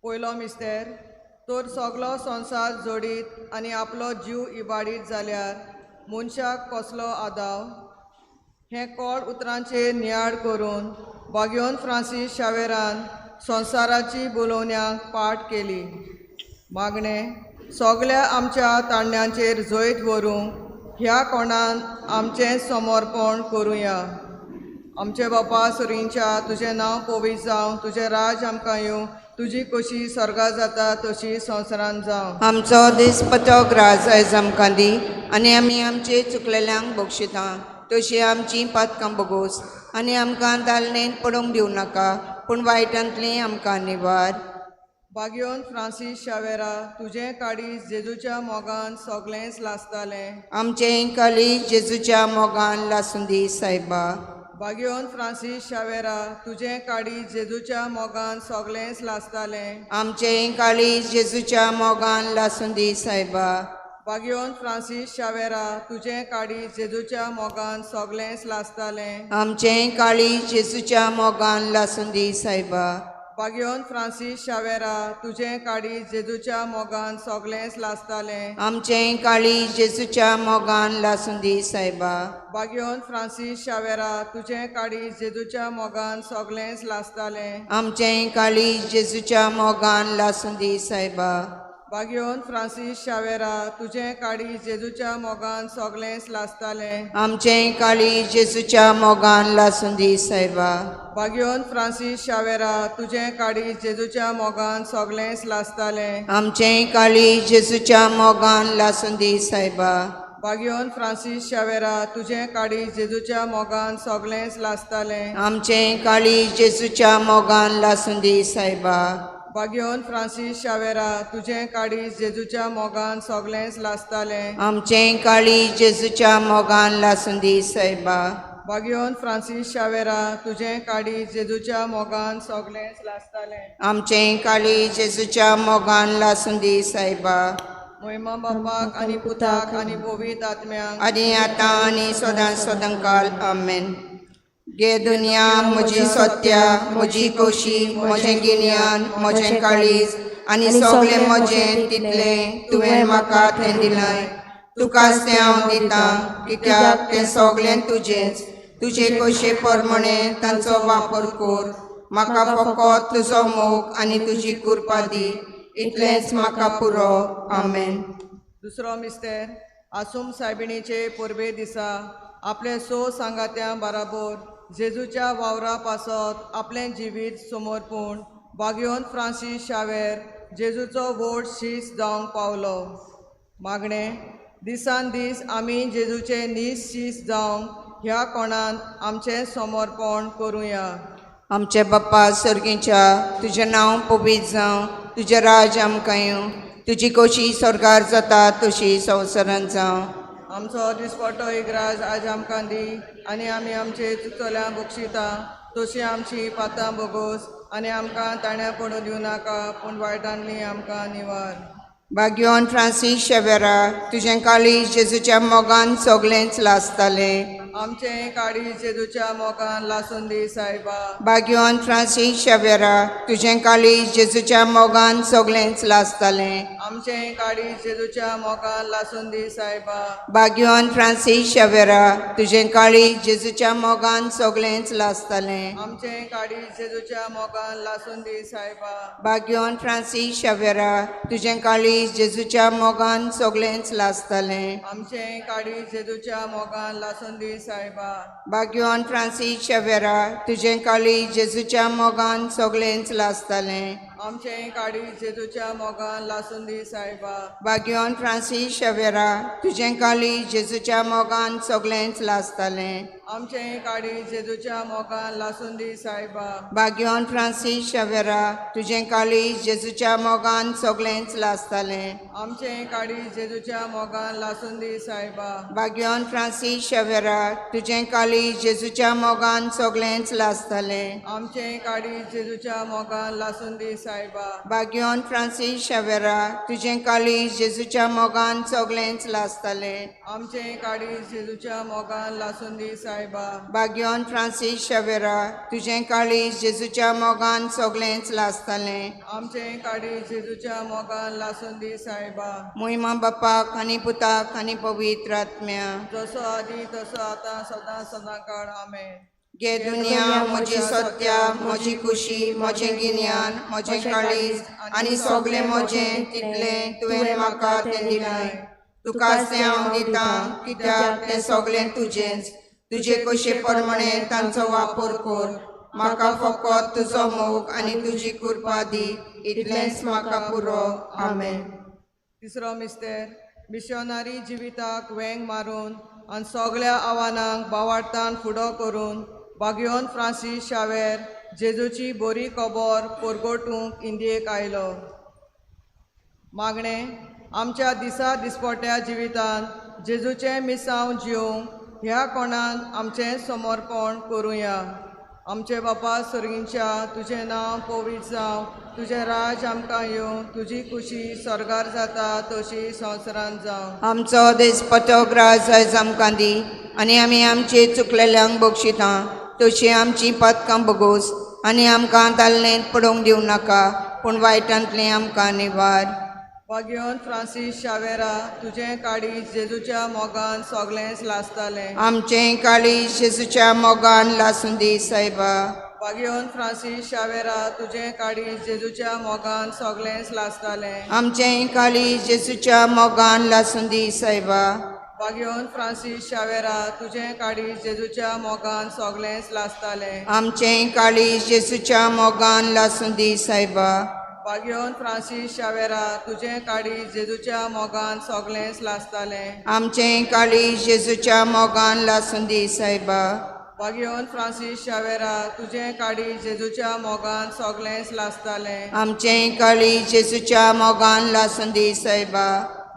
पयलो मिस्तेर, तर सगलो संवसार जोडीत आनी आपलो जीव इबाडीत जाल्यार मनशाक कसलो आदाव? हें कोड उतरांचेर नियाळ करून बाग्योन फ्रांसीस शावेरान संवसाराची बोलोवण्याक पाठ केली. मागणें, सगल्या आमच्या तांड्यांचेर जैत व्हरूंक ह्या कोणान आमचें समर्पण करुया. आमचे बापा सुरींच्या, तुजें नांव पवित्र जावं, तुजें राज आमकां येवं, तुजी कशी स्वर्गा जाता तशी संवसारांत जावं. आमचो दिसपतो ग्रास आयज आमकां दी आनी आमी आमचे चुकलेल्यांक बक्षिता तशी आमची पातकां बगोस आनी आमकां दालनेन पडूंक दिवं नाका पूण वायटांतली आमकां निवार. बाग्योन फ्रांसीस शावेरा, तुजें काळीज जेजूच्या मोगान सगळेंच लासतालें. आमचें काळीज जेजूच्या मोगान लासूं दी सायबा. बाग्योन फ्रांसीस शावेरा, तुजें काळीज जेजूच्या मोगान सगळेंच लासतालें. आमचें काळीज जेजूच्या मोगान लासूं दी सायबा. बाग्योन फ्रांसीस शावेरा, तुजें काळीज जेजूच्या मोगान सगळेंच लासतालें. आमचें काळीज जेजूच्या मोगान लासूं दी सायबा. बाग्योन फ्रांसीस शावेरा, तुजें काळीज जेजूच्या मोगान सगळेंच लासतालें. आमचें काळीज जेजूच्या मोगान लासूं दी सायबा. बाग्योन फ्रांसीस शावेरा, तुजें काळीज जेजूच्या मोगान सगळेंच लासतालें. आमचें काळीज जेजूच्या मोगान लासूं दी सायबा. बाग्योन फ्रांसीस शावेरा, तुजें काळीज जेजूच्या मोगान सगळेंच लासतालें. आमचें काळीज जेजूच्या मोगान लासूं दी सायबा. बाग्योन फ्रांसीस शावेरा, तुजें काळीज जेजूच्या मोगान सगळेंच लासतालें. आमचें काळीज जेजूच्या मोगान लासूं दी सायबा. बाग्योन फ्रांसीस शावेरा, तुजें काळीज जेजूच्या मोगान सगळेंच लासतालें. आमचें काळीज जेजूच्या मोगान लासूं दी सायबा. बाग्योन फ्रांसीस शावेरा, तुजें काळीज जेजूच्या मोगान सगळेंच लासतालें. आमचें काळीज जेजूच्या मोगान लासूं दी सायबा. बाग्योन फ्रांसीस शावेरा, तुजें काळीज जेजूच्या मोगान सगळेंच लासतालें. आमचें काळीज जेजूच्या मोगान लासूं दी सायबा. मोहिमा बापाक आनी पुताक आनी पवित्र आत्म्याक आनी आतां आनी सदां सदांकाल आमेन. गे दुनिया म्हजी सत्या, म्हजी खोशी, म्हजें गिन्यान, म्हजें काळीज आनी सगळें म्हजें तितलें तुवें म्हाका तें दिलां. तुकाच तें हांव दितां कित्याक तें सगळें तुजेंच. तुजे खोशे प्रमाणे तांचो वापर कर. म्हाका फकत तुजो मोग आनी तुजी कृपा दी, इतलेंच म्हाका पुरो. आमेन. दुसरो मिस्तेर, आसूम सायबिणीचे परबे दिसा आपले स सांगात्यां बराबर जेजूच्या वावरा पासत आपलें जिवीत समर्पूण बाग्योन फ्रांसीस शावेर जेजूचो व्हड शीस जावंक पावलो. मागणें, दिसान दीस आमी जेजूचे नीज शीस जावंक ह्या कोणान आमचें समर्पण करुया. आमचे बाप्पा सर्गीच्या, तुजें नांव पवित्र जावं, तुजें राज आमकां येवं, तुजी खोशी स्वर्गार जाता तशी संवसारांत जावं. आमचो दिसपटो इग्राज आज आमकां दी आनी आमी आमचे चुकतल्या बक्षिता तशी आमची पातां बोगोस आनी आमकां ताण्या पडूं दिवं नाका पूण वायटांतली आमकां निवार. बाग्योन फ्रांसीस शेवेरा, तुजें काळीज जेजूच्या मोगान सगळेंच लासतालें. आमचें काळीज जेजूच्या मोगान लासून दी सायबा. बाग्योन फ्रांसीस शेवेरा, तुजें काळीज जेजूच्या मोगान सगळेंच लासतालें. आमचें काळीज जेजूच्या मोगान लासून दी सायबा. बाग्योन फ्रांसीस शेवेरा, तुजें काळीज जेजूच्या मोगान सगळेंच लासतालें. आमचें काळीज जेजूच्या मोगान लासून दी सायबा. बाग्योन फ्रांसीस शेवेरा, तुजें काळीज जेजूच्या मोगान सगळेंच लासतालें. आमचें काळीज जेजूच्या मोगान लासून दी सायबा. बाग्योन फ्रांसीस शेवेरा, तुजें काळीज जेजूच्या मोगान सगळेंच लासतालें. आमचें काळीज जेजूच्या मोगान लासून दी सायबा. बाग्योन फ्रांसीस शेवेरा, तुजें काळीज जेजूच्या मोगान सगळेंच लासतालें. आमचें काळीज जेजूच्या मोगान लासून दी सायबा. बाग्योन फ्रांसीस शेवेरा, तुजें काळीज जेजूच्या मोगान सगळेंच लासतालें. आमचें काळीज जेजूच्या मोगान लासून दी सायबा. भाग्यवान फ्रांसीस शेवेरा, तुजें काळीज जेजूच्या मोगान सगळेंच लासतालें. आमचें काळीज जेजूच्या मोगान लासून दी सायबा. भाग्यवान फ्रांसीस शेवेरा, तुजें काळीज जेजूच्या मोगान सगळेंच लासतालें. आमचें काळीज जेजूच्या मोगान लासून दी सायबा. भाग्यवान फ्रांसीस शेवेरा, तुजें काळीज जेजूच्या मोगान सगळेंच लासतालें. आमचें काळीज जेजूच्या मोगान लासून दी सायबा. मोहिमा बापाक आनी पुताक आनी पवित्र आत्म्या. जसो आदी तसो आतां सदां सदां काळ. आमेन. गे दुनिया म्हजी सत्या, म्हजी खुशी, म्हजें गिन्यान, म्हजें काळीज आनी सगळें म्हजें तितलें तुवें म्हाका तें दिलाय. तुकाच तें हांव दितां, कित्याक तें सगळें तुजेंच. तुजे कशे प्रमाणे तांचो वापर कर. म्हाका फकत तुजो मोग आनी तुजी कृपा दी, इतलेंच म्हाका पुरो. आमेन. तिसरो मिस्तेर. मिशनरी जिविताक वेंग मारून आनी सगळ्या आव्हानांक बावार्थान फुडो करून बागयोन फ्रांसीस शावेर जेजूची बरी खबर परगटूंक इंडियेक आयलो. मागणें. आमच्या दिसा दिसपट्या जिवितांत जेजूचें मिसांव जिवंक ह्या कोणान आमचें समर्पण करुया. आमचे बापा सर्गींच्या, तुजें नांव पवित्र जावं, तुजें राज आमकां येवं, तुजी खुशी स्वर्गार जाता तशी संवसारांत जावं. आमचो दिसपटो ग्रास आयज आमकां दी आनी आमी आमचे चुकलेल्यांक बक्षिता तशी आमची पातकां बगोस आनी आमकां तालनेंत पडोवंक दिवं नाका, पूण वायटांतलें आमकां निवार. बागयोन फ्रांसीस शावेरा, तुजें काळीज जेजूच्या मोगान सगळेंच लासतालें. आमचें काळीज जेजूच्या मोगान लासूं दी सायबा. बागयोन फ्रांसीस शावेरा, तुजें काळीज जेजूच्या मोगान सगळेंच लासतालें. आमचें काळीज जेजूच्या मोगान लासूं दी सायबा. बागयोन फ्रांसीस शावेरा, तुजें काळीज जेजूच्या मोगान सगळेंच लासतालें. आमचें काळीज जेजूच्या मोगान लासूं दी सायबा. बागयोन फ्रांसीस शावेरा, तुजें काळीज जेजूच्या मोगान सगळेंच लासतालें. आमचें काळीज जेजूच्या मोगान लासूं दी सायबा. बागयोन फ्रांसीस शावेरा, तुजें काळीज जेजूच्या मोगान सगळेंच लासतालें. आमचें काळीज जेजूच्या मोगान लासूं दी सायबा.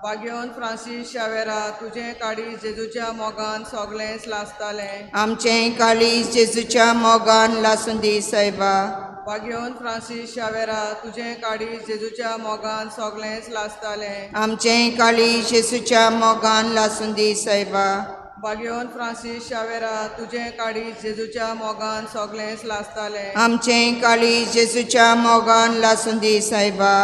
बागयोन फ्रांसीस शावेरा, तुजें काळीज जेजूच्या मोगान सगळेंच लासतालें. आमचें काळीज जेजूच्या मोगान लासूं दी सायबा. बागयोन फ्रांसीस शावेरा, तुजें काळीज जेजूच्या मोगान सगळेंच लासतालें. आमचें काळीज जेजूच्या मोगान लासूं दी सायबा. बागयोन फ्रांसीस शावेरा, तुजें काळीज जेजूच्या मोगान सगळेंच लासतालें. आमचें काळीज जेजूच्या मोगान लासूं दी सायबा.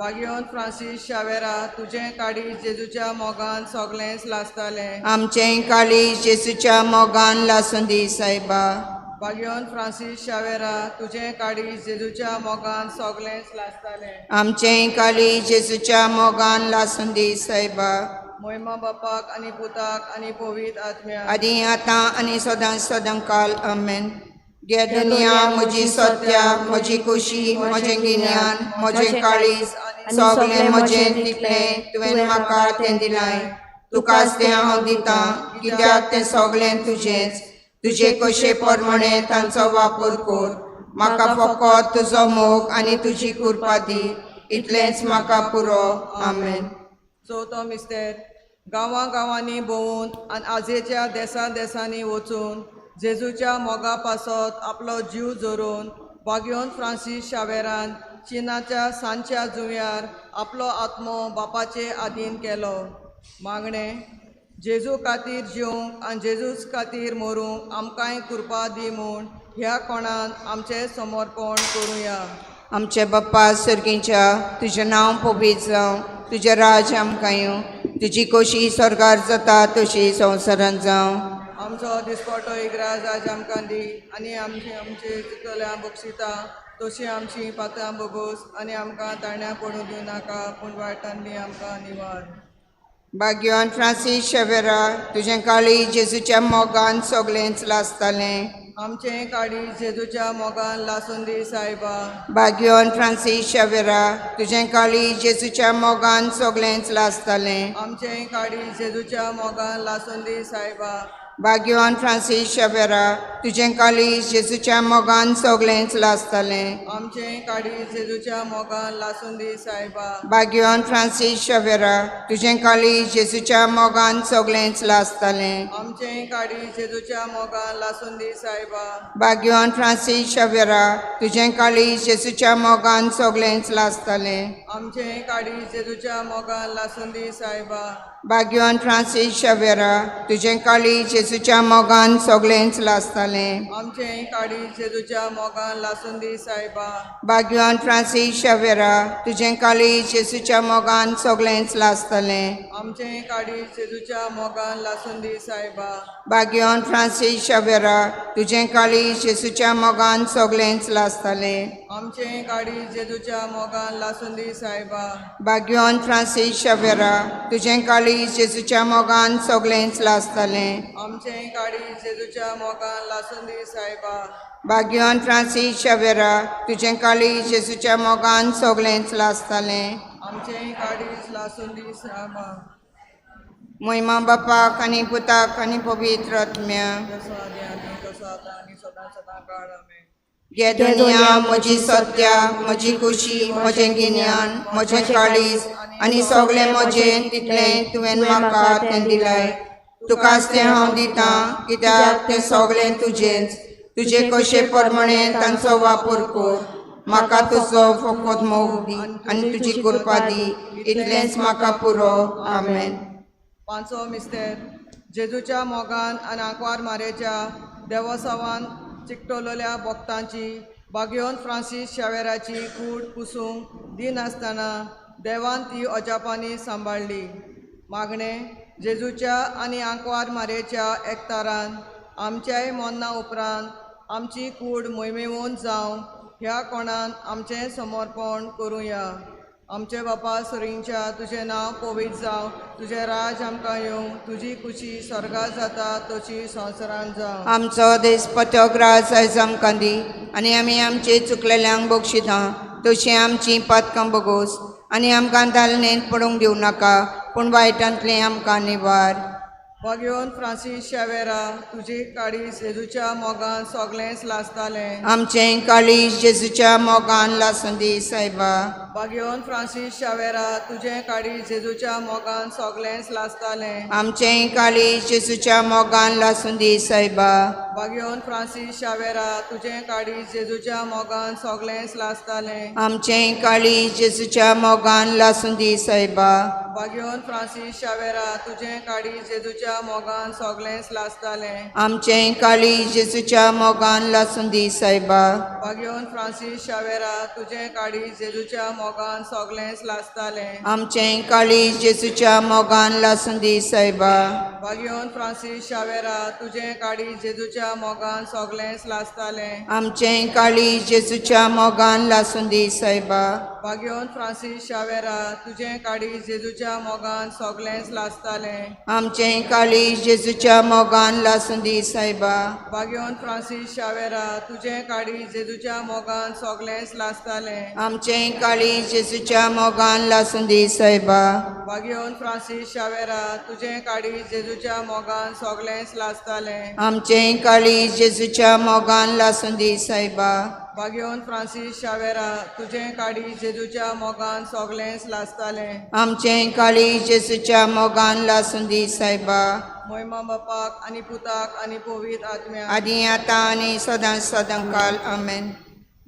बागयोन फ्रांसीस शावेरा, तुजें काळीज जेजूच्या मोगान सगळेंच लासतालें. आमचें काळीज जेजूच्या मोगान लासूं दी सायबा. बागयोन फ्रांसीस शावेरा, तुजें काळीज जेजूच्या मोगान सगळेंच लासतालें. आमचें काळीज जेजूच्या मोगान लासूं दी सायबा. मोहिमा बापाक आनी पुताक आनी पवित्र आत्म्याक. आदी आतां आनी सदां सदां काल. आमेन. गे दुनिया म्हजी सत्या, म्हजी खुशी, म्हजें गिन्यान, म्हजें काळीज, सगळें म्हजें तितलें तुवें म्हाका तें दिलाय. तुकाच तें हांव दितां, कित्याक तें सगळें तुजेंच. तुजे कशे प्रमाणे तांचो वापर कर. म्हाका फकत तुजो मोग आनी तुजी कृपा दी, इतलेंच म्हाका पुरो. आमेन. चवथो मिस्तेर. गांवां गांवांनी भोंवून आनी आजेच्या देसां देसांनी वचून जेजूच्या मोगा पासत आपलो जीव जोरून बागयोन फ्रांसीस शावेरान चिनाच्या सांच्या जुंव्यार आपलो आत्मो बापाचे आदीन केलो. मागणें. जेजू खातीर जिवंक आनी जेजूच खातीर मरूंक आमकांय कृपा दी म्हूण ह्या कोणान आमचें समर्पण करुया. आमचे बाप्पा सर्गींच्या, तुजें नांव पवित्र जावं, तुजें राज्य आमकां येवं, तुजी खोशी स्वर्गार जाता तशी संवसारांत जावं. आमचो दिसपटो इग्राज आज आमकां दी आनी आमची आमचे चुकल्या बक्षिता तशी आमची पात्रां बोगोस आनी आमकां ताण्या पडूं दिवं नाका, पूण वायटान दी आमकां निवार. भाग्यवान फ्रांसीस शेवेरा, तुजें काळीज जेजूच्या मोगान सगळेंच लासतालें. आमचें काळीज जेजूच्या मोगान लासून दी सायबा. भाग्यवान फ्रांसीस शेवेरा, तुजें काळीज जेजूच्या मोगान सगळेंच लासतालें. आमचें काळीज जेजूच्या मोगान लासून दी सायबा. भाग्यवान फ्रांसीस शावेरा, तुजें काळीज जेजूच्या मोगान सगळेंच लासतालें। आमचें काळीज जेजूच्या मोगान लासून दी सायबा। भाग्यवान फ्रांसीस शावेरा, तुजें काळीज जेजूच्या मोगान सगळेंच लासतालें। आमचें काळीज जेजूच्या मोगान लासून दी सायबा। भाग्यवान फ्रांसीस शावेरा, तुजें काळीज जेजूच्या मोगान सगळेंच लासतालें। आमचें काळीज जेजूच्या मोगान लासून दी सायबा। भाग्यवान फ्रांसीस शावेरा, तुजें काळीज जेजूच्या मोगान सगळेंच लासतालें। आमचें काळीज जेजूच्या मोगान लासून दी सायबा। भाग्यवान फ्रांसीस शावेरा, तुजें काळीज जेजूच्या मोगान सगळेंच लासतालें। आमचें काळीज जेजूच्या मोगान लासून दी सायबा। भाग्यवान फ्रांसीस शावेरा, तुजें काळीज जेजूच्या मोगान सगळेंच लासतालें। आमचें काळीज जेजूच्या मोगान लासून दी सायबा। भाग्यवान फ्रांसीस शावेरा, तुजें काळीज जेजूच्या मोगान सगळेंच लासतालें। आमचें काळीज जेजूच्या मोगान लासून दी सायबा। भाग्यवान फ्रांसीस शावेरा, तुजें काळीज जेजूच्या मोगान सगळेंच लासतालें। आमचें काळीज लासून दी सायबा। मोहिमा बापाक आनी पुताक आनी पवित्र आत्म्याक। जसो आदी आनी तसो आतां आनी सदां सदां काळ आमेन। गे दुनिया म्हजी सत्या, म्हजी खुशी, म्हजें गिन्यान, म्हजें काळीज आनी सगळें म्हजें तितलें तुवें म्हाका तें दिलाय। तुकाच तें हांव दितां, कित्याक तें सगळें तुजेंच। तुजे कशे प्रमाणे तांचो वापर कर। म्हाका तुजो फकत मोग दी आनी तुजी कृपा दी, इतलेंच म्हाका पुरो। आमेन। पांचवो मिस्तेर जेजूच्या मोगान आनी आंकवार मारेच्या देवोसावान चिकटवलेल्या भक्तांची भाग्यवान फ्रांसीस शावेराची कूड पुसूंक दिनासतना देवान ती अजापांनी सांबाळ्ळी। मागणें जेजूच्या आनी आंकवार मारेच्या एकतारान आमच्याय मरणां उपरांत आमची कूड मोहिमेवंत जावं ह्या कोणान आमचें समर्पण करुया। आमचे बापा सरींच्या तुजें नांव पवित्र जावं, तुजें राज आमकां येवं, तुजी खुशी स्वर्गात जाता तशी संवसारांत जावं। आमचो देसपतो ग्रास आयज आमकां दी आनी आमी आमचे चुकलेल्यांक बक्षिता तशी आमची पातकां बगोस आनी आमकां दालनेंत पडूंक दिवं नाका, पूण वायटांतलें आमकां निवार। भाग्यवान फ्रांसीस शावेरा, तुजी काळीज जेजूच्या मोगान सगळेंच लासतालें। आमचें काळीज जेजूच्या मोगान लासून दी सायबा। भाग्यवान फ्रांसीस शावेरा, तुजें काळीज जेजूच्या मोगान सगळेंच लासतालें। आमचें काळीज जेजूच्या मोगान लासून दी सायबा। भाग्यवान फ्रांसीस शावेरा, तुजें काळीज जेजूच्या मोगान सगळेंच लासतालें। आमचें काळीज जेजूच्या मोगान लासून दी सायबा। भाग्यवान फ्रांसीस शावेरा, तुजें काळीज जेजूच्या मोगान सगळेंच लासतालें। आमचें काळीज जेजूच्या मोगान लासून दी सायबा। भाग्यवान फ्रांसीस शावेरा, तुजें काळीज जेजूच्या मोगान सगळेंच लासतालें। आमचें काळीज जेजूच्या मोगान लासून दी सायबा। भाग्यवान फ्रांसीस शावेरा, तुजें काळीज जेजूच्या मोगान सगळेंच लासतालें। आमचें काळीज जेजूच्या मोगान लासून दी सायबा। भाग्यवान फ्रांसीस शावेरा, तुजें काळीज जेजूच्या मोगान सगळेंच लासतालें। आमचें काळीज जेजूच्या मोगान लासून दी सायबा। भाग्यवान फ्रांसीस शावेरा, तुजें काळीज जेजूच्या मोगान सगळेंच लासतालें। आमचें काळीज जेजूच्या मोगान लासून दी सायबा। भाग्यवान फ्रांसीस शावेरा, तुजें काळीज जेजूच्या मोगान सगळेंच लासतालें। आमचें काळीज जेजूच्या मोगान लासून दी सायबा। भाग्यवान फ्रांसीस शावेरा, तुजें काळीज जेजूच्या मोगान सगळेंच लासतालें। आमचें काळीज जेजूच्या मोगान लासून दी सायबा। मोहिमा बापाक आनी पुताक आनी पवित्र आत्म्याक। आदी आतां आनी सदां सदां काल आमेन।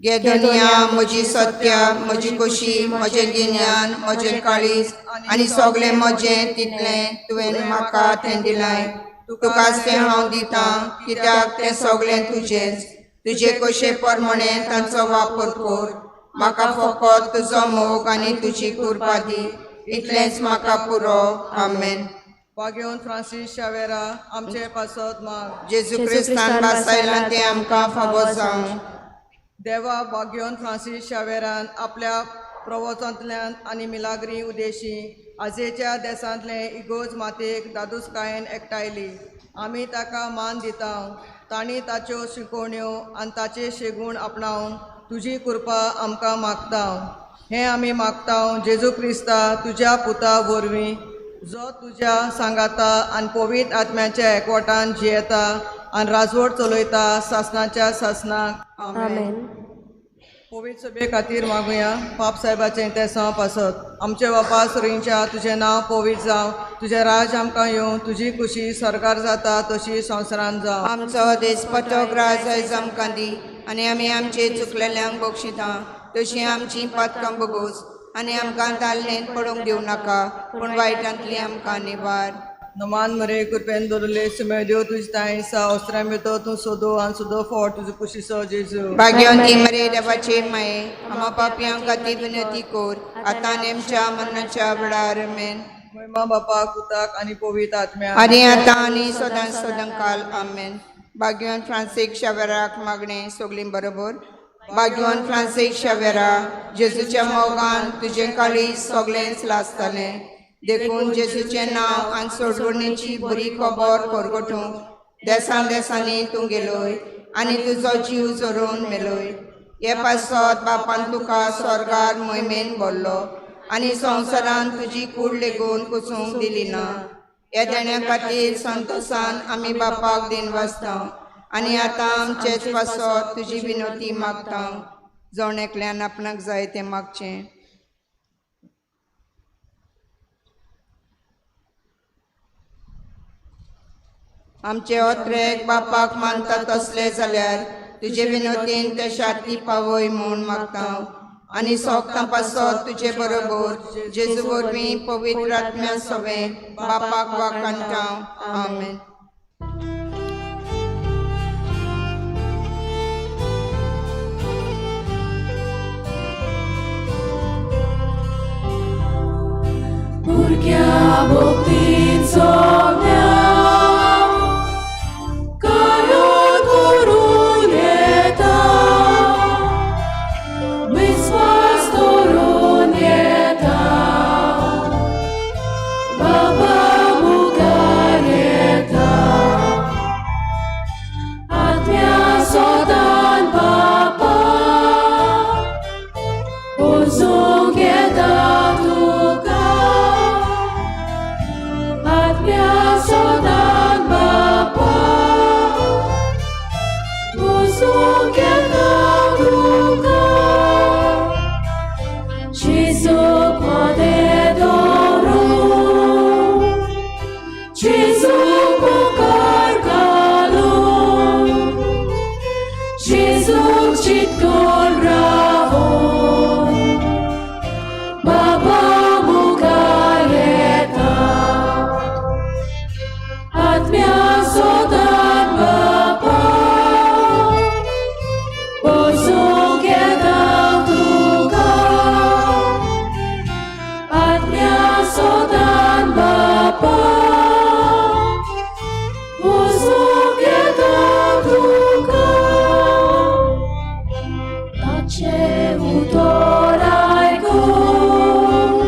गे दुनिया म्हजी सत्या, म्हजी खुशी, म्हजें गिन्यान, म्हजें काळीज आनी सगळें म्हजें तितलें तुवें म्हाका तें दिलाय। तुकाच तें हांव दितां, कित्याक तें सगळें तुजेंच। तुजे कशे प्रमाणे तांचो वापर कर। म्हाका फकत तुजो मोग आनी तुजी कृपा दी, इतलेंच म्हाका पुरो। आमेन। भाग्यवान फ्रांसीस शावेरा, आमचे पासत माग। जेजू क्रिस्तान भासायलां तें आमकां फावो जावं। देवा, भाग्यवान फ्रांसीस शावेरान आपल्या प्रवचनांतल्यान आनी मिलाग्री उदेशी आजेच्या देसांतले इगोज मातयेक दादूसकायेन एकठांयली। आमी ताका मान दिता। तांणी ताच्यो शिकोवण्यो आनी ताचे शेगूण आपणावन तुजी कृपा आमकां मागता। हें आमी मागता जेजू क्रिस्ता तुज्या पुता वरवीं। जो तुज्या सांगाता आनी पवित्र आत्म्याच्या एकवटान जियेता आनी राजवट चलयता सासनाच्या सासनाक. आमेन. पवित्र सभे खातीर मागुया. पाप साहेबाचें तें पासत आमचे बापा सुरींच्या तुजें नांव पवित्र जावं, तुजें राज आमकां येवं, तुजी खुशी सरकार जाता तशी संवसारान जावं. आमचो देसपटो ग्रास आयज आमकां दी आनी आमी आमचे चुकलेल्यांक बक्षिता तशी आमची पातकां बगोस आनी आमकां ताल्लेंत पडूंक दिवं नाका पूण वायटांतली आमकां निवार. नमान मरे कृपेन दवरले सुमेळ देव तुजी तांय सा अस्त्रां भितर तूं सोदो आनी सोदो फोट तुजो कुशीचो जेजू. भाग्यवंती मरे देवाचे माये, आमा पापयांक खातीर विनंती कोर आतां आनी आमच्या मरणाच्या वेळार. आमेन. महिमा बापा कुताक आनी पवित्र आत्म्या आनी आतां आनी सदां सदां काल. आमेन. भाग्यवान फ्रांसीक शावेराक मागणें सगळीं बरोबर. भाग्यवान फ्रांसीक शावेरा, जेजूच्या मोगान तुजें काळीज सगळेंच लासतालें, देखून जेजूचें नांव आनी सोडवणेची बरी खबर परगटूंक देसान देसांनी तूं गेलोय आनी तुजो जीव जोरोवन मेलोय. हे पासत बापान तुका स्वर्गार मोहिमेन भरलो आनी संवसारान तुजी कूड लेगून कुसूंक दिली ना. ह्या देण्या खातीर संतोसान आमी बापाक दिनवासता आनी आतां आमचेच पासत तुजी विनवती मागता. जण एकल्यान आपणाक जाय तें मागचें. आमचे ओत्रेक बापाक मानता तसले जाल्यार तुजे विनवतीन ते शाती पावय म्हूण मागता आनी सोगतां पासत तुजे बरोबर जेजू वरवीं पवित्र आत्म्या सवें बापाक वाखाणटा. आमेन. Purchia boptinzo mea, caro coruneta, mis pastoruneta, baba mucareta, atmea sodan papa, Ozongeta tuka, atmea sodan bapa, ozongeta tuka, Gesù quade doru, Gesù pucarcalu, Gesù citkol bravo, Baba mucareta, atmea sodan baba, ozongeta tuka, atmea sodan baba, ozongeta tuka. Tace utorai kum,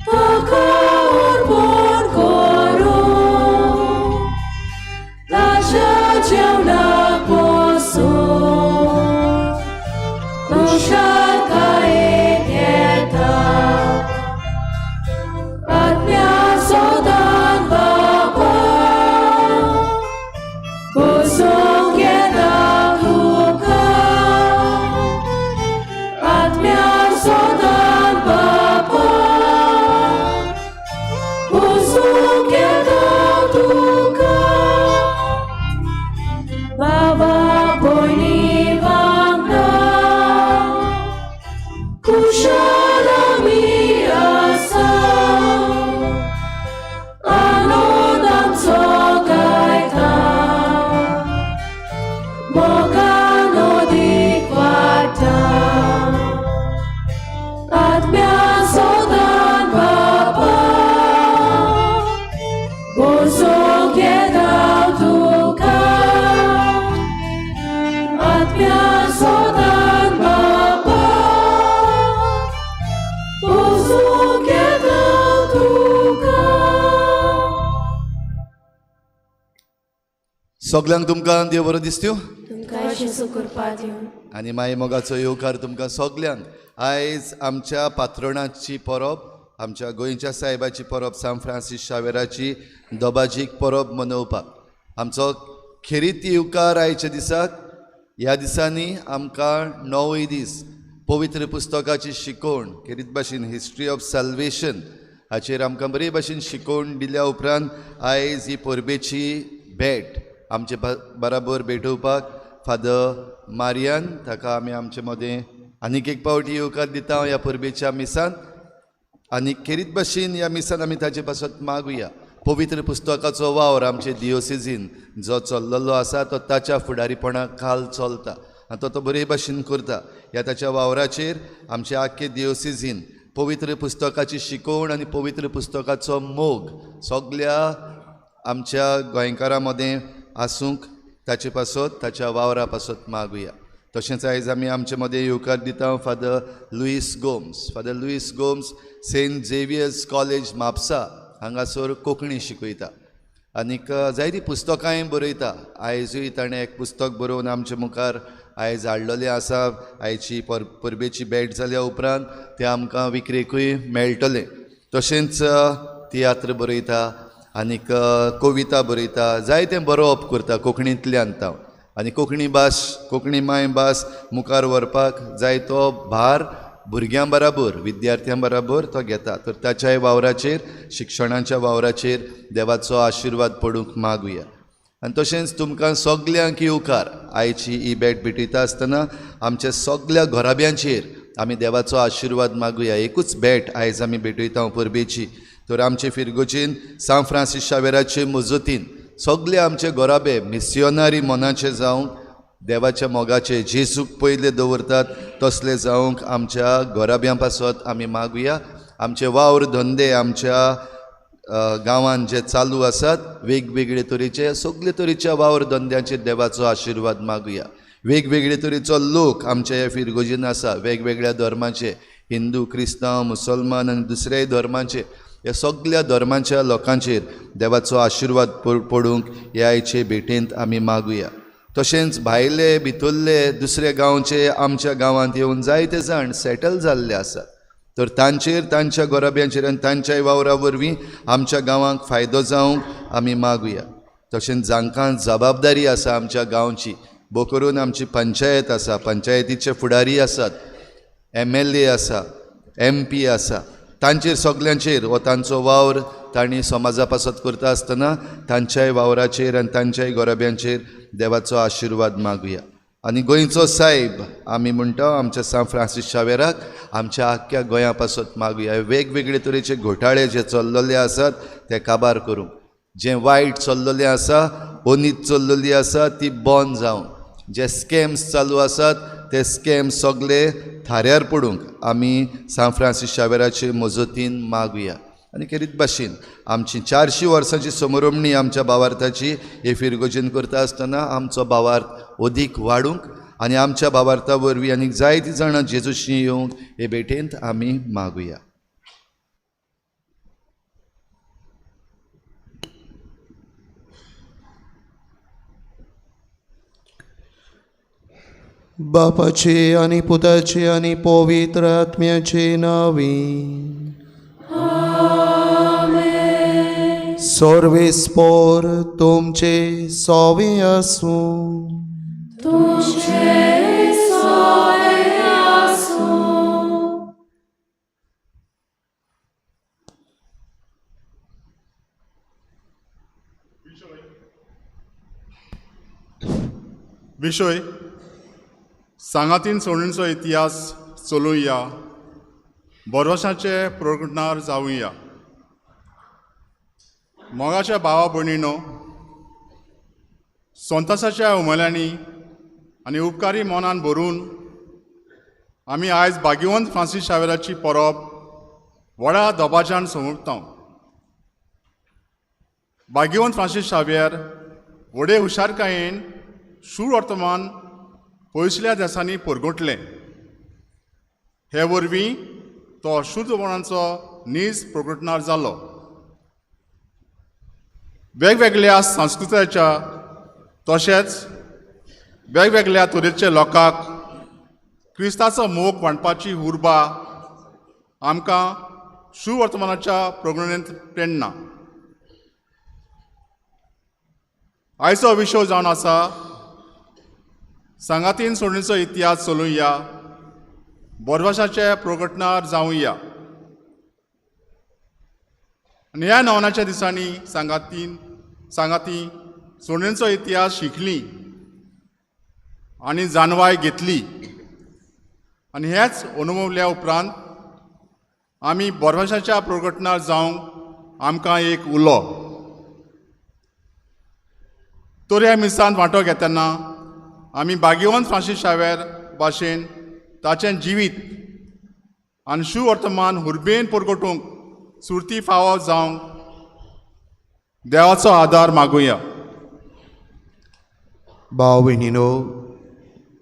taka urbon korum, Lascia c'è una posso, kusha kaeteta, atmea sodan baba, bosongeta tuka, atmea sodan baba, bosongeta tuka. Baba boini vangna, kushala mi asa, anodam sokaita, mogano di quarta, atmea sodan baba, bosongeta tuka, atmea sodan baba, bosongeta tuka. सगल्यांक तुमकां देव बरो दिसत्यो तुमकां जेजू कृपा दिवं. आनी माई मोगाचो येवकार तुमकां सगल्यांक. आयज आमच्या पात्रणाची परब आमच्या गोंयच्या सायबाची परब सांत फ्रांसीस शावेराची दबाजीक परब मनोवपाक. आमचो खेरीत येवकार आयच्या दिसाक. ह्या दिसांनी आमकां 9 दीस पवित्र पुस्तकाची शिकवण, खेरीत भाशेन हिस्ट्री ऑफ साल्वेशन हाचेर आमकां बरे भाशेन शिकवण दिल्या उपरांत आयज ही परबेची भेट आमचे बराबर भेटोवपाक फादर मारियान, ताका आमी आमचे मदें आनीक एक पावटी येवकार दिता ह्या परबेच्या मिसान. आनी खेरीत भाशेन ह्या मिसान आमी ताचे पासत मागुया. पवित्र पुस्तकाचो वावर आमचे दियोसिजीन जो चल्लेलो आसा तो ताच्या फुडारीपणा खाल चलता आनी तो बरे भाशेन करता. ह्या ताच्या वावराचेर आमचे आख्खे दियोसिजीन पवित्र पुस्तकाची शिकवण आनी पवित्र पुस्तकाचो मोग सगल्या आमच्या गोंयकारां मदें आसूंक ताचे पासत, ताच्या वावरा पासत मागुया. तशेंच आयज आमी आमचे मदें येवकार दिता Father Luis Gomes. Father Luis Gomes Saint Xavier's College Mapusa हांगासर कोंकणी शिकयता आनीक जायतीं पुस्तकांय बरयता. आयजूय ताणें एक पुस्तक बरोवन आमचे मुखार आयज हाडलेलें आसा. आयची परबेची भेट जाल्या उपरांत तें आमकां विक्रेकूय मेळटलें. तशेंच तियात्र बरयता आनीक कविता बरयता, जायतें बरोवप करता कोंकणींतल्यान तांव. आनी कोंकणी भास, कोंकणी मायभास मुखार व्हरपाक जायतो भार भुरग्यां बराबर, विद्यार्थ्यां बराबर तो घेता. तर ताच्याय वावराचेर, शिक्षणाच्या वावराचेर देवाचो आशिर्वाद पडूंक मागुया. आनी तशेंच तुमकां सगल्यांक येवकार. आयची ही भेट भेटयता आसतना आमच्या सगल्या घराब्यांचेर आमी देवाचो आशिर्वाद मागुया. एकूच भेट आयज आमी भेटयता परबेची. तर आमचे फिरगोचीन सांत फ्रांसीस शावेराचे मजतीन सगळे आमचे घराबे मिसियोनारी मनाचे जावंक, देवाच्या मोगाचे, जेजूक पयले दवरतात तसले जावंक आमच्या घराब्यां पासत आमी मागुया. आमचे वावर धंदे आमच्या गांवांत जे चालू आसात वेगवेगळे तरेचे, सगळे तरेच्या वावर धंद्यांचेर देवाचो आशिर्वाद मागुया. वेगवेगळे तरेचो लोक आमच्या ह्या फिरगोजीन आसा, वेगवेगळ्या धर्माचे, हिंदू, क्रिस्तांव, मुसलमान आनी दुसऱ्याय धर्माचे. ह्या सगळ्या धर्माच्या लोकांचेर देवाचो आशिर्वाद पडूंक ह्या आयचे भेटेंत आमी मागुया. तशेंच भायले भितरले दुसऱ्या गांवचे आमच्या गांवांत येवन जायते जाण सेटल जाल्ले आसात, तर तांचेर, तांच्या घराब्यांचेर आनी तांच्याय वावरा वरवीं आमच्या गांवांक फायदो जावंक आमी मागुया. तशेंच जांकां जबाबदारी आसा आमच्या गांवची, भोव करून आमची पंचायत आसा, पंचायतीचे फुडारी आसात, MLA आसा, MP आसा, तांचेर सगल्यांचेर हो तांचो वावर तांणी समाजा पासत करता आसतना तांच्याय वावराचेर आनी तांच्याय घराब्यांचेर देवाचो आशिर्वाद मागुया. आनी गोंयचो सायब आमी म्हणटा आमच्या सांत फ्रांसीस शावेराक आमच्या आख्ख्या गोंया पासत मागुया. वेगवेगळे तरेचे घोटाळे जे चल्लेले आसात ते काबार करूंक, जें वायट चल्लेलें आसा, ओनीत चल्लेली आसा ती बंद जावंक, जे स्कॅम्स चालू आसात ते स्कॅम्स सगले थाऱ्यार पडूंक आमी सांत फ्रांसीस शावेराचे मजतीन मागुया. आनी खेरीत भाशेन आमची 400 वर्सांची समरोमणी आमच्या भावार्थाची हे फिरगोजीन करता आसतना आमचो भावार्थ अदीक वाडूंक आनी आमच्या भावार्था वरवीं आनीक जायतीं जाणां जेजूशी येवंक हे भेटेंत आमी मागुया. बापाचे आनी पुताचे आनी पवित्र आत्म्याचे नांवी. आमेन. सर्वेस्पोर तुमचे सोवे आसूं. तुमचे सोवे आसूं. विषय सांगातीन सोडणीचो इतिहास चलोवया, भरवशाचे प्रकटणार जावया. मोगाच्या भावा भयणीनो, संतोसाच्या उमळ्यांनी आनी उपकारी मनान भरून आमी आयज भाग्यवंत फ्रांसीस शावेराची परब व्हडा दबाज्यान समर्पता. भाग्यवंत फ्रांसीस शावेर व्हडे हुशारकायेन शूर वर्तमान पयसुल्या देसांनी परगटलें. हे वरवीं तो शुद्धपणाचो नीज प्रकटणार जालो. वेगवेगळ्या संस्कृतायेच्या तशेंच वेगवेगळ्या तरेच्या लोकांक क्रिस्ताचो मोग वांटपाची उर्बा आमकां सुवर्तमानाच्या प्रगणेंत प्रेरणा. आयचो विशय जावन आसा सांगातीन सोडणीचो इतिहास चलुया, बोरवासाच्या प्रकटणार जावया. आनी ह्या नवनाच्या दिसांनी सांगाती सोडणीचो इतिहास शिकली आनी जाणवाय घेतली. आनी हेच अनुभवल्या उपरांत आमी बोरवासाच्या प्रकटणार जावंक आमकां एक उलो. तर ह्या मिसांत वांटो घेतना आमी भाग्यवंत फ्रांसीस शावेर भाशेन ताचें जिवीत आनी सुवर्तमान हुर्बेन परगटूंक सुरती फावो जावंक देवाचो आदार मागुया. भाव भयणीनो,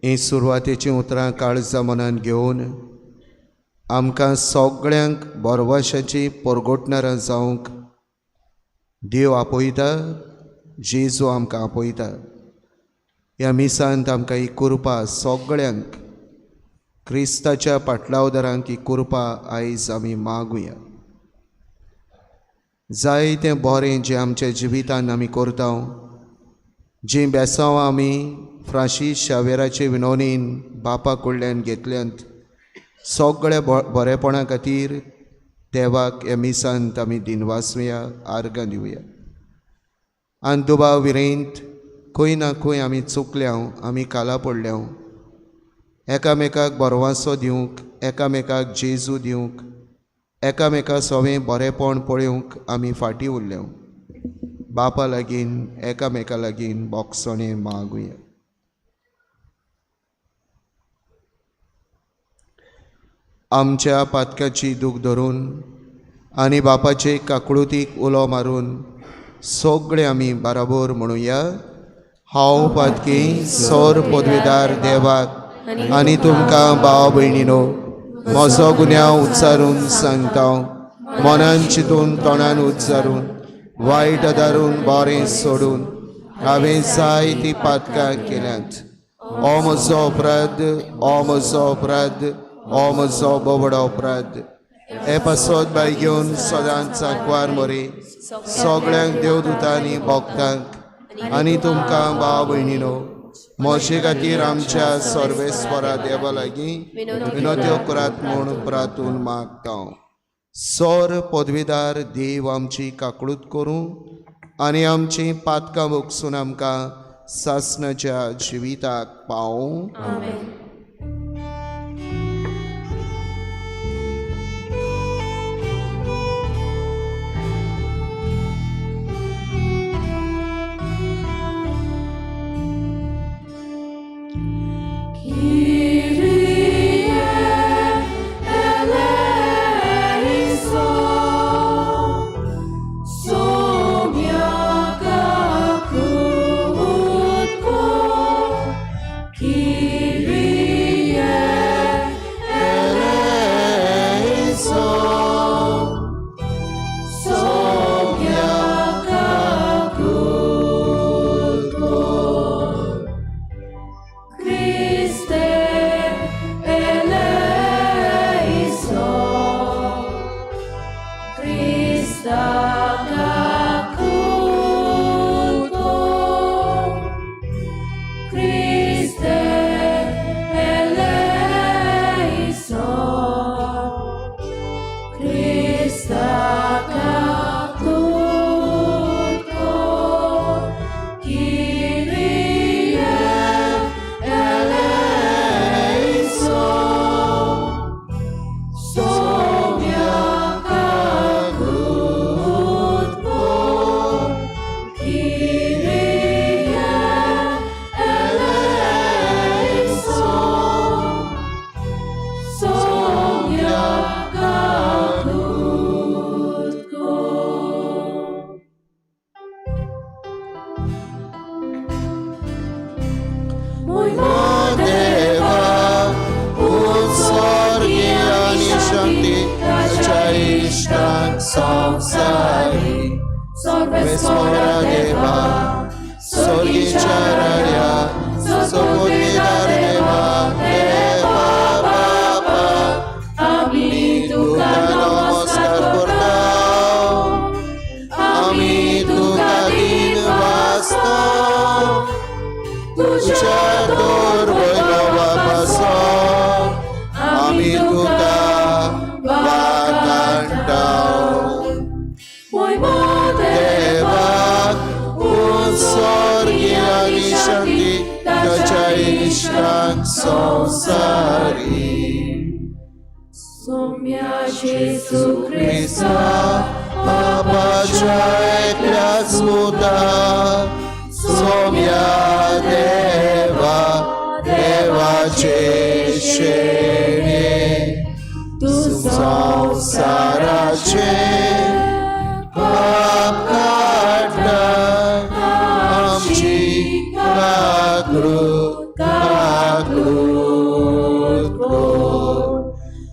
ही सुरवातेचीं उतरां काळजा मनान घेवन आमकां सगळ्यांक बोरवाशाची परगटणारां जावंक देव आपयता, जेजू आमकां आपयता. ह्या मिसांत आमकां ही कृपा सगळ्यांक क्रिस्ताच्या पाटलावदारांक ही कृपा आयज आमी मागुया. जायतें बरें जें आमच्या जिवितान आमी करता, जीं बेसांवां आमी फ्रांसीस शावेराचे विनवणीन बापा कडल्यान घेतल्यांत, सगळ्या बरेपणा खातीर देवाक ह्या मिसांत आमी दिनवासुया, आर्गां दिवया. आनी दुबाव विरेंत खंय ना खंय आमी चुकल्या, आमी काला पडल्या. एकामेकाक बरवासो दिवंक, एकामेकाक जेजू दिवंक, एकामेका सवें बरेपण पळोवंक आमी फाटीं उरल्या. बापा लागीं एकामेका लागीं बोगसणें मागुया. आमच्या पातकाची दूख धरून आनी बापाचे काकळुतीक उलो मारून सगळे आमी बराबर म्हणुया, हांव पातकी सौर पदवेदार देवाक आनी तुमकां भाव भयणीनो म्हजो गुन्यांव उच्चारून सांगता, मनान चिंतून तोंडान उच्चारून वायट आदारून बरें सोडून हांवें जायतीं पातकां केल्यांत. ओ म्हजो अपराध, ओ म्हजो अपराध, ओ म्हजो बोबडो अपराध. हे पासत बाय घेवन सदांच सांकवार मरे सगळ्यांक देवदूतांनी भोगतांक आनी तुमकां भाव भयणीनो म्हजे खातीर आमच्या सर्वेस्वरा देवा लागीं विनोद्यो करात म्हूण प्रातून मागता. सौर पदवीदार देव आमची काकळूत करूं आनी आमची पातकां भोगसून आमकां सासणाच्या जिविताक पावूं. वाकांटाव मोयमा देवाक उत्सर्गी आनी शांती ताच्या इश्टांक संवसारी. सोम्या जेजू क्रिस्ता बापाच्या एकल्याच पुता सोम्या देवा देवाचे शेणे तूं संवसाराचे पाप काडटा आमची काकूट काकूट कर.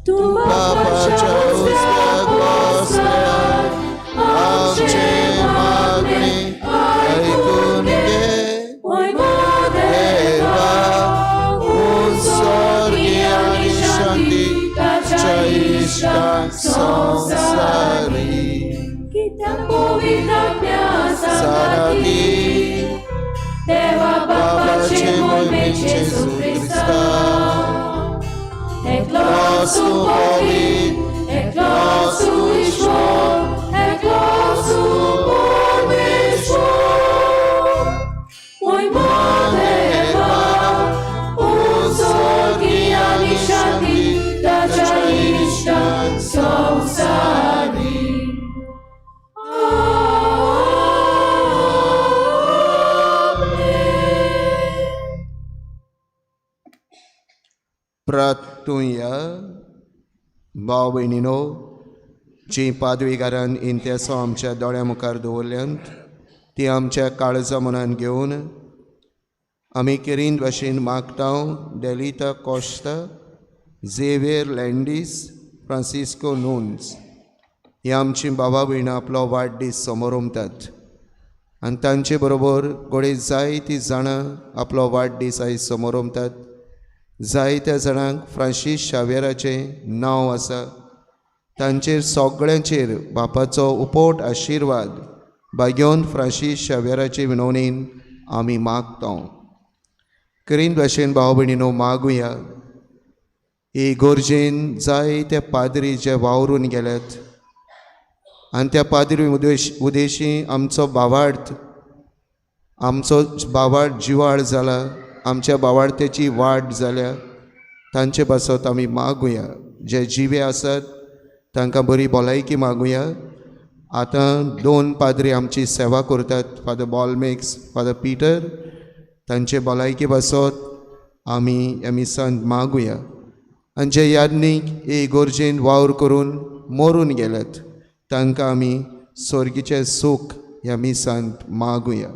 तूं बापाच्या उस्त्याक बसल्यार आमचे मागणी आयकून घे. मोयमा देवा उत्सर्गी आनी शांती ताच्या इश्टांक संवसारी. कित्याक पवित्र आत्म्या साराती देवा बाबाचे बापाचे मोहिमेन मोहिमेन जेजू क्रिस्ता एकलोच तूं पवित्र, एकलोच तूं ईश्वर, एकलोच तूं परमेश्वर. मोयमा देवा उत्सर्गी आनी शांती ताच्या इश्टांक संवसारी. आमेन. प्रार्थुया. भाव भयणीनो, जीं पादविगारान इंतेसांव आमच्या दोळ्या मुखार दवरल्यांत ती आमच्या काळजा मनान घेवन आमी केरीन भाशेन मागता. डेलिता कोश्ता, झेवियर लँडीस, फ्रांसिस्को नुन्स ही आमची बाबा भयणां आपलो वाडदीस समोरमतात आनी तांचे बरोबर घडये जायतीं जाणां आपलो वाडदीस आयज समोरमतात. जायत्या जाणांक फ्रांसीस शावेराचें नांव आसा. तांचेर सगळ्यांचेर बापाचो उपोट आशिर्वाद भाग्योन फ्रांसीस शावेराचे विनवणीन आमी मागता. करीन भाशेन भाव भयणीनो मागुया. ही गोरजेन जायते पाद्री जे वावरून गेल्यात आनी त्या पाद्री उदेशी आमचो भावार्थ, आमचो भावार्थ जिवाळ जाला, आमच्या भावार्थेची वाड जाल्या, तांचे पासत आमी मागुया. जे जिवे आसात तांकां बरी भलायकी मागुया. आतां दोन पाद्री आमची सेवा करतात, फादर बॉलमेक्स, फादर पिटर, तांचे भलायकी पासत आमी ह्या मिसांत मागुया. आनी जे याज्ञीक हे इगोर्जेन वावर करून मरून गेल्यात तांकां आमी सर्गीचें सूख ह्या मिसांत मागुया.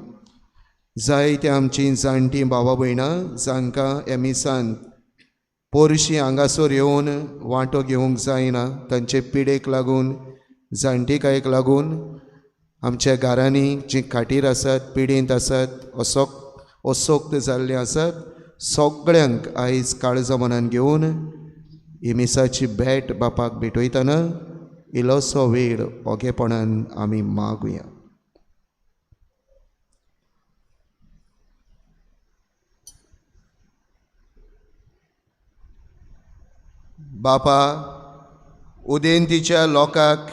जायते आमचीं जाणटीं भावा भयणां जांकां ह्या मिसांत पोरशी हांगासर येवन वांटो घेवंक जायना, तांचे पिडेक लागून, जाणटीकायेक लागून आमच्या घरांनी जीं खाटीर आसात, पिडेंत आसात, असोक्त जाल्लीं आसात, सगळ्यांक आयज काळजा मनान घेवन ही मिसाची भेट बापाक भेटयतना इल्लोसो वेळ ओगेपणान आमी मागुया. बापा, उदेंतीच्या लोकांक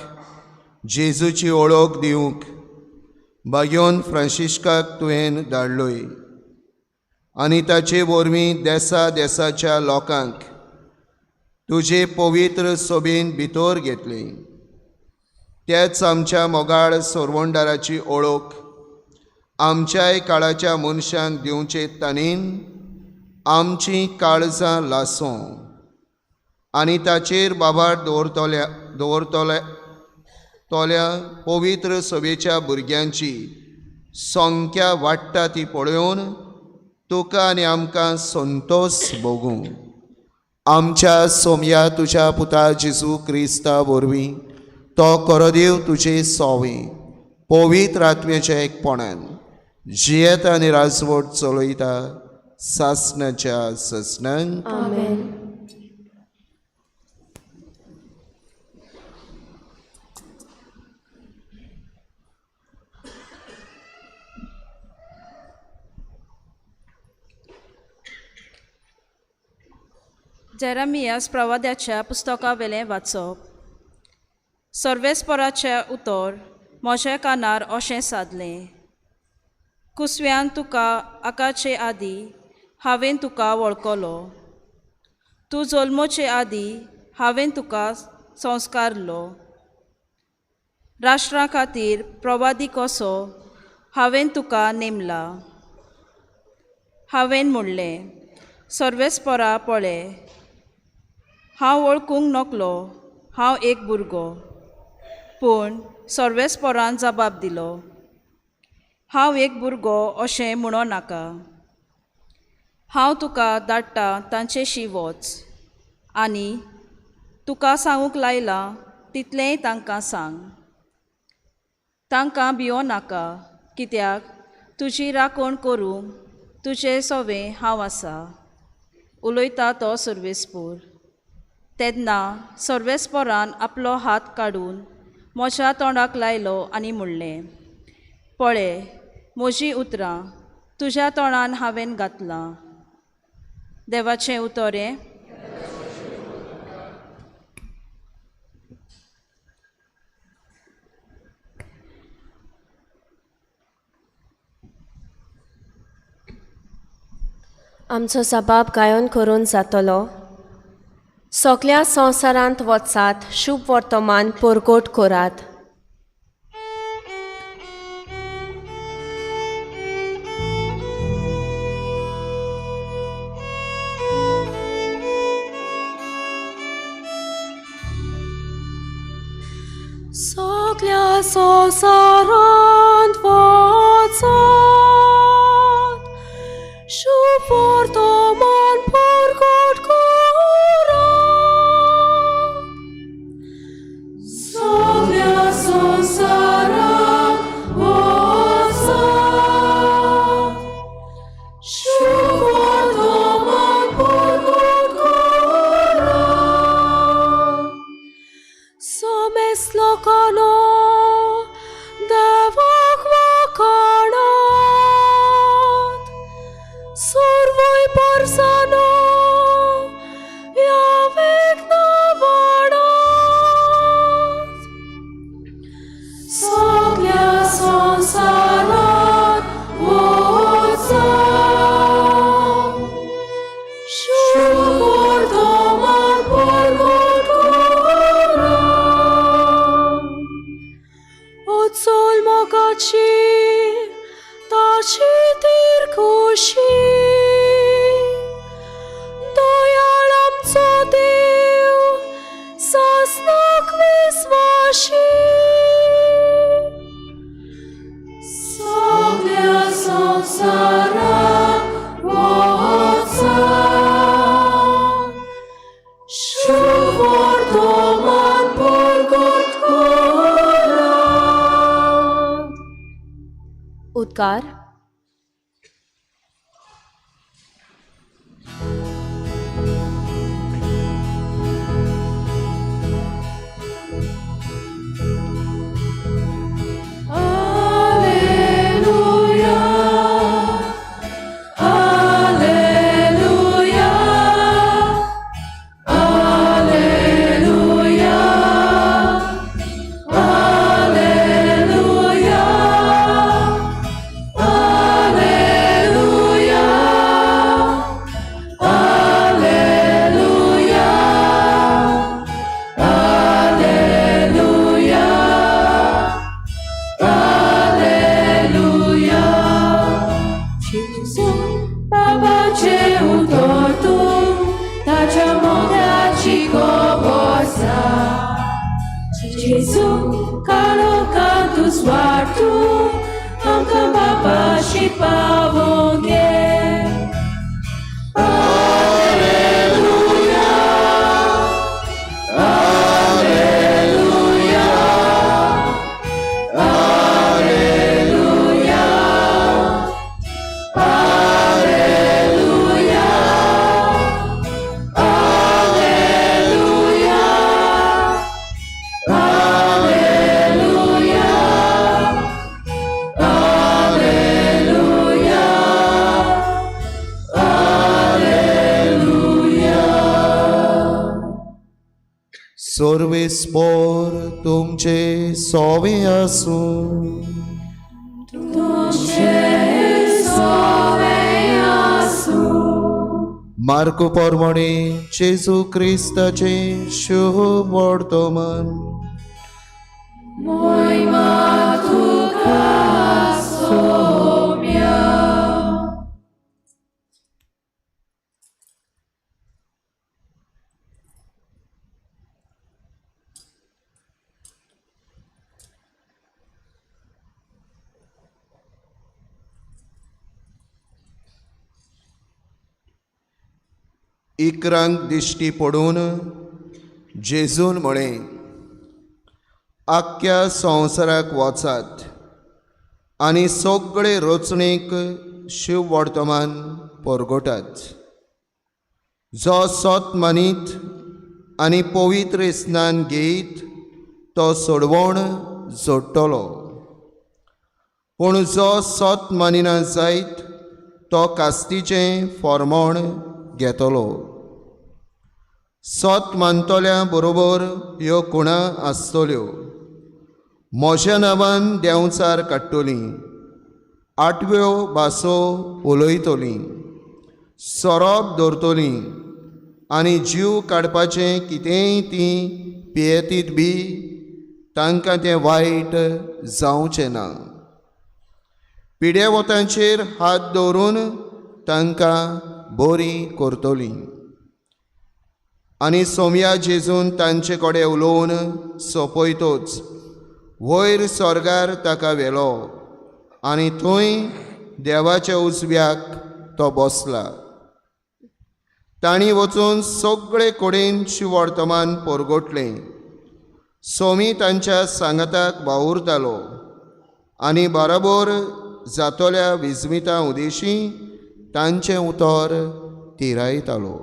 जेजूची ओळख दिवंक बाग्योन फ्रांसिस्काक तुवें धाडलोय आनी ताचे वरवीं देसा देसाच्या लोकांक तुजे पवित्र सोबेन भितर घेतली. त्याच आमच्या मोगाळ सोरवंडाराची ओळख आमच्याय काळाच्या मनशांक दिवचे ताणेन आमचीं काळजां लासों आनी ताचेर बाबार दवरतल्या तोल्या पवित्र सभेच्या भुरग्यांची संख्या वाडटा ती पळोवन तुका आनी आमकां संतोश भोगूं. आमच्या सोमया तुज्या पुता जेजू क्रिस्ता वरवीं तो कोरोदेव तुजे सोवे पवित्र आत्म्याच्या एकपणान जियेता आनी राजवट चलयता सासणाच्या ससनांक. आमेन. जेरेमियास प्रवाद्याच्या पुस्तकावेलें वाचप. सर्वेस्पराचें उतर म्हज्या कानार अशें सादलें, कुसव्यान तुका आकाचे आदीं हांवें तुका वळखलो, तूं जल्मोचे आदीं हांवें तुका संस्कारलो, राष्ट्रा खातीर प्रवादी कसो हांवें तुका नेमला. हांवें म्हणलें, सर्वेस्परा पळय, हांव वळखूंक नकलो, हांव एक भुरगो. पूण सर्वेस्परान जबाब दिलो, हांव एक भुरगो अशें म्हणो नाका, हांव तुका धाडटा तांचेशी वच आनी तुका सांगूंक लायलां तितलेंय तांकां सांग. तांकां भियो नाका, कित्याक तुजी राखण करूंक तुजे सवें हांव आसा, उलयता तो सर्वेस्पोर. तेन्ना सर्वेस्पोरान आपलो हात काडून म्हज्या तोंडाक लायलो आनी म्हणलें, पळय म्हजीं उतरां तुज्या तोंडान हांवें घातलां. देवाचें उतर हें. आमचो सबाब गायन करून जातलो. सगल्या संवसारांत वचात, शुभ वर्तमान परगट करात. सगल्या संवसारांत वचात, शुभ वर्तमान परगट करात. सगल्या संवसारांत वचात, शुभ वर्तमान परगट करात. समेस्त लोकांनो देवाक वाखाणात, सर्वय परसानो यावेक नावाडात. सगल्या संवसारांत वचात, शुभ वर्तमान परगट करात. उचल मोगाची ताची तिरकुशी, दयाळ आमचो देव सासणाक विस्वाशी. सगल्या संवसारांत वचात, शुभ वर्तमान परगट करात. उद्गार. Alleluia, Alleluia, Alleluia, Alleluia, Alleluia, Alleluia, Alleluia, Alleluia. Gesù, बाबाचे उतर तूं ताच्या मोगाची खबर सांग. जेजू काळोखांत उजवाड तूं आमकां बापाशी पावोवंक ये. Alleluia, Alleluia, Alleluia, Alleluia, Alleluia, Alleluia, Alleluia, Alleluia. सर्वे सोर्वेस्पोर तुमचे सोवे आसूं. मार्को परमणे जेजू क्रिस्ताचे शुभ वर्तमान. इकरांक दिश्टी पडून जेजून म्हळें, आख्ख्या संवसाराक वचात आनी सगळे रचणेक शिव वर्तमान परगटात. जो सत मानीत आनी पवित्र स्नान घेयत तो सोडवण जोडटलो, पूण जो सत मानिना जायत तो कास्तीचें फॉर्मोण घेतलो. सत मानतल्या बरोबर ह्यो खुणा आसतल्यो. म्हज्या नांवान देंवचार काडटलीं, आठव्यो भासो उलयतलीं, सोरोप दवरतलीं आनी जीव काडपाचें कितेंय तीं पियेतीत बी तांकां तें वायट जावचें ना. पिडेवोतांचेर हात दवरून तांकां बरीं करतलीं. आनी सोमया जेजून तांचे कडेन उलोवन सोंपयतोच वयर स्वर्गार ताका व्हेलो आनी थंय देवाच्या उजव्याक तो बसला. तांणी वचून सगळे कडेन शिवर्तमान परगटलें. सोमी तांच्या सांगाताक वावुरतालो आनी बरोबर जातल्या विस्मिता उदेशी तांचें उतर तिरायतालो.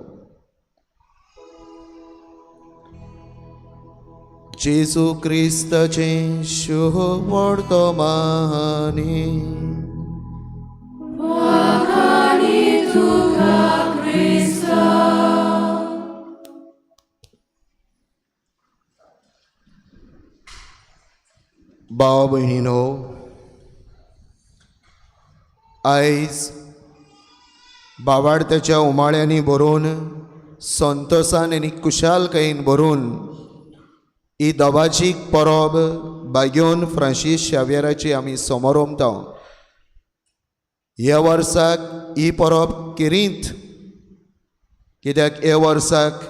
जेजू क्रिस्ताचें शुभ वर्तमान. भाव भयणीनो, आयज बावाडत्याच्या उमाळ्यांनी भरून, संतोसान आनी कुशालकायेन भरून ही दबाजीक परब बाग्योन फ्रांसीस शाव्येराची आमी समोरमता. ह्या वर्साक ही परब किरींत, कित्याक ह्या वर्साक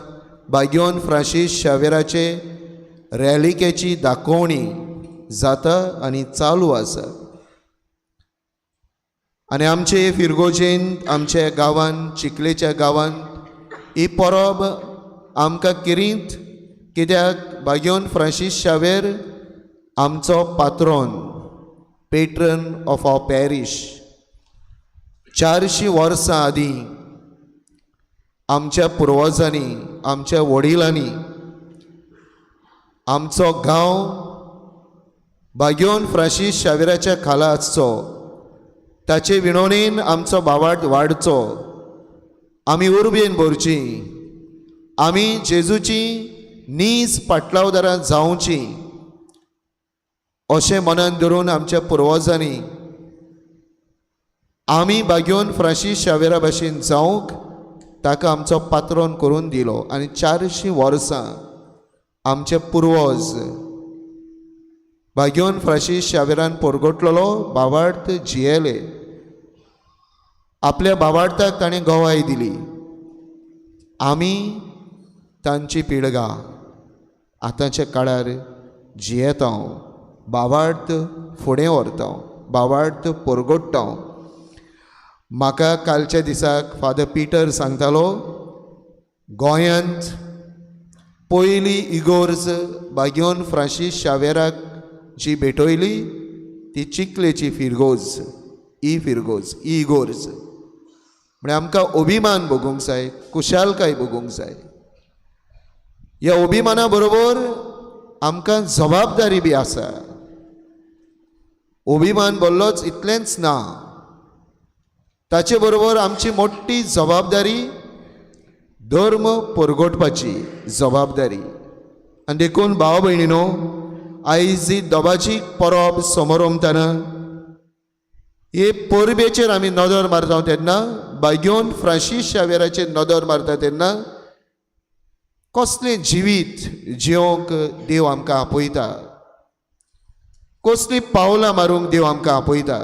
बाग्योन फ्रांसीस शाव्येराचे रॅलिकेची दाखोवणी जाता आनी चालू आसा. आनी आमचे फिरगोजेंत, आमच्या गांवांत, चिखलेच्या गांवांत ही परब आमकां किरींत, कित्याक बाग्योन फ्रांसीस शावेर आमचो पात्रोन, पेट्रन ऑफ our parish. 400 वर्सां आदीं आमच्या पुर्वजांनी, आमच्या वडिलांनी आमचो गांव बाग्योन फ्रांसीस शावेराच्या खाला आसचो, ताचे विणोणेन आमचो बावाट वाडचो, आमी उर्बेन भरची, आमी जेजूची नीज पाटलावदारां जावची अशें मनान धरून आमच्या पुर्वजांनी आमी बाग्योन फ्रांसीस शावेरा भाशेन जावंक ताका आमचो पात्रोन करून दिलो. आनी 400 वर्सां आमचे पुर्वज बाग्योन फ्रांसीस शावेरान परगटलेलो बावार्थ जियेले. आपल्या बावार्थाक ताणें गवाय दिली. आमी तांची पिळगां आतांच्या काळार जियेता, बावार्थ फुडें व्हरता, बावार्थ परगट्टा. म्हाका कालच्या दिसाक फादर पिटर सांगतालो, गोंयांत पयली इगोर्ज बाग्योन फ्रांसीस शावेराक जी भेटयली ती चिखलेची फिरगोज, ही फिरगोज, ही इगोर्ज. म्हळ्यार आमकां अभिमान भोगूंक जाय, कुशालकाय भोगूंक जाय. ह्या अभिमाना बरोबर आमकां जबाबदारी बी आसा. अभिमान बोल्लोच इतलेंच ना, ताचे बरोबर आमची मोठी जबाबदारी धर्म परगटपाची जबाबदारी. आनी देखून भाव भयणीनो, आयज ही दोबाजी परब समोरमतना हे परबेचेर आमी नदर मारता तेन्ना, बाग्योन फ्रांसीस शावेराचेर नदर मारता तेन्ना कसलें जिवीत जियोंक देव आमकां आपयता, कसलीं पावलां मारूंक देव आमकां आपयता.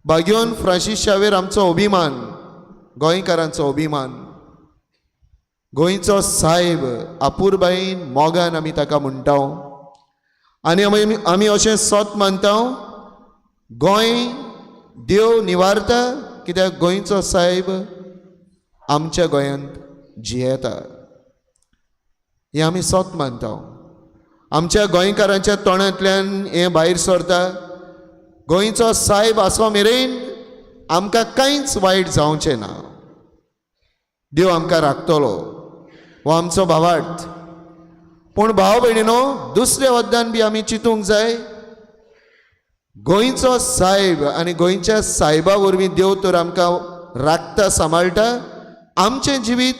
बाग्योन फ्रांसीस शावेर आमचो अभिमान, गोंयकारांचो अभिमान, गोंयचो सायब आपुरबायेन मोगान आमी ताका म्हणटा. आनी आमी अशें सत मानता, गोंय देव निवारता कित्याक गोंयचो सायब आमच्या गोंयांत जियेता, हें आमी सत मानता. आमच्या गोंयकारांच्या तोंडांतल्यान हें भायर सरता, गोंयचो सायब आसो मेरेन आमकां कांयच वायट जावचें ना, देव आमकां राखतलो, हो आमचो भावार्थ. पूण भाव भयणीनो, दुसऱ्या वद्दान बी आमी चिंतूंक जाय, गोंयचो सायब आनी गोंयच्या सायबा वरवीं देव तर आमकां राखता सांबाळटा, आमचें जिवीत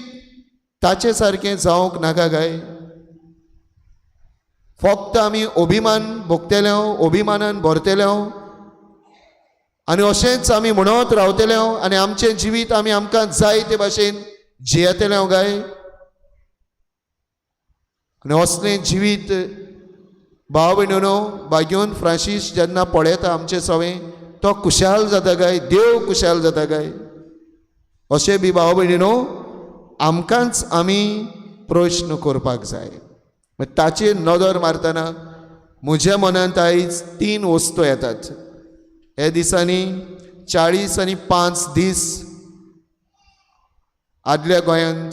ताचे सारकें जावंक नाका काय? फक्त आमी अभिमान भोगतले, अभिमानान भरतले आनी अशेंच आमी म्हणत रावतले आनी आमचें जिवीत आमी आमकां जाय ते भाशेन जियेतले काय? आनी असलें जिवीत भाव भयणीनो बाग्योन फ्रांसीस जेन्ना पळयता आमचें सवें, तो खुशाल जाता काय? देव खुशाल जाता काय? अशें बी भाव भयणीनो आमकांच आमी प्रश्न करपाक जाय. ताचेर नदर मारतना म्हज्या मनांत आयज तीन वस्तू येतात. हे दिसांनी 40 आनी 5 दीस आदल्या गोंयांत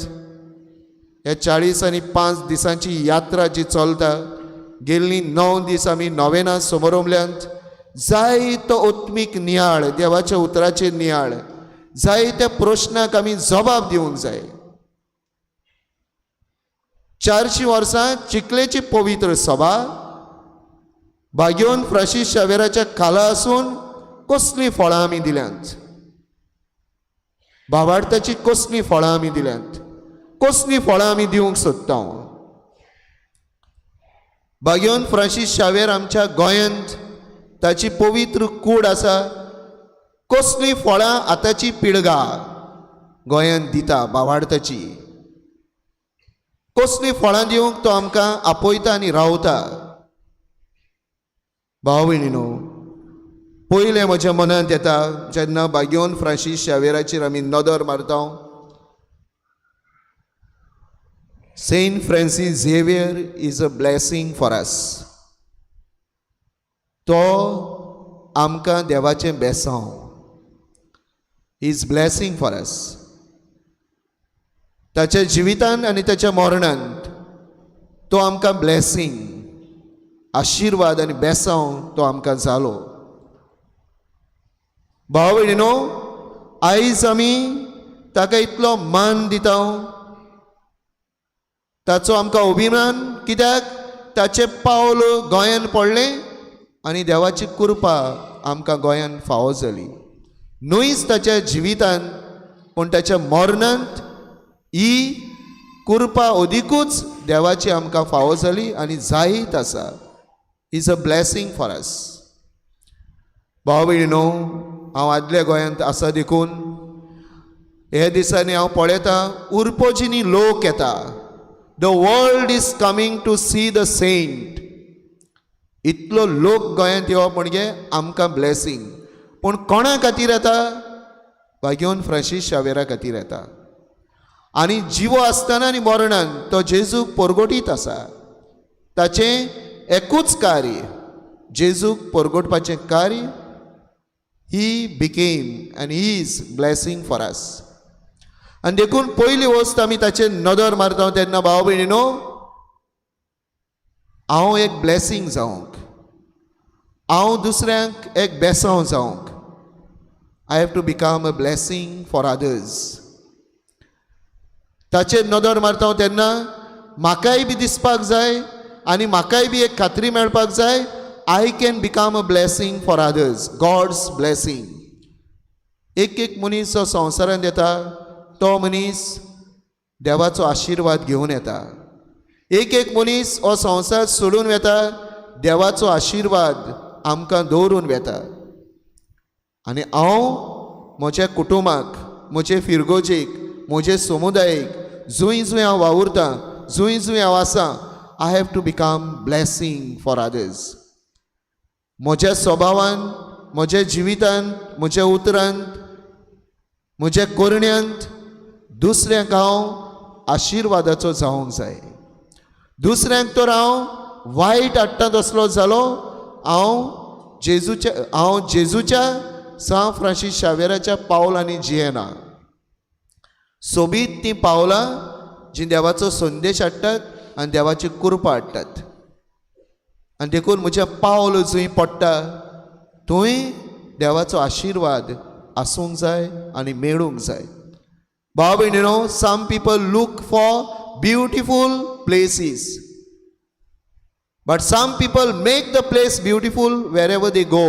हे 40 आनी 5 दिसांची यात्रा जी चलता, गेल्ली 9 दीस आमी नोवेना समोरमल्यांत जायतो आत्मीक नियाळ, देवाच्या उतराचेर नियाळ, जायत्या प्रश्नाक आमी जबाब दिवंक जाय. 400 वर्सां चिखलेची पवित्र सभा बाग्योन फ्रांसीस शावेराच्या खाला आसून कसलीं फळां आमी दिल्यांत, भावार्थाची कसलीं फळां आमी दिल्यांत, कसलीं फळां आमी दिवंक सोदता. बाग्योन फ्रांसीस शावेर आमच्या गोंयांत ताची पवित्र कूड आसा, कसलीं फळां आतांची पिळगा गोंयांत दिता, भावार्थाची कसलीं फळां दिवंक तो आमकां आपयता आनी रावता. भाव भयणीनो, पयलें म्हज्या मनांत येता जेन्ना बाग्योन फ्रांसीस शावेराचेर आमी नदर मारता, Saint Francis Xavier is a blessing for us. तो आमकां देवाचें बेसांव, is blessing for us. ताच्या जिवितान आनी ताच्या मरणांत तो आमकां ब्लेसींग, आशिर्वाद आनी बेसांव तो आमकां जालो. भाव भयणीनो, आयज आमी ताका इतलो मान दिता, ताचो आमकां अभिमान, कित्याक ताचें पावल गोंयान पडलें आनी देवाची कृपा आमकां गोंयान फावो जाली. न्हूच ताच्या जिवितान पूण ताच्या मरणांत ही कृपा अदिकूच देवाची आमकां फावो जाली आनी जायत आसा. Is a blessing for us. भाव भयणीनो, हांव आदल्या गोंयांत आसा देखून हे दिसांनी हांव पळयतां उर्पोजिनी लोक येता. The world is coming to see the saint. इतलो लोक गोंयांत येवप म्हणजे आमकां ब्लेसींग. पूण कोणा खातीर येता? बाग्योन फ्रांसीस शावेरा खातीर येता. आनी जिवो आसतना आनी मरणान तो जेजूक परगटीत आसा. ताचें एकूच कार्य, जेजूक परगटपाचें कार्य. He became and he is blessing for us. आनी देखून पयली वस्त आमी ताचेर नदर मारता तेन्ना भाव भयणीनो, हांव एक ब्लेसींग जावंक, हांव दुसऱ्यांक एक बेसांव जावंक, I have to become a blessing for others. ताचेर नदर मारता तेन्ना म्हाकाय बी दिसपाक जाय आनी म्हाकाय बी एक खात्री मेळपाक जाय, I can become a blessing for others, God's blessing. एक एक मनीस जो संवसारांत येता तो मनीस देवाचो आशिर्वाद घेवन येता. एक एक मनीस हो संवसार सोडून वेता, देवाचो आशिर्वाद आमकां दवरून वेता. आनी हांव म्हज्या कुटुंबाक, म्हजे फिरगोजेक, म्हजे समुदायेक, जंय जंय हांव वावुरतां, जंय जंय हांव आसा, I have to become blessing for others. म्हज्या स्वभावान, म्हज्या जिवितांत, म्हज्या उतरांत, म्हज्या करण्यांत दुसऱ्यांक हांव आशिर्वादाचो जावंक जाय. दुसऱ्यांक तर हांव वायट हाडटा तसलो जालो, हांव जेजूच्या सांत फ्रांसीस शावेराच्या पावलांनी जियेना. सोबीत तीं पावलां जीं देवाचो संदेश हाडटात आनी देवाची कृपा हाडटात. आनी देखून म्हजें पावल जंय पडटा थंय देवाचो आशिर्वाद आसूंक जाय आनी मेळूंक जाय. भाव भयणीनो, some people look for beautiful places, but some people make the place beautiful wherever they go.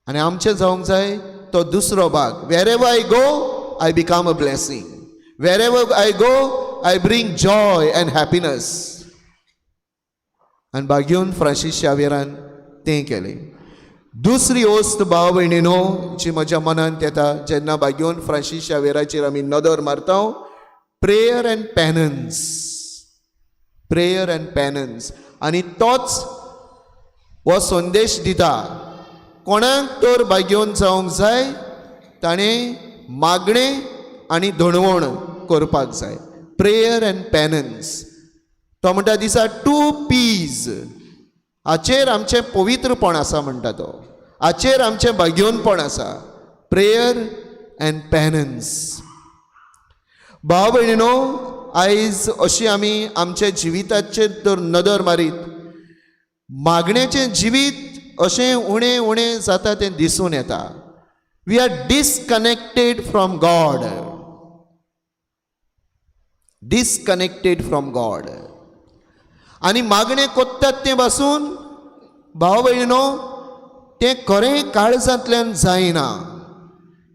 आनी आमचें जावंक जाय तो दुसरो भाग. Wherever I go I become a blessing, wherever I go I bring joy and happiness. आनी भाग्योन Francis शावेरान तें केलें. दुसरी वस्त भाव भयणीनो जी म्हज्या मनांत येता जेन्ना भाग्योन फ्रांसीस शावेराचेर आमी नदर मारता, prayer and penance, prayer and penance. आनी तोच हो संदेश दिता, कोणाक तर भाग्योन जावंक जाय ताणें मागणें आनी धणवण करपाक जाय. Prayer and penance. तो म्हणटा दिसा टू पीज, हाचेर आमचें पवित्रपण आसा म्हणटा तो, हाचेर आमचें भाग्योनपण आसा, प्रेयर एंड पेनन्स. भाव भयणीनो, आयज अशी आमी आमच्या जिविताचेर तर नदर मारीत, मागण्याचें जिवीत अशें उणें उणें जाता तें दिसून येता. We are disconnected from God, disconnected from God. आनी मागणें कोत्तात तें पासून भाव भयणीनो तें खरें काळजांतल्यान जायना,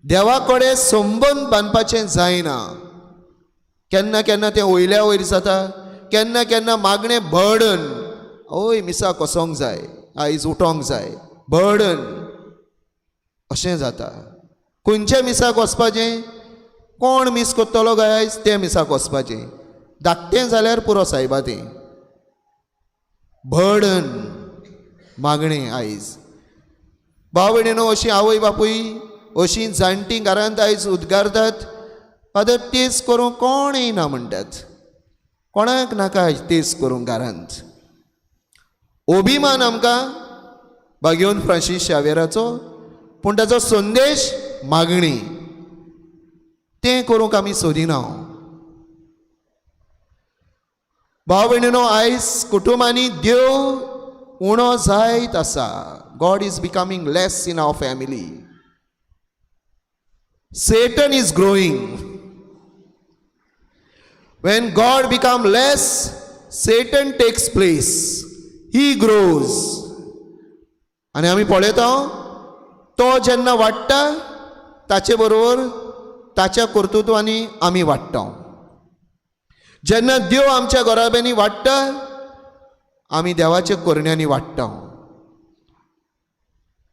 देवा कडेन संबंद बांदपाचें जायना. केन्ना केन्ना तें वयल्या वयर जाता, केन्ना केन्ना मागणें बर्डन, ओय मिसा कोसोंक जाय, आयज उठोंक जाय, बर्डन अशें जाता. खंयच्या मिसाक वचपाचें, कोण मीस करतलो काय आयज तें मिसाक वचपाचें, धाकटें जाल्यार पुरो सायबा तें बर्डन मागणें आयज. भाव भयणीनो, अशी आवय बापूय अशीं जाणटीं घरांत आयज उद्गारतात, फादर तेज करूंक कोण येयना म्हणटात, कोणाक नाका आयज तेज करूंक घरांत. अभिमान आमकां भाग्योन फ्रांसीस शावेराचो, पूण ताचो संदेश मागणी तें करूंक आमी सोदिना. भाव भयणीनो, आयज कुटुंबांनी देव उणो जायत आसा. God is becoming less in our family. Satan is growing. When God become less, Satan takes place, he grows. आनी आमी पळयता तो जेन्ना वाडटा ताचे बरोबर ताच्या कर्तृत्वांनी आमी वाडटा. जेन्ना देव आमच्या घराब्यांनी वाडटा आमी देवाच्या करण्यांनी वाडटा.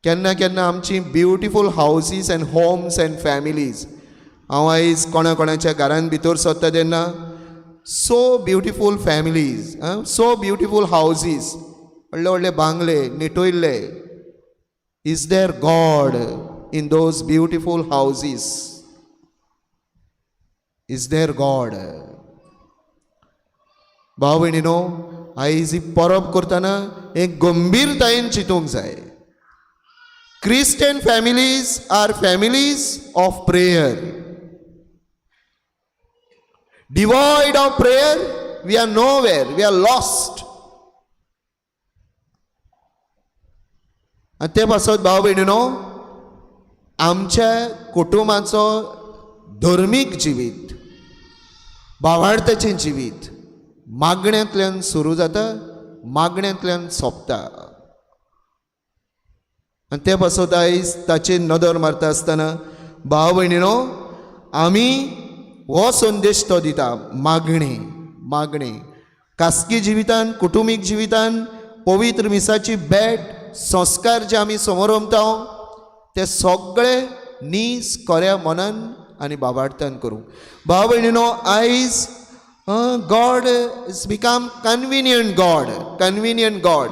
केन्ना केन्ना आमची beautiful houses and homes and families, हांव आयज कोणा कोणाच्या घरान भितर सरता तेन्ना so beautiful families, so beautiful houses, व्हडले व्हडले बांगले निटयल्ले. Is there God in those beautiful houses? Is there God? भाव भयणीनो, आयज ही परब करतना एक गंभीरतायेन चिंतूंक जाय. Christian families are families of prayer. Devoid of prayer, we are nowhere, we are lost. आनी ते पासत भाव भयणीनो, आमच्या कुटुंबाचो धर्मीक जिवीत, भावार्थाचें जिवीत मागण्यांतल्यान सुरू जाता, मागण्यांतल्यान सोंपता. आनी ते पासत आयज ताचेर नदर मारता आसतना भाव भयणीनो, आमी हो संदेश तो दिता. मागणें, मागणें खासगी जिवितान, कुटुंबीक जिवितान, पवित्र मिसाची भेट, संस्कार जे आमी समोरमता ते सगळे नीस खऱ्या मनान आनी बाबार्थान करूंक. भाव भयणीनो, आयज God is become convenient God, convenient God.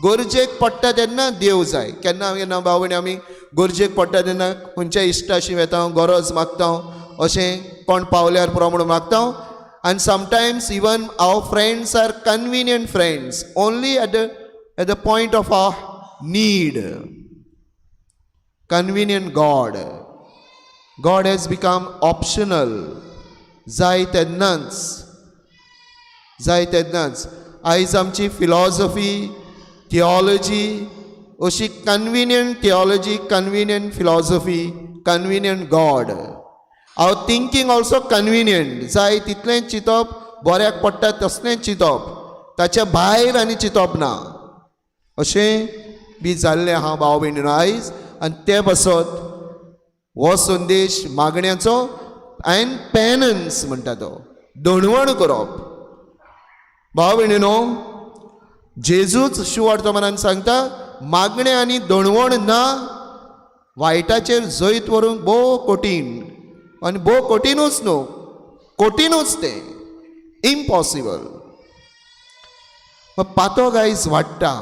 गरजेक पडटा तेन्ना देव जाय. केन्ना केन्ना भाव भयणी आमी गरजेक पडटा तेन्ना खंयच्या इश्टाशी वेता, गरज मागता, अशें कोण पावल्यार पुरो म्हणून मागता. आनी sometimes even our friends are convenient friends only at the point of our need. Convenient God. God has become optional. जाय तेन्नाच, जाय तेन्नाच. आयज आमची फिलॉसॉफी, थियोलॉजी अशी convenient theology, convenient philosophy, convenient God. Our thinking also convenient. जाय तितलेंच चिंतप, बऱ्याक पडटा तसलेंच चिंतप, ताच्या भायर आनी चिंतप ना, अशें बी जाल्लें आहा भाव भयणीनो आयज. आनी ते पासत हो संदेश मागण्याचो आनी पेनन्स म्हणटा तो दणवण करप. भाव भयणीनो, जेजूच शुवर्तमानान सांगता, मागणें आनी दणवण ना वायटाचेर जैत व्हरूंक भोव कठीण, आनी भोव कठीणूच न्हू, कठीणूच तें, इम्पॉसिबल. पातोक आयज वाडटा,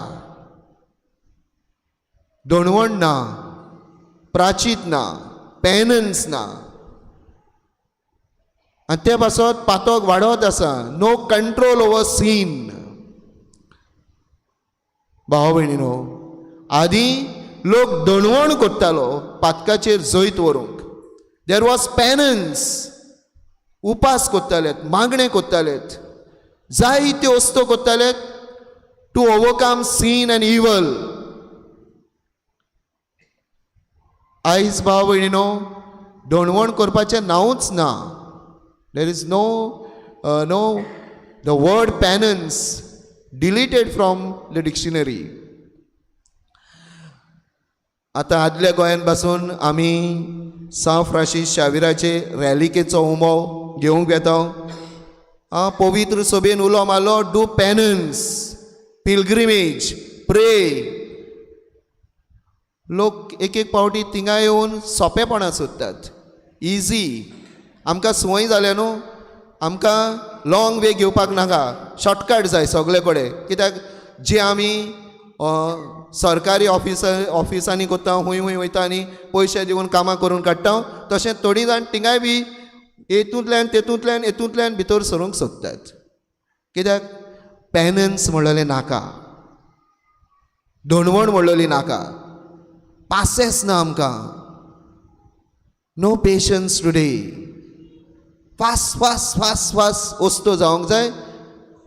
दणवण ना, प्राचीत ना, पेनन्स ना, आनी ते पासत पातोक वाडत आसा. No control over scene. भाव भयणीनो, आदीं लोक दणवण करतालो पातकाचेर जैत व्हरूंक. There was penance. उपास करताले, मागणें करताले, जायत्यो वस्तू करताले to overcome sin and evil. आयज भाव भयणीनो, दणवण करपाचें नांवूच ना. There is no the word penance deleted from the dictionary. आतां आदल्या गोंयांत पासून आमी सांव फ्रांसीस शाविराचे रॅलिकेचो उमो घेवंक येता. आं, पवित्र सभेन उलो मारलो, do penance, pilgrimage, pray. लोक एक एक पावटी थिंगा येवन सोंपेपणां सोदतात, इजी. आमकां संवय जाल्या न्हू, आमकां लॉंग वे घेवपाक नाका, शॉर्टकट जाय सगळे कडेन. कित्याक जे आमी सरकारी ऑफिसांनी करता, खूंय खूंय वयता आनी पयशे दिवन कामां करून काडटा, तशें थोडीं जाण थिंगाय बी हेतूंतल्यान तेतूंतल्यान हेतूंतल्यान भितर सरूंक सोदतात. कित्याक पेनन्स म्हणलेलें नाका, दणवण म्हणलेली नाका, पासेस ना आमकां. No patience today. Fast fast fast fast वस्तू जावंक जाय,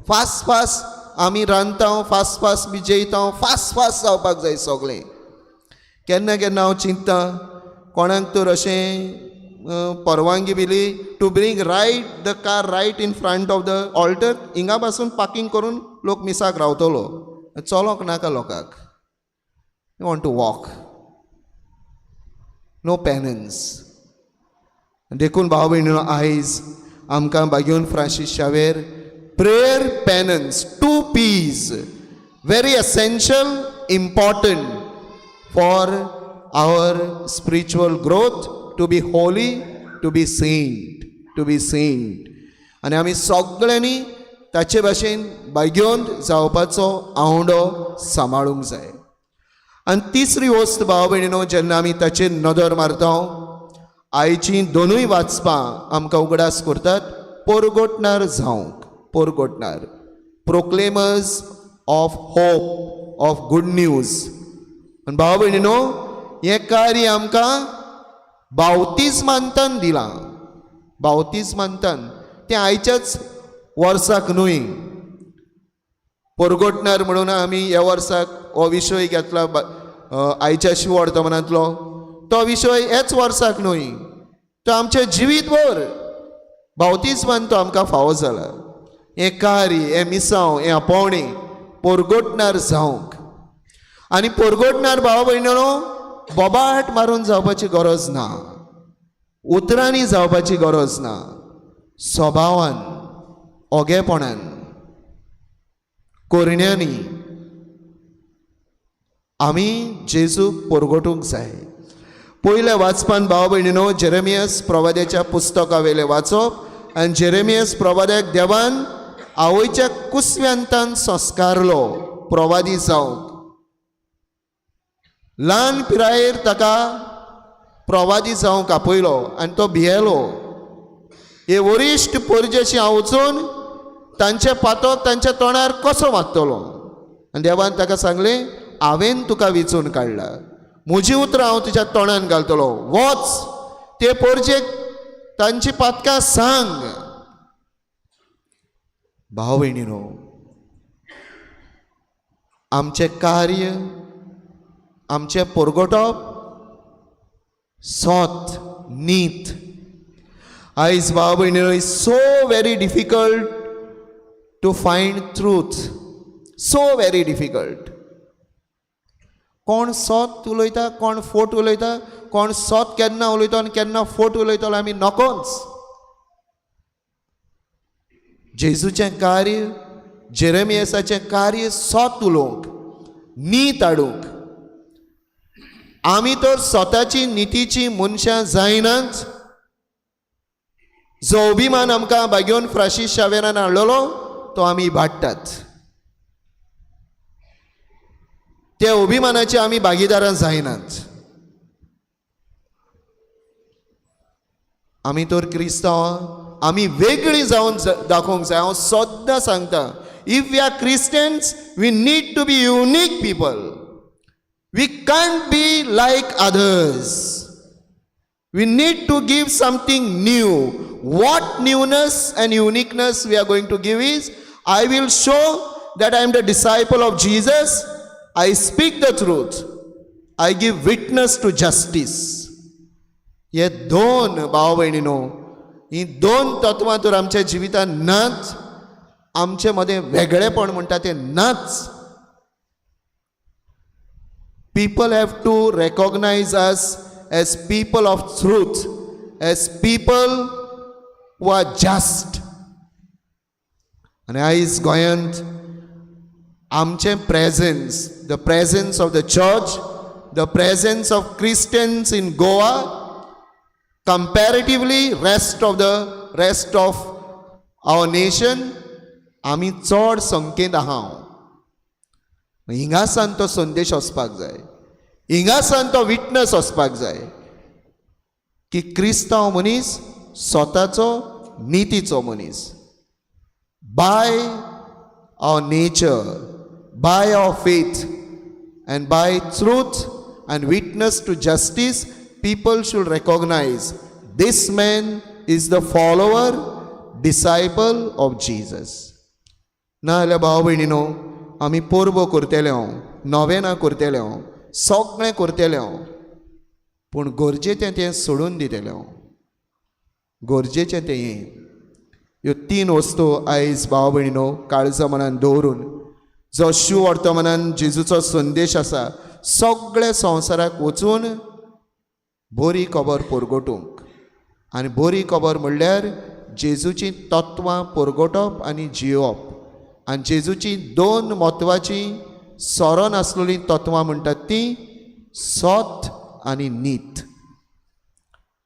फास्ट फास्ट आमी रांदता, फास्ट फास्ट बी जेयता, फास्ट फास्ट जावपाक जाय सगळें. केन्ना केन्ना हांव चिंतता, कोणाक तर अशें परवानगी दिली to bring right the car right in front of the altar, हिंगा पासून पार्कींग करून लोक मिसाक रावतलो. चलोंक नाका लोकांक. Want to walk. No penance. देखून भाव भयणीनो, आयज आमकां बागेवन Francis Xavier prayer, penance, two P's, very essential, important for our spiritual growth, to be holy, to be saint, to be saint. आनी आमी सगळ्यांनी ताचे भाशेन बागेवन जावपाचो आंवडो सांबाळूंक जाय. आनी तिसरी वस्त भाव भयणीनो, जेन्ना आमी ताचेर नदर मारता, आयचीं दोनूय वाचपां आमकां उगडास करतात पोरगोटणार जावंक, पोरगोटणार, proclaimers of hope, of good news. आनी भाव भयणीनो, हें कार्य आमकां बावतीज मानतान दिलां. बावतीज मानतान, तें आयच्याच वर्साक न्हय. पोरगोटणार म्हणून आमी ह्या वर्साक हो विशय घेतला, आयच्या शिवर्तमानांतलो तो विशय ह्याच वर्साक न्हय, तो आमचें जिवीत भर बावतीजमान तो आमकां फावो जाला. हें कार्य, हें मिसांव, हें आपोवणें पोरगोटणार जावंक. आनी पोरगोटणार भाव भयणीनो, बोबाट मारून जावपाची गरज ना, उतरांनी जावपाची गरज ना. स्वभावान, ओगेपणान, करण्यांनी आमी जेजूक परगटूंक जाय. पयल्या वाचपान भाव भयणीनो जेरेमियस प्रवाद्याच्या पुस्तका वयलें वाचप आनी जेरेमियस प्रवाद्याक देवान आवयच्या कुसव्यांतान संस्कारलो प्रवादी जावंक. ल्हान पिरायेर ताका प्रवादी जावंक आपयलो आनी तो भियेलो. हे वरिश्ठ परजेशी हांव वचून तांचे पातक तांच्या तोंडार कसो मारतलो? आनी देवान ताका सांगलें, हांवें तुका विचून काडला, म्हजी उतरां हांव तुज्या तोंडान घालतलो, वच ते परजेक तांची पातकां सांग. भाव भयणीनो, आमचें कार्य, आमचें परगटप सोत नीत. आयज भाव भयणीनो, is so very difficult to find truth, so very difficult. कोण सोत उलयता, कोण फोट उलयता, कोण सोत केन्ना उलयता आनी केन्ना फोट उलयतलो आमी नकोच. जेजूचें कार्य, जेरेमियसाचें कार्य सोत उलोवंक, नीत हाडूंक. आमी तर स्वताची नितीची मनशां जायनात. जो अभिमान आमकां बागेवन फ्रांसीस शावेरान हाडलेलो तो आमी वाडटात. त्या अभिमानाचे आमी भागीदारां जायनात. आमी तर क्रिस्तांव, आमी वेगळी जावन दाखोवंक जाय. हांव सद्दां सांगता, if we are Christians we need to be unique people. We can't be like others. We need to give something new. What newness and uniqueness we are going to give is, I will show that I am the disciple of Jesus. I speak the truth. I give witness to justice. हे दोन भाव भयणीनो, ही दोन तत्वां तर आमच्या जिवितांत नाच, आमचे मदें वेगळेपण म्हणटा तें नाच. People have to recognize us as people of truth, as people who are just. आनी आयज गोंयांत आमचें presence, the presence of the church, the presence of Christians in Goa, comparatively rest of our nation, आमी चड संख्येंत आहा. हिंगासान तो संदेश वचपाक जाय, हिंगासान तो विटनस वचपाक जाय की क्रिस्तांव मनीस स्वताचो नितीचो मनीस. By our nature, by our faith and by truth and witness to justice, people should recognize this man is the follower, disciple of Jesus. ना जाल्यार भाव भयणीनो, आमी परबो करतले हांव, नोवेनां करतले हांव, सगळें करतले हांव, पूण गरजेचें तें सोडून दितलें हांव. गरजेचें तें हें. ह्यो तीन वस्तू आयज भाव भयणीनो काळजा मनान दवरून, जो शिव वर्तमानान जेजूचो संदेश आसा सगळ्या संवसाराक वचून बरी खबर परगटूंक. आनी बरी खबर म्हणल्यार जेजूचीं तत्वां परगटप आनी जियोवप. आनी जेजूचीं दोन म्हत्वाचीं सोरो नासलेलीं तत्वां म्हणटात तीं सत आनी नीत.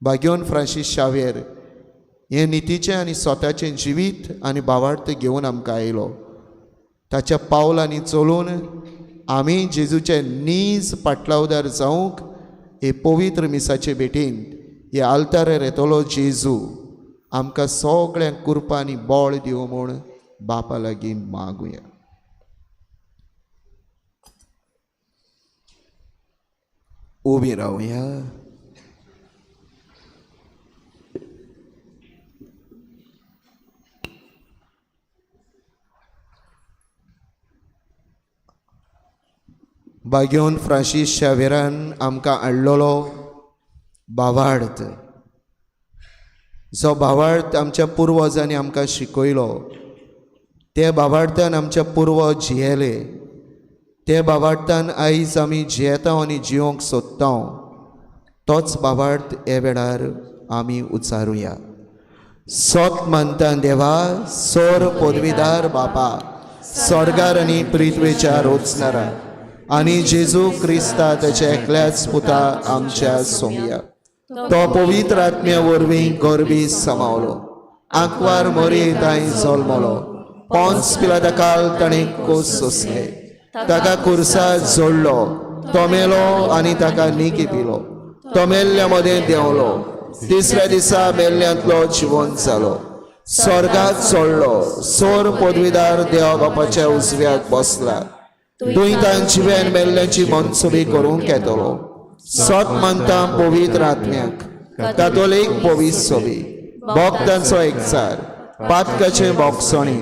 बागेवन फ्रांसीस शावेर हें नितीचें आनी स्वताचें जिवीत आनी भावार्थ घेवन आमकां आयलो. ताच्या पावलांनी चलून आमी जेजूचे नीज पाटलावदार जावंक हे पवित्र मिसाचे भेटीन हे आल्तारार येतलो जेजू आमकां सगळ्यांक कृपा आनी बळ दिवं म्हूण बापा लागीं मागुया. उबी रावया. बागेवन फ्रांसीस शावेरान आमकां हाडलेलो भावार्थ, जो भावार्थ आमच्या पुर्वजांनी आमकां शिकयलो, ते भावार्थान आमच्या पुर्वज जियेले, ते भावार्थान आयज आमी जियेता आनी जियोंक सोदता, तोच भावार्थ हे वेळार आमी उच्चारुया. सोत मानता देवा सोर पदवीदार बापा स्वर्गार आनी पृथ्वेच्या रोचणारा आनी जेजू क्रिस्ता तेच्या एकल्याच पुता आमच्या सोमया तो पवित्र आत्म्या वरवीं गोरबी समावलो आंकवार मोरी तांय जल्मलो पोन्स पिलाता ताणें कोस सोंसले ताका कुर्सा जोडलो तो मेलो आनी ताका निकी पिलो तो मेल्ल्या मदें देंवलो तिसऱ्या दिसा मेल्ल्यांतलो जिवन जालो स्वर्गात चडलो सोर पदवीदार देवा बापाच्या उजव्याक बसला दुयतान जिव्यान मेल्ल्याची मनसुबी करूंक येतलो सत मानता पवित्र आत्म्याक कातोलीक पवित्र सोबी भक्तांचो एकचार पातकाचें बोगसणी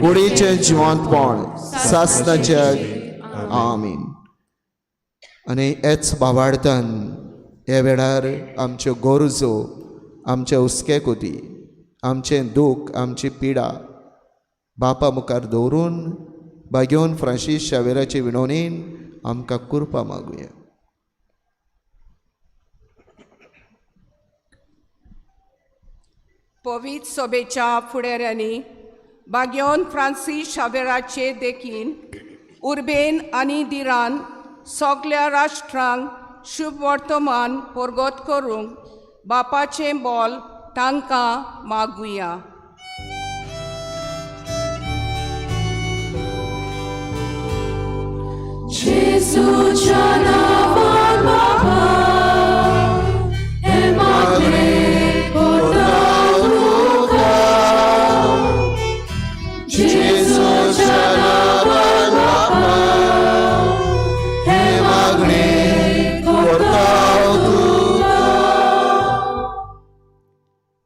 गुडीचें जिवंतपण सासनाच्या आमीन. आनी हेच बावाडतान ह्या वेळार आमच्यो गरजो आमचे हुस्के कोती आमचें दूख आमची पिडा बापा मुखार दवरून बागेवन फ्रांसीस शावेराचे विनवणीन आमकां कृपा मागुया. पवित्र सभेच्या फुडाऱ्यांनी बाग्योन फ्रांसीस शावेराचे देखीन उर्बेन आनी दिरान सगल्या राष्ट्रांक शुभ वर्तमान परगत करूंक बापाचें बोल तांकां मागुया. जेजूच्या नांवान बापा हें मागणें करता तुका. जेजूच्या नांवान बापा हें मागणें करता तुका.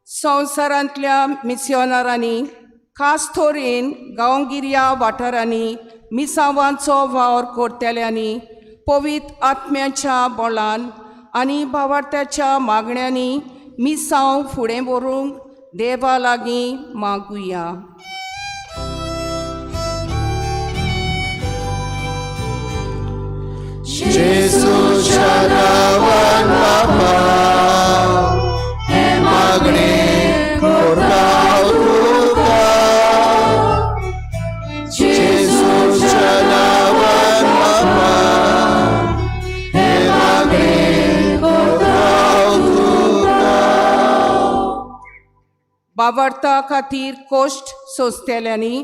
संवसारांतल्या मिसियोनारांनी खास तरेन गांवगिऱ्या वाठारांनी मिसावांचो वावर करतल्यांनी पवित्र आत्म्याच्या बळान आनी भावार्थ्याच्या मागण्यांनी मिसांव फुडें व्हरूंक देवा लागीं मागुया. जेजूच्या नांवान बापा हें मागणें करता तुका. जेजूच्या नांवान बापा हें मागणें करता तुका. बावर्ता खातीर कोश्ट सोंसतल्यांनी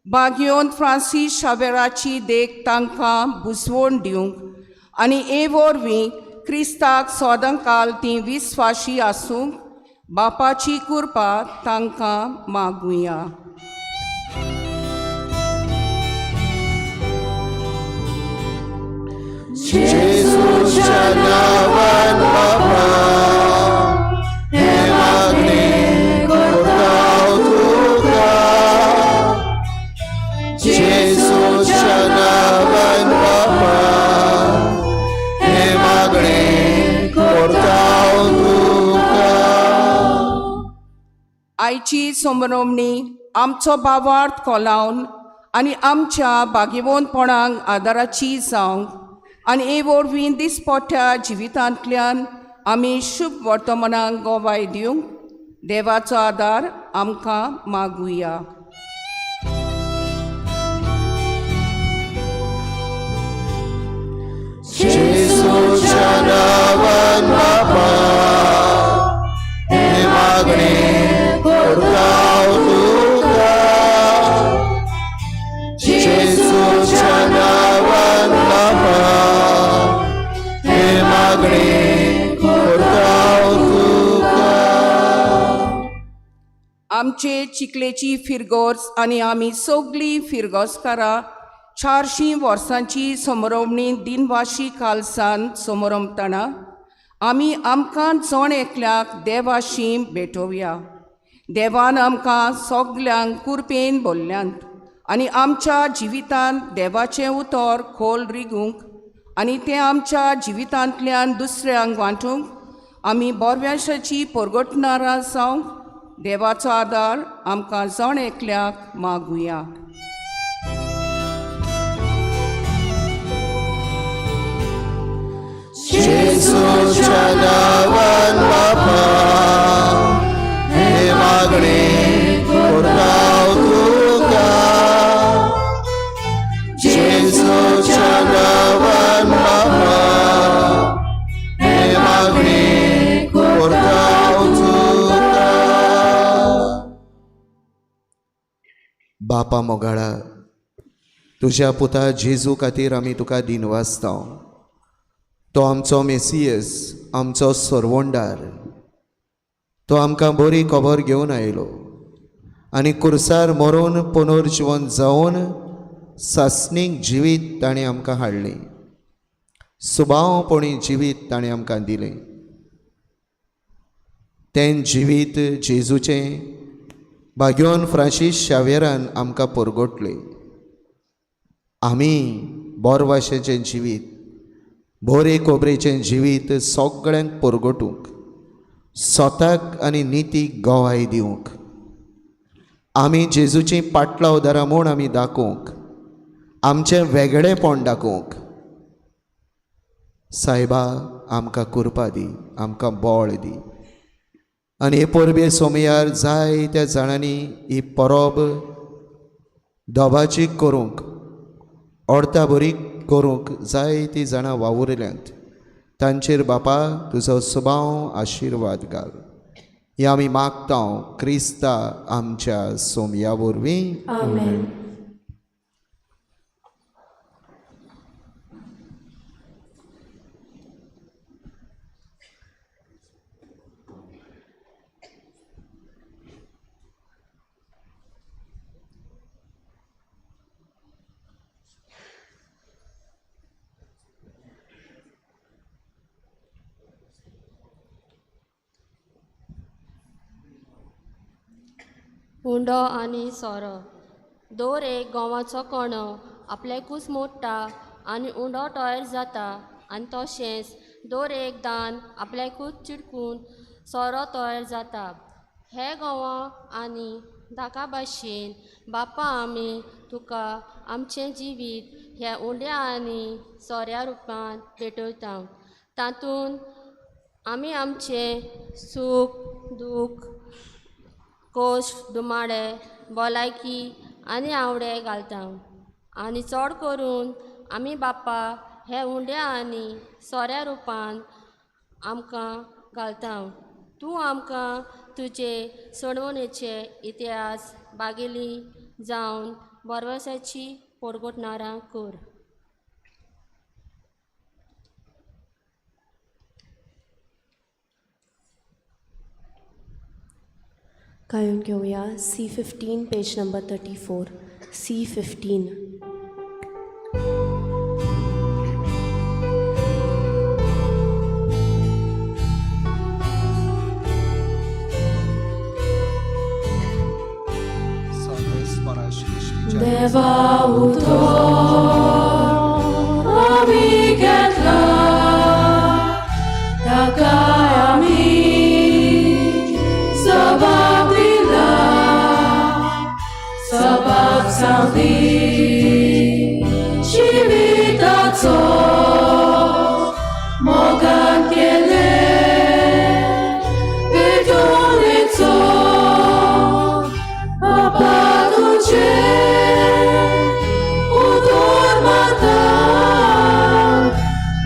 बागयोन फ्रांसीस शावेराची देख तांकां बुजवण दिवंक आनी हे वरवीं क्रिस्ताक सदांकाल तीं विस्वाशी आसूंक बापाची कृपा तांकां मागुया. जेजूच्या नांवान बापा हें मागणें करता तुका. जेजूच्या नांवान बापा हें मागणें करता तुका. आयची समरोमणी आमचो भावार्थ कोलावन आनी आमच्या भाग्यवंतपणाक आदाराची जावंक आनी हे वरवीं दिसपट्ट्या जिवितांतल्यान आमी शुभ वर्तमानाक गवाय दिवंक देवाचो आदार आमकां मागुया. जेजूच्या नांवान बापा हें मागणें करता तुका. जेजूच्या नांवान बापा हें मागणें करता तुका. आमचे चिखलेची फिरगोर्ज आनी आमी सगळीं फिरगोजकारां 400 वर्सांची समरोमणी दिनवाशी कालसान समरमतना आमी आमकां जण एकल्याक देवाशी भेटोवया. देवान आमकां सगल्यांक कुरपेन बोल्ल्यांत आनी आमच्या जिवितांत देवाचें उतर खोल रिगूंक आनी तें आमच्या जिवितांतल्यान दुसऱ्यांक वांटूंक आमी बोरव्याशाची परगटणारां जावंक देवाचो आदार आमकां जण एकल्याक मागुया. जेजूच्या नांवान बापा हें मागणें बापा मोगाळा, तुज्या पुता जेजू खातीर आमी तुका दिनवासता. तो आमचो मेसियस, आमचो सरवंडार. तो आमकां बरी खबर घेवन आयलो आनी कुर्सार मरून पुनर्जिवन जावन सासणीक जिवीत ताणें आमकां हाडलें, सुबावपणी जिवीत ताणें आमकां दिलें. तें जिवीत जेजूचें भाग्योन फ्रांसीस शावेरान आमकां परगटलें. आमी बोरवाशेचें जिवीत, बोरे कोबरेचें जिवीत सगळ्यांक परगटूंक, स्वताक आनी नितीक गवाय दिवंक, आमी जेजूचीं पाटलावदारां म्हूण आमी दाखोवंक, आमचें वेगळेपण दाखोवंक सायबा आमकां कुरपा दी, आमकां बळ दी. आनी हे परबे सोमयार जायत्या जाणांनी ही परब दबाजी करूंक, अर्था बरी करूंक जायतीं जाणां वावुरल्यांत. तांचेर बापा तुजो सुबाव आशिर्वाद घाल. हे आमी मागता क्रिस्ता आमच्या सोमया वरवीं. आमेन. उंडो आनी सोरो. दर एक गोवाचो कणो आपल्याकूच मोडटा आनी उंडो तयार जाता, आनी तशेंच दर एक दान आपल्याकूच चिटकून सोरो तयार जाता. हे गोवा आनी ताका भाशेन बापा आमी तुका आमचें जिवीत ह्या उंड्या आनी सोऱ्या रुपान भेटयता. तातूंत आमी आमचें सूख दूख, कोश्ट, दुमाडे, भलायकी आनी आवडे घालता. आनी चड करून आमी बाप्पा हे उंड्या आनी सोऱ्या रुपान आमकां घालता. तूं आमकां तुजे सणवणेचे इतिहास बागेली जावन बरवसाची पोरगोटणारां कर. गायन घेवया C15 page number 34. C15. देवा उतो आमी घेतला ताका आमी सबाब दिला, सबाब सांगली जिविताचो मोगान केले भेटवणेचो. बापा तुजे उदोर माता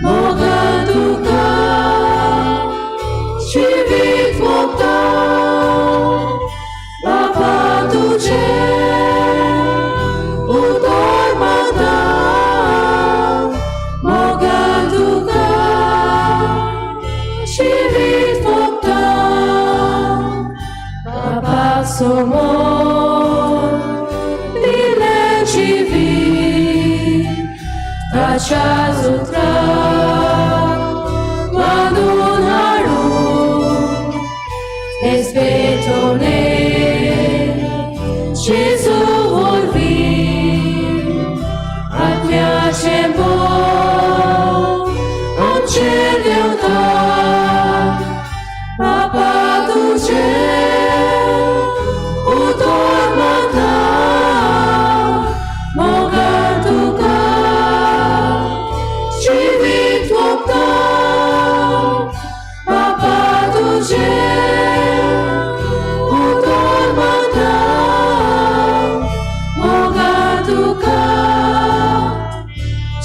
मोगान तुका जिवीत मोगता. बापा तुजे उदोर माता मोगान तुका जिवीत मोगता. बापा समोर दिलें जिवीत ताच्या उतराक मानून हाडून हेच भेटवणे जेजू वरवीं आत्म्याचें बळ आमचेर देंवता. बापा तुजें उतर मागता मोगान तुका जिवीत मोगता. बापा तुजें उतर मागता मोगान तुका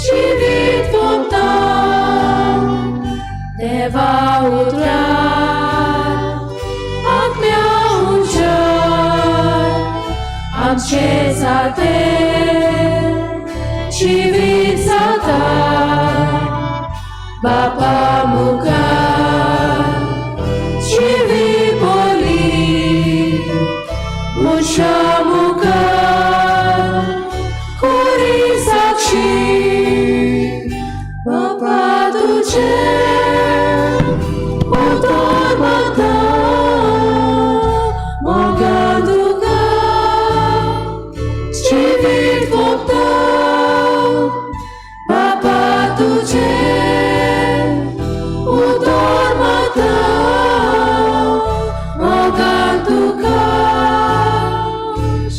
जिवीत मोगता. देवा उतरान आत्म्या उंचार आमचे आसा तें जिवीत जाता बापा मुखार जिवी बोली मनशा मुखार कोरी साक्षी बापा तुजें उतर मागता मोगान तुका जिवीत ओंपता बापा तुजें उतर मागता मोगान तुका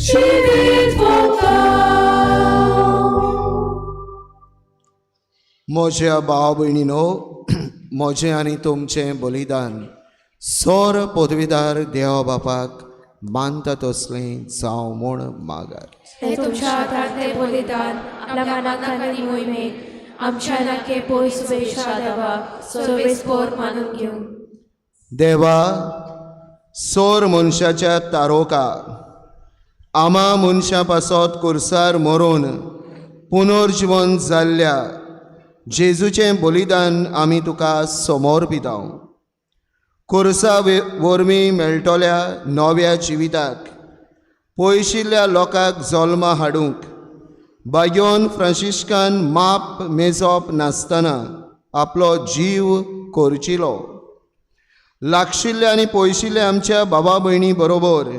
जिवीत ओंपता. म्हज्या भाव भयणीनो, म्हजें आनी तुमचें बलिदान सोर पदवीदार देवा बापाक मानता तसलें जावं म्हूण मागात. हे तुमच्या हातांतलें बलिदान आपल्या मनाक आनी मोहिमेक आमच्या नाके पयस शुभेच्छा देवाक सर्वेस्पोर मानून घेवं. देवा, सोर मनशाच्या तारोका आमा मनशां पासत कुर्सार मरून पुनर्जिवन जाल्ल्या जेजूचें बलिदान आमी तुका समर्पिता. कुर्सा वरवीं मेळटल्या नव्या जिविताक पयशिल्ल्या लोकांक जल्मा हाडूंक बागयोन फ्रांसिस्कान माप मेजप नासतना आपलो जीव कोरचिलो. लागशिल्ल्या आनी पयशिल्ल्या आमच्या बाबा भयणी बरोबर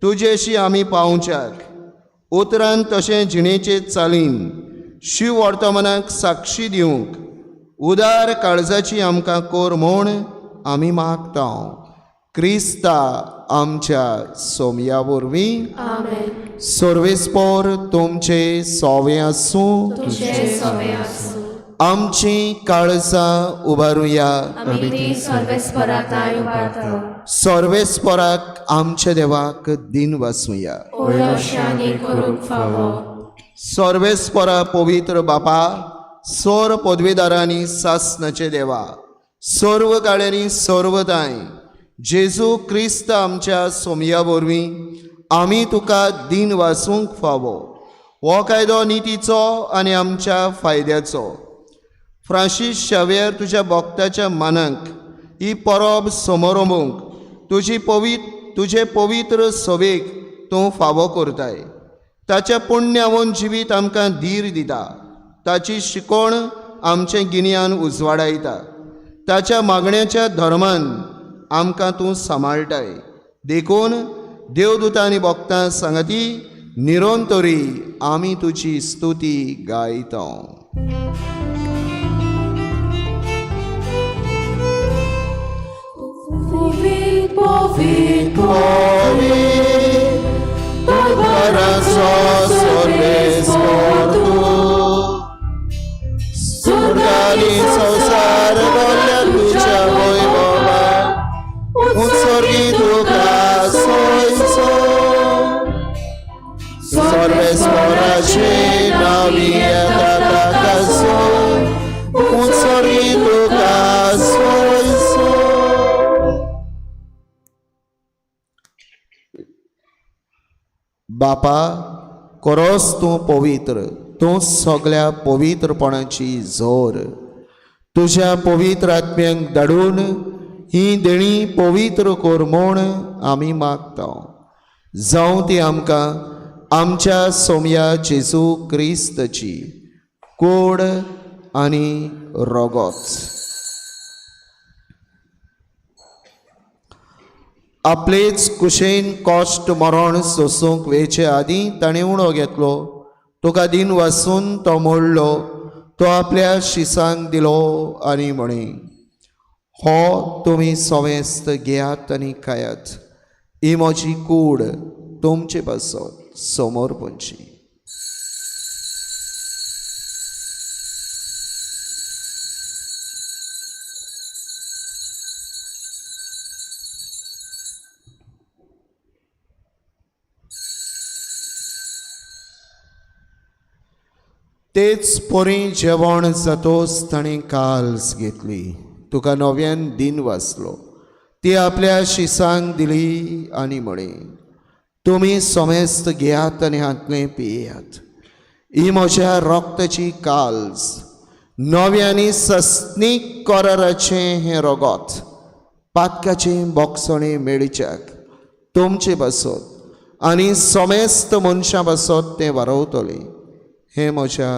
तुजेशी आमी पावच्याक उतरान तशें जिणेचे चालीन शिव वर्तमानाक साक्षी दिवंक उदार काळजाची आमकां कोर म्हूण आमी मागता, क्रिस्ता आमच्या सोमया वरवीं. आमेन. सर्वेस्पोर तुमचे सोवे आसूं. तुमचे सोवे आसूं. आमची काळजां उबारुया. आमी ती सर्वेस्परा थांय उबारता. सर्वेस्पराक आमच्या देवाक दिन वासुया. ओळशांनी करूंक फावो. सर्वेस्परा पवित्र बापा, सोर पदवेदारांनी सासनाचे देवा, सर्व काळ्यांनी सर्वदाय जेजू क्रिस्त आमच्या सोमया वरवीं आमी तुका दिन वासूंक फावो. हो कायदो नितीचो आनी आमच्या फायद्याचो. फ्रांसीस शावेर तुज्या भक्ताच्या मानाक ही परब समरोंबूंक तुजी तुजे पवित्र सभेक तूं फावो करताय. ताच्या पुण्यावन जिवीत आमकां धीर दिता. ताची शिकोवण आमचें गिन्यान उजवाडायता. ताच्या मागण्याच्या धर्मान आमकां तूं सांबाळटाय. देखून देवदूतां आनी भक्तां सांगाती निरंतरी आमी तुजी स्तुती गायता. Povit, povit, povit, Corazo sorves tu, Surgani संसार बोल्या तुझ्या वैभवा, उत्सर्गी तुका सोयसो, सर्वेस्पराचे नावी येता ताका सोय, उत्सर्गी तुका सोयसो. बापा, कोरोस तूं पवित्र, तूं सगळ्या पवित्रपणाची जोर. तुज्या पवित्र आत्म्यांक धाडून ही देणी पवित्र कर म्हूण आमी मागता. जावं ती आमकां आमच्या सोमया जेजू क्रिस्तची कोड आनी रोगोत. आपलेच कुशेन कश्ट मरण सोसूंक वेचे आदीं ताणें उणो घेतलो. तुका दिन वासून तो मोडलो, तो आपल्या शिसांक दिलो आनी म्हणे, हो तुमी सवेस्त घेयात आनी खायात. ही म्हजी कूड तुमचे पासत समोर पंची. तेच परी जेवण जातोच ताणें काल्स घेतली. तुका नव्यान दिन वाचलो, ती आपल्या शिसांक दिली आनी म्हळें, तुमी समेस्त घेयात आनी हातलें पियात. ही म्हज्या रोगताची काल्स, नव्या आनी सस्नीक कराराचें हें रगत पातकाचें बोगसणें मेळच्याक तुमचे पासत आनी समेस्त मनशां पासत तें वारवतलें. हें म्हज्या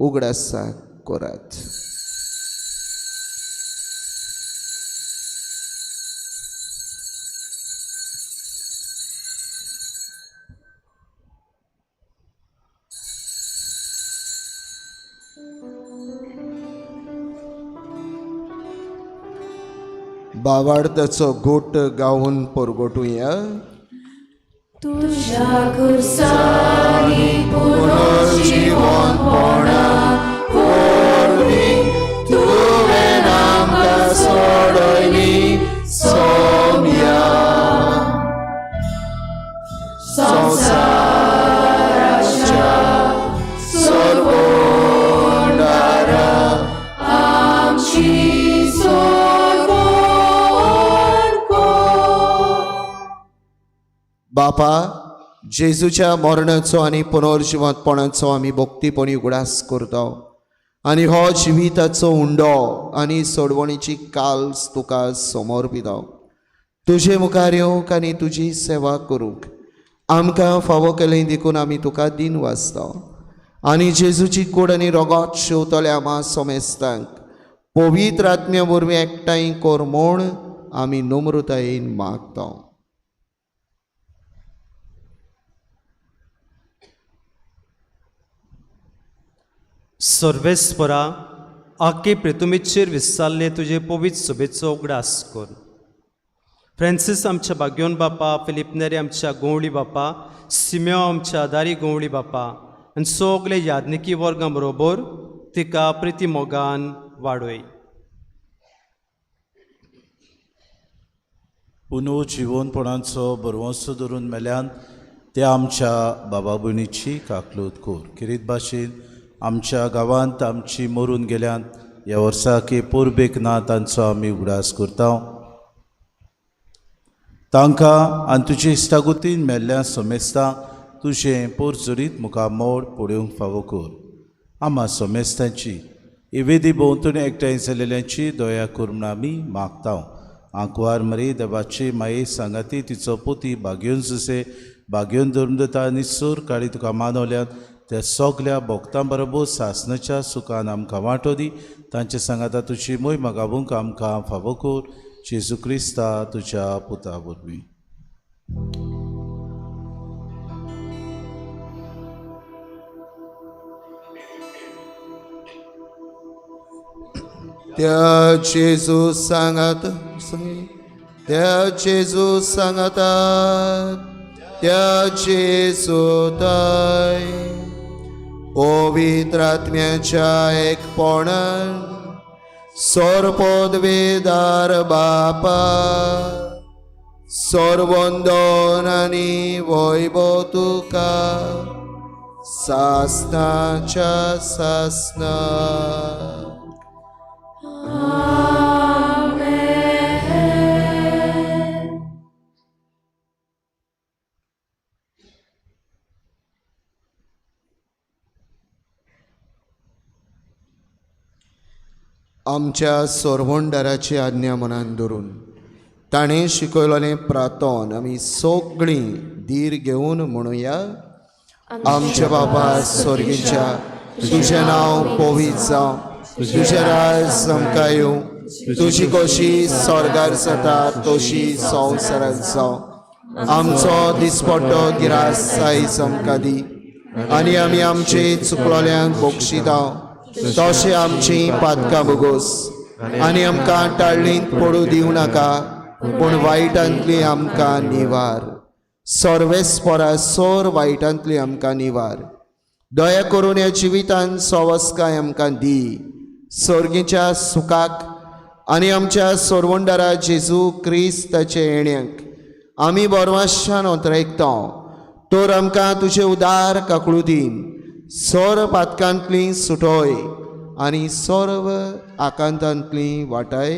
उगडासाक करात. बावार्थाचो गोट गावन परगटुया. तुज्या खुर्सांनी पुनर्जिवनपणा वरवीं तुवें आमकां सोडयली सोम्या. संवसाराच्या सोडवणारा आमची सोडवण कर. बापा, जेजूच्या मरणाचो आनी पुनर्जिवंतपणाचो आमी भक्तीपणी उगडास करता आनी हो जिविताचो उंडो आनी सोडवणीची काल्स तुका समर्पिता. तुजे मुखार येवंक आनी तुजी सेवा करूंक आमकां फावो केलें देखून आमी तुका दिन वाचता आनी जेजूची कूड आनी रगत शेवतल्या आमा समेस्तांक पवित्र आत्म्या वरवीं एकठांय कर म्हूण आमी नम्रतायेन मागता. सर्वेस्परा, आखे प्रितुमीचेर विसारले तुजे पवित्र सभेचो उगडास कर. फ्रांसीस आमच्या बाग्योन बापा, फिलीप नेरी आमच्या गोवळी बापा, सिमेओ आमच्या दारी गोवळी बापा आनी सगळे यादनिकी वर्गां बरोबर तिका प्रिती मोगान वाडय. पुनर्जिवनपणाचो भरवंसो धरून मेल्यान त्या आमच्या बाबा भयणीची काकलूत कर. खेरीत भाशेन आमच्या गांवांत आमची मरून गेल्यान ह्या वर्सा की परबेक ना तांचो आमी उगडास करता. तांकां आनी तुजे इश्टागतीन मेल्ल्या समेस्तांक तुजें पोरजोरीत मुखार मोड पळोवंक फावो कर. आमा समेस्तांची इवेदी भोंवतणी एकठांय जाल्ल्यांची दया कर म्हूण आमी मागता. आंकवार मरे देवाची माये सांगाती तिचो पोती भाग्योन जुसे भाग्योन धर्मदता आनी सूर काळी तुका मानवल्यात त्या सगल्या भोक्तां बरोबर सासणाच्या सुखान आमकां वांटो दी. तांचे सांगाता तुजी मोय मागावूंक आमकां फावो कर. जेजू क्रिस्ता तुज्या पुता वरवीं. त्या जेजू सांगात, त्या जेजू सांगातात, त्या जेजू ताय पवित्र आत्म्याच्या एकपणान सोरपदवेदार बापा सोरवंदन आनी वैभव तुका सासनाच्या सासना. आमच्या सोरवणदाराची आज्ञा मनान धरून ताणें शिकयलें प्रातोन आमी सगळीं धीर घेवन म्हणुया. आमच्या बाबा स्वर्गीच्या, तुजें नांव पवित्र जावं, तुजें राज आमकां येवं, तुजी कशी स्वर्गार जाता तशी संवसारांत जावं. आमचो दिसपट्टो गिरास आयज आमकां दी आनी आमी आमचे चुकलोल्यांक बक्षिता तशें आमची पातकां भोगोस आनी आमकां टाळणींत पडूं दिवं नाका, पूण वायटांतली आमकां निवार. सर्वेस्परा सोर वायटांतली आमकां निवार. दया करून ह्या जिवितान सवस्काय आमकां दी, सर्गीच्या सुखाक आनी आमच्या सोरवंडारा जेजू क्रिस्ताचे येण्याक आमी बरवाशान ओतरेकता. तर आमकां तुजे उदार काकळुतीन सोर पातकांतली सुटोय आनी सर्व आकांतांतली वाटाय.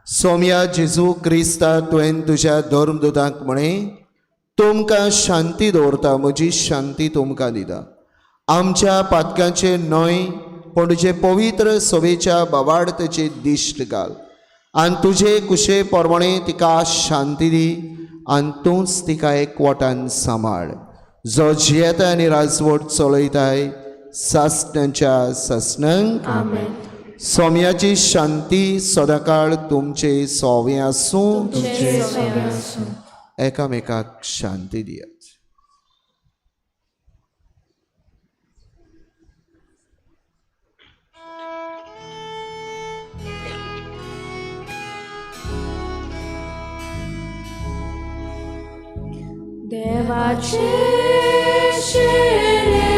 सोम्या जेजू क्रिस्ता, तुवें तुज्या धर्मदुतांक म्हळें, तुमकां शांती दवरता, म्हजी शांती तुमकां दिता. आमच्या पातकांचे न्हय पूण तुजे पवित्र सभेच्या बाबाडतेची दिश्ट घाल आनी तुजे कुशे प्रमाणे तिका शांती दी आनी तूंच तिका एकवटान सांबाळ, जो जियेता आनी राजवट चलयताय सासणाच्या सासणांक. आमेन. सोम्याची शांती सदांकाळ तुमचे सोवे आसूं. तुमचे सोवे आसूं. एकामेकाक शांती दियात. देवाचे शेरे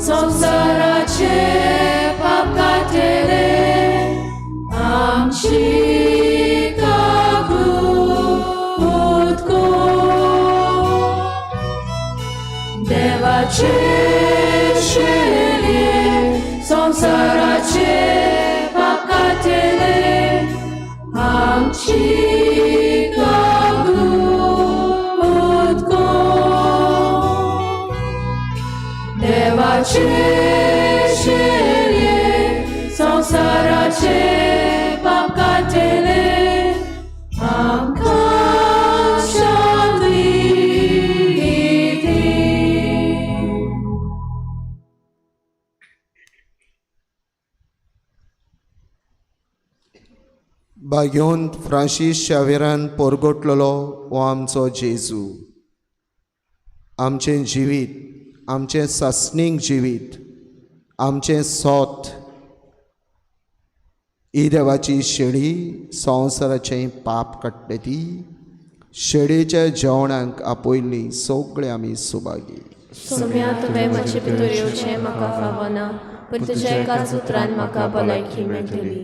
संवसाराचे पाप काडटले, आमची काकूट कर. देवाचे शेरे संवसाराचे पाप काडटले, आमची काकूट कर. देवाचे शेरे संवसाराचे पाप काडटले, आमकां शांती दी. भाग्योंत फ्रांसीस शावेरान पोरगोटलेलो हो आमचो जेजू. आमचें जिवीत, आमचें सासणीक जिवीत, आमचें सोत ही देवाची शेळी संवसाराचें पाप काडटा ती शेळयेच्या जेवणाक आपयल्ली सगळे आमी सुभागी. सोम्या, तुवें म्हजे भितर येवचें म्हाका फावना, पूण तुज्या एकाच उतरान म्हाका भलायकी मेळटली.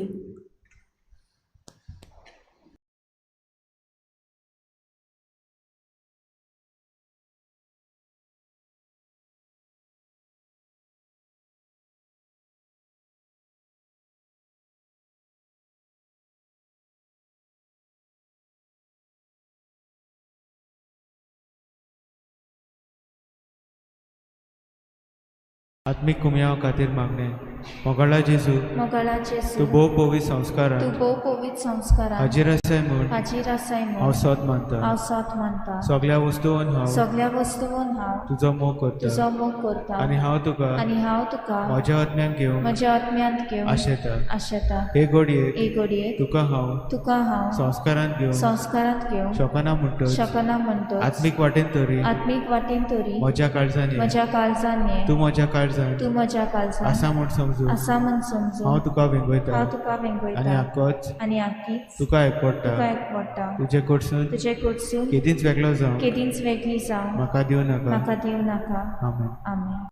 आत्मीक कुमयाव खातीर मागणें. मोगाळा जेजू, मोगाळा जेजू, तूं भोव पवित्र संस्कारान तूं भोव पवित्र संस्कारान हाजीर आसाय म्हूण हाजीर आसाय म्हूण हांव सोद मानता. हांव सोद मानता. सगळ्या वस्तून हांव सगळ्या वस्तून हांव तुजो मोग करता तुजो मोग करता आनी हांव तुका आनी हांव तुका म्हज्या आत्म्यान घेवन म्हज्या आत्म्यांत घेवन आशेता. आशेता. हे घडयेक हे घडयेक तुका हांव तुका हांव संस्कारांत घेवन संस्कारांत घेवन शकना म्हणटच शकना म्हणटच आत्मीक वाटेन तरी आत्मीक वाटेन तरी म्हज्या काळजान ये. म्हज्या काळजान ये. तूं म्हज्या काळजान तूं म्हज्या काळजान आसा म्हूण समजून आसा म्हूण समजून हांव तुका वेंगयता हांव तुका वेंगयता आनी आकोच आनी आकीच तुका एकवडटा. तुका एकवडटा. तुजे कडसून तुजे कडसून केदींच वेगळो जावं केदींच वेगळी जावं म्हाका दिवं नाका. म्हाका दिवं नाका. आमेन. आमेन.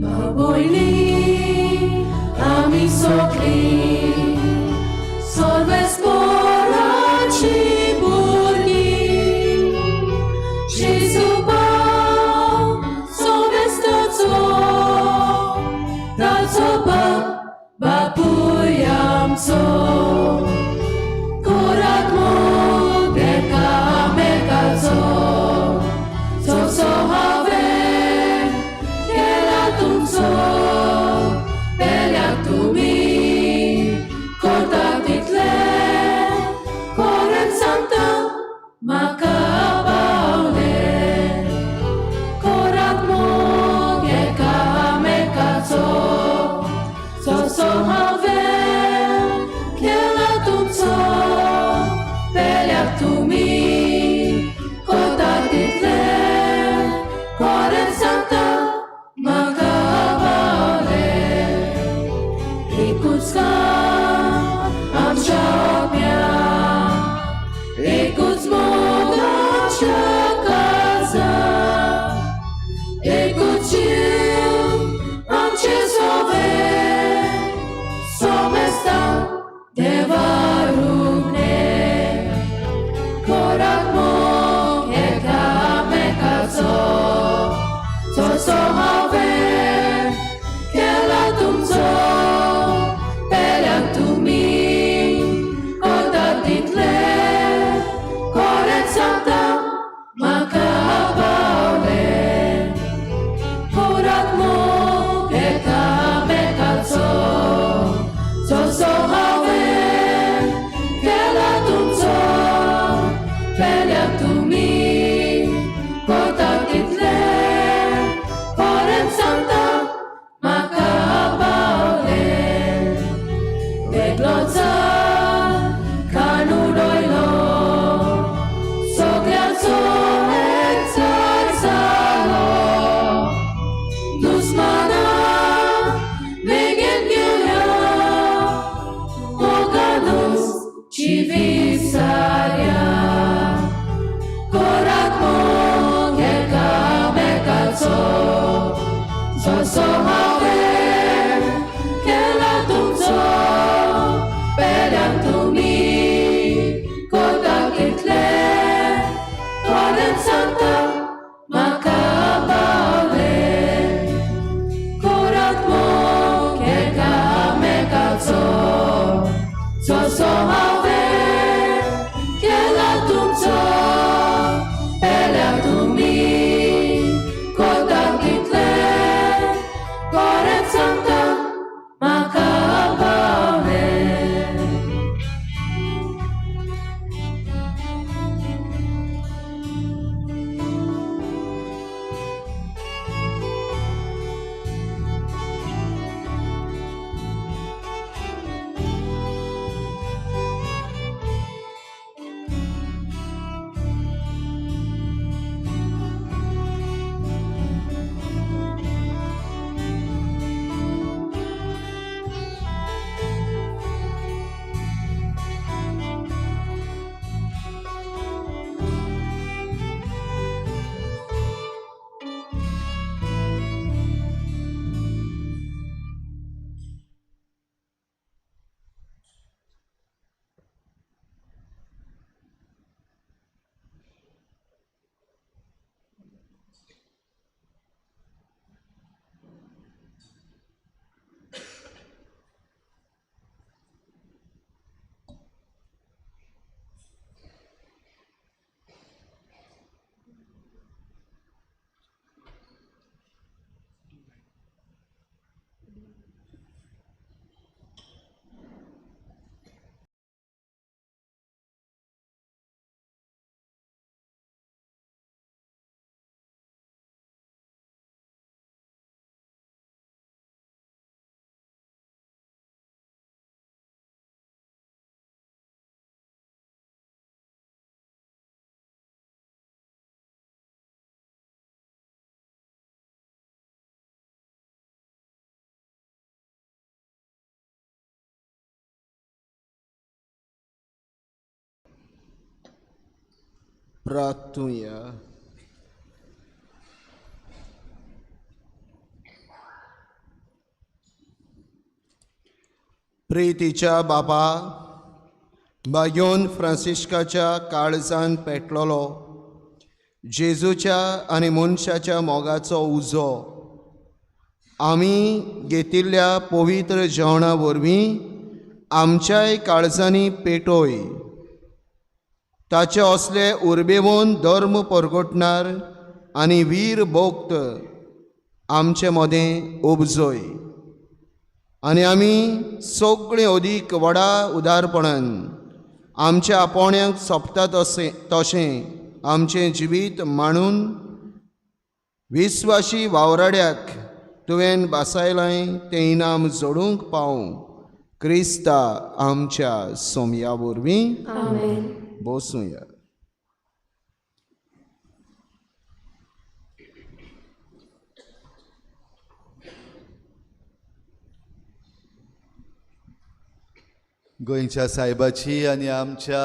Baboili, ami sokli, solves poraci burgi, Gesù pa, solves tazo, tazo pa, bapuyam so, korak mo deka mekazo, so so have, kela tumso, so so have, kela प्रार्थुया. प्रितीच्या बाबा, बायोन फ्रांसिस्काच्या काळजान पेटलोलो जेजूच्या आनी मनशाच्या मोगाचो उजो आमी घेतिल्ल्या पवित्र जेवणा वरवीं आमच्याय काळजांनी पेटोय. ताचे असले उर्बेवन धर्म परगटणार आनी वीर भक्त आमचे मदें उपजय आनी आमी सगळे अदीक व्हडा उदारपणान आमच्या आपोवण्याक सोंपता तशें तशें आमचें जिवीत मांडून विस्वाशी वावराड्याक तुवें बासायलां तें इनाम जोडूंक पावूं क्रिस्ता आमच्या सोमया वरवीं. आमेन. बसुया. गोंयच्या सायबाची आनी आमच्या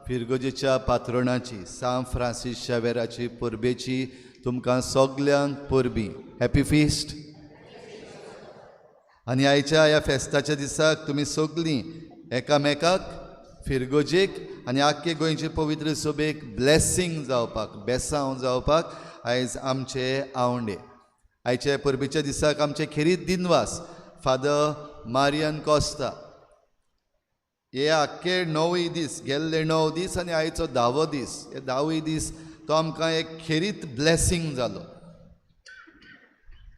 फिरगोजेच्या पात्रोणाची सांत फ्रांसीस शावेराची परबेची तुमकां सगल्यांक परबीं. Happy feast. आनी आयच्या ह्या फेस्ताच्या दिसाक तुमी सगलीं एकामेकाक फिरगोजेक आनी आख्खे गोंयचे पवित्र सभेक ब्लेसींग जावपाक, बेसांव जावपाक आयज आमचे आवंडे. आयच्या परबेच्या दिसाक आमचे खेरीत दिनवास फादर मारियन कोस्ता. हे आख्खे 9 दीस, गेल्ले 9 दीस आनी आयचो 10वो दीस, हे 10वूय दीस तो आमकां एक खेरीत ब्लेसींग जालो.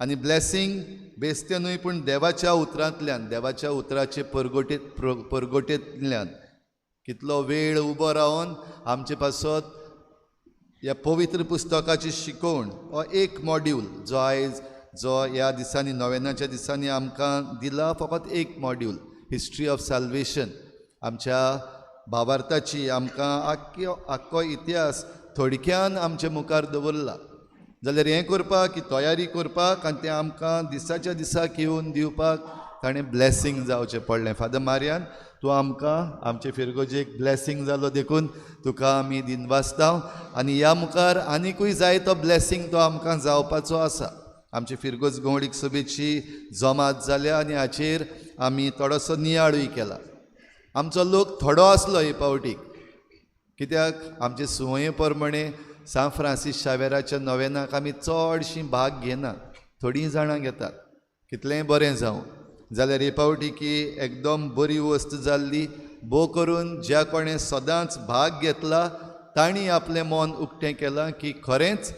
आनी ब्लेसींग बेस्तें न्हय पूण देवाच्या उतरांतल्यान, देवाच्या उतराचे परगोटेंतल्यान कितलो वेळ उबो रावन आमचे पासत ह्या पवित्र पुस्तकाची शिकोवण हो एक मॉड्यूल जो आयज जो ह्या दिसांनी नोवेनाच्या दिसांनी आमकां दिला, फकत एक मॉड्यूल हिस्ट्री ऑफ साल्वेशन. आमच्या भावार्थाची आमकां आख्खो इतिहास थोडक्यान आमचे मुखार दवरला. जाल्यार हें करपाक, ही तयारी करपाक आनी तें आमकां दिसाच्या दिसाक येवन दिवपाक ताणें ब्लेसींग जावचें पडलें. फादर मारियान, तूं आमकां आमचे फिरगोजेक ब्लेसींग जालो देखून तुका आमी दिनवासता आनी ह्या मुखार आनिकूय जाय तो ब्लेसींग तो आमकां जावपाचो आसा. आमचे फिरगोज गवळीक सभेची जमात जाल्या आनी हाचेर आमी थोडोसो नियाळूय केला. आमचो लोक थोडो आसलो हे पावटीक, कित्याक आमचे सुवये प्रमाणे सांत फ्रांसीस शावेराच्या नोवेनाक आमी चडशीं भाग घेना, थोडीं जाणां घेतात. कितलेंय बरें जावं, जाल्यार हे पावटी की एकदम बरी वस्त जाल्ली. भोव करून ज्या कोणें सदांच भाग घेतला तांणी आपलें मन उक्तें केलां की खरेंच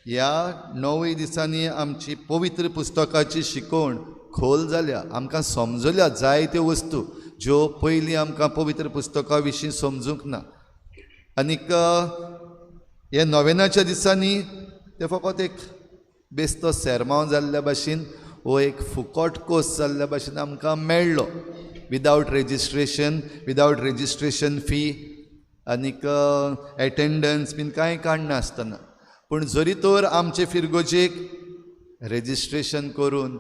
ह्या 9 दिसांनी आमची पवित्र पुस्तकाची शिकोवण खोल जाल्या, आमकां समजल्या जायत्यो वस्तू ज्यो पयलीं आमकां पवित्र पुस्तका विशीं समजूंक ना. आनीक हे नोवेनाच्या दिसांनी ते फकत एक बेस्तो सेरमांव जाल्ल्या भाशेन वो एक फुकट कोर्स जाल्ल्या भाशेन आमकां मेळ्ळो, without registration, without registration fee आनीक एटेंडन्स बीन कांय काडनासतना. पूण जरी तर आमचे फिरगोजेक रेजिस्ट्रेशन करून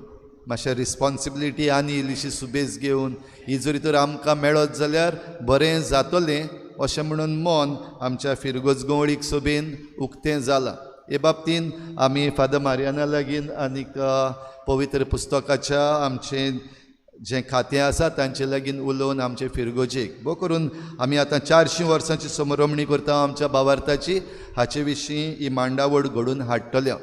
मातशें रिस्पोन्सिबिलिटी आनी इल्लीशी सुबेज घेवन ही जरी तर आमकां मेळत जाल्यार बरें जातलें अशें म्हणून मन आमच्या फिरगोज गवळीक सभेन उक्तें जालां. हे बाबतीन आमी फादर मारियाना लागीं आनीक पवित्र पुस्तकाच्या आमचें जें खातें आसा तांचे लागीं उलोवन आमचे फिरगोजेक भोव करून आमी आतां 400 वर्सांची समरमणी करता आमच्या भावार्थाची, हाचे विशीं ही मांडावळ घडून हाडटल्या.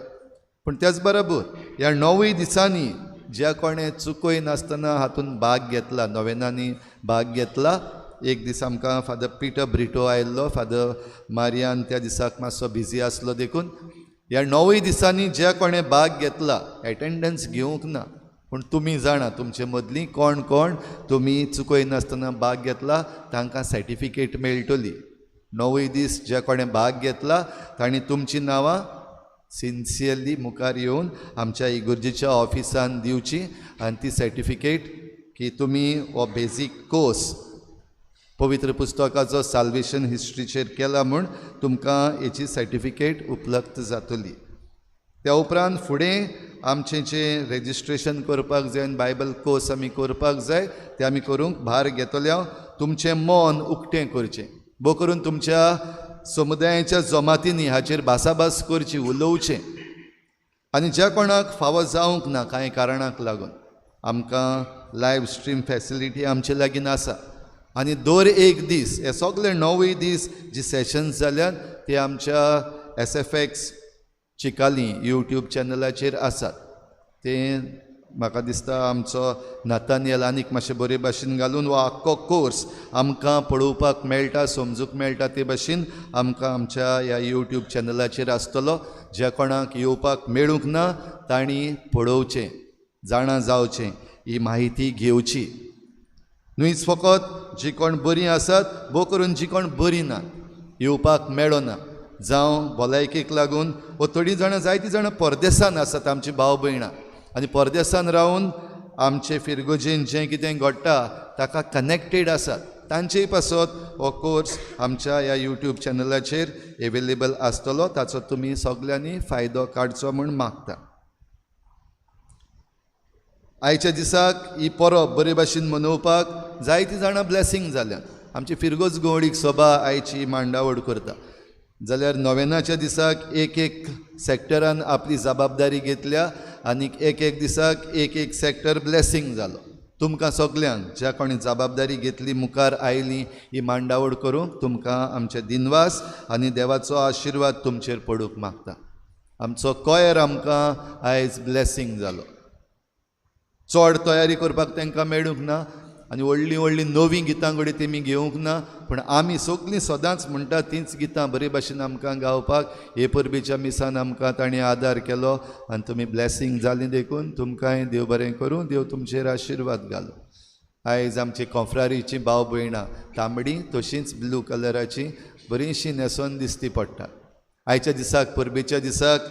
पूण त्याच बरोबर ह्या 9 दिसांनी ज्या कोणें चुकय नासतना हातूंत भाग घेतला, नोवेनांनी भाग घेतला. एक दीस आमकां फादर पिटर ब्रिटो आयिल्लो, फादर मारियान त्या दिसाक मातसो बिजी आसलो देखून ह्या 9 दिसांनी ज्या कोणें भाग घेतला एटेंडन्स घेवंक ना, पूण तुमी जाणा तुमचे मदलीं कोण कोण तुमी चुकय नासतना भाग घेतला तांकां सर्टिफिकेट मेळटली. 9 दीस ज्या कोणें भाग घेतला तांणी तुमचीं नांवां सिन्सियरली मुखार येवन आमच्या इगुर्जेच्या ऑफिसान दिवची आनी ती सर्टिफिकेट की तुमी हो बेजीक कोर्स पवित्र पुस्तकाचो साल्वेशन हिस्ट्रीचेर केला म्हूण तुमकां हेची सर्टिफिकेट उपलब्ध जातली. त्या उपरांत फुडें आमचें जें रेजिस्ट्रेशन करपाक जाय आनी बायबल कोर्स आमी करपाक जाय तें आमी करूंक भार घेतले. तुमचें मन उक्तें करचें, भोव करून तुमच्या समुदायाच्या जमातींनी हाचेर भासाभास करची, उलोवचें आनी ज्या कोणाक फावो जावंक ना कांय कारणाक लागून आमकां लायव स्ट्रीम फॅसिलिटी आमचे लागीं आसा आनी दर एक दीस हे सगळे 9 दीस जी सेशन्स जाल्यात ते आमच्या SFX Chicalim YouTube चॅनलाचेर आसात. ते म्हाका दिसता आमचो नातानियल आनीक मातशें बरे भाशेन घालून हो आख्खो कोर्स आमकां पळोवपाक मेळटा, समजूंक मेळटा ते भाशेन आमकां आमच्या ह्या यूट्यूब चॅनलाचेर आसतलो. ज्या कोणाक येवपाक मेळूंक ना तांणी पळोवचें, जाणा जावचें, ही म्हायती घेवची. न्हूच फकत जी कोण बरीं आसात, भोव करून जी कोण बरीं ना, येवपाक मेळना जावं भलायकेक लागून, वो थोडीं जाणां जायतीं जाणां परदेसान आसात आमची भाव भयणां आनी परदेसान रावन आमचे फिरगोजेन जें कितें घडटा ताका कनेक्टेड आसात, तांचेय पासत हो कोर्स आमच्या ह्या यूट्यूब चॅनलाचेर एवेलेबल आसतलो. ताचो तुमी सगल्यांनी फायदो काडचो म्हूण मागता. आयच्या दिसाक ही परब बरे भाशेन मनोवपाक जायतीं जाणां ब्लेसींग जाल्यात. आमची फिरगोज गवळीक सभा आयची मांडावळ करता जाल्यार नोवेनाच्या दिसाक एक एक सेक्टरान आपली जबाबदारी घेतल्या आनी एक एक दिसाक एक एक सेक्टर ब्लेसींग जालो. तुमकां सगल्यांक ज्या कोणी जबाबदारी घेतली, मुखार आयली ही मांडावळ करूंक, तुमकां आमचे दिनवास आनी देवाचो आशिर्वाद तुमचेर पडूंक मागता. आमचो कोयर आमकां आयज ब्लेसींग जालो. चड तयारी करपाक तांकां मेळूंक ना आनी व्हडलीं व्हडलीं नवीं गितां घडये तेमी घेवंक ना, पूण आमी सगलीं सदांच म्हणटा तींच गितां बरे भाशेन आमकां गावपाक हे परबेच्या मिसान आमकां तांणी आदार केलो आनी तुमी ब्लेसींग जालीं देखून तुमकांय देव बरें करूं, देव तुमचेर आशिर्वाद घालूं. आयज आमची कोंफ्रारीची भाव भयणां तांबडी तशींच ब्लू कलराची बरीशीं न्हेसोन दिसती पडटा. आयच्या दिसाक परबेच्या दिसाक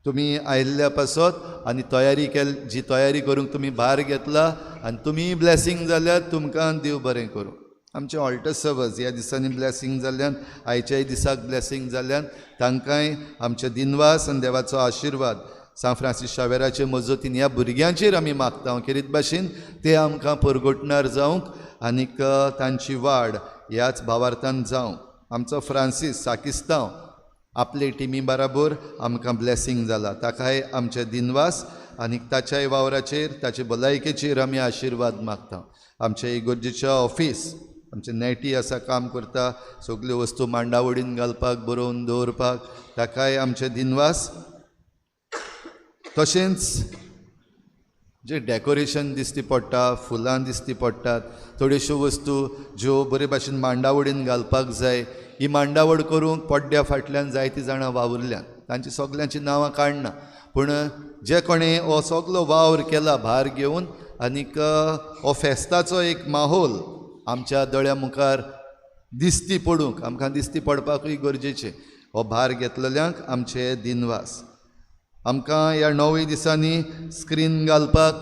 तुमी आयिल्ल्या पासत आनी तयारी केल, जी तयारी करूंक तुमी भार घेतला आनी तुमी ब्लेसींग जाल्यार तुमकां देव बरें करूं. आमचे ऑल्टर सर्वर्स ह्या दिसांनी ब्लेसींग जाल्ल्यान, आयच्याय दिसाक ब्लेसींग जाल्ल्यान तांकांय आमचे दिनवास आनी देवाचो आशिर्वाद सांत फ्रांसीस शावेराचे मजतीन ह्या भुरग्यांचेर आमी मागता खेरीत भाशेन ते आमकां परगटणार जावंक आनीक तांची वाड ह्याच भावार्थान जावंक. आमचो फ्रांसीस साकिस्तांव आपले टिमी बराबर आमकां ब्लेसींग जाला, ताकाय आमचे दिनवास आनी ताच्याय वावराचेर ताचे भलायकेचेर आमी आशिर्वाद मागता. आमचे इगोर्जेच्या ऑफीस आमचे नेटी आसा काम करता, सगल्यो वस्तू मांडावडीन घालपाक, बरोवन दवरपाक, ताकाय आमचे दिनवास. तशेंच जे डेकोरेशन दिसती पडटा, फुलां दिसती पडटात, थोड्योश्यो वस्तू ज्यो बरे भाशेन मांडावडीन घालपाक जाय, ही मांडावळ करूंक पड्ड्या फाटल्यान जायतीं जाणां वावुरल्यात, तांची सगल्यांची नांवां काडना, पूण जे कोणें हो सगलो वावर केला भार घेवन आनीक हो फेस्ताचो एक माहोल आमच्या दोळ्या मुखार दिसती पडूंक, आमकां दिसती पडपाकूय गरजेचें, हो भार घेतलेल्यांक आमचे दिनवास. आमकां ह्या 9 दिसांनी स्क्रीन घालपाक,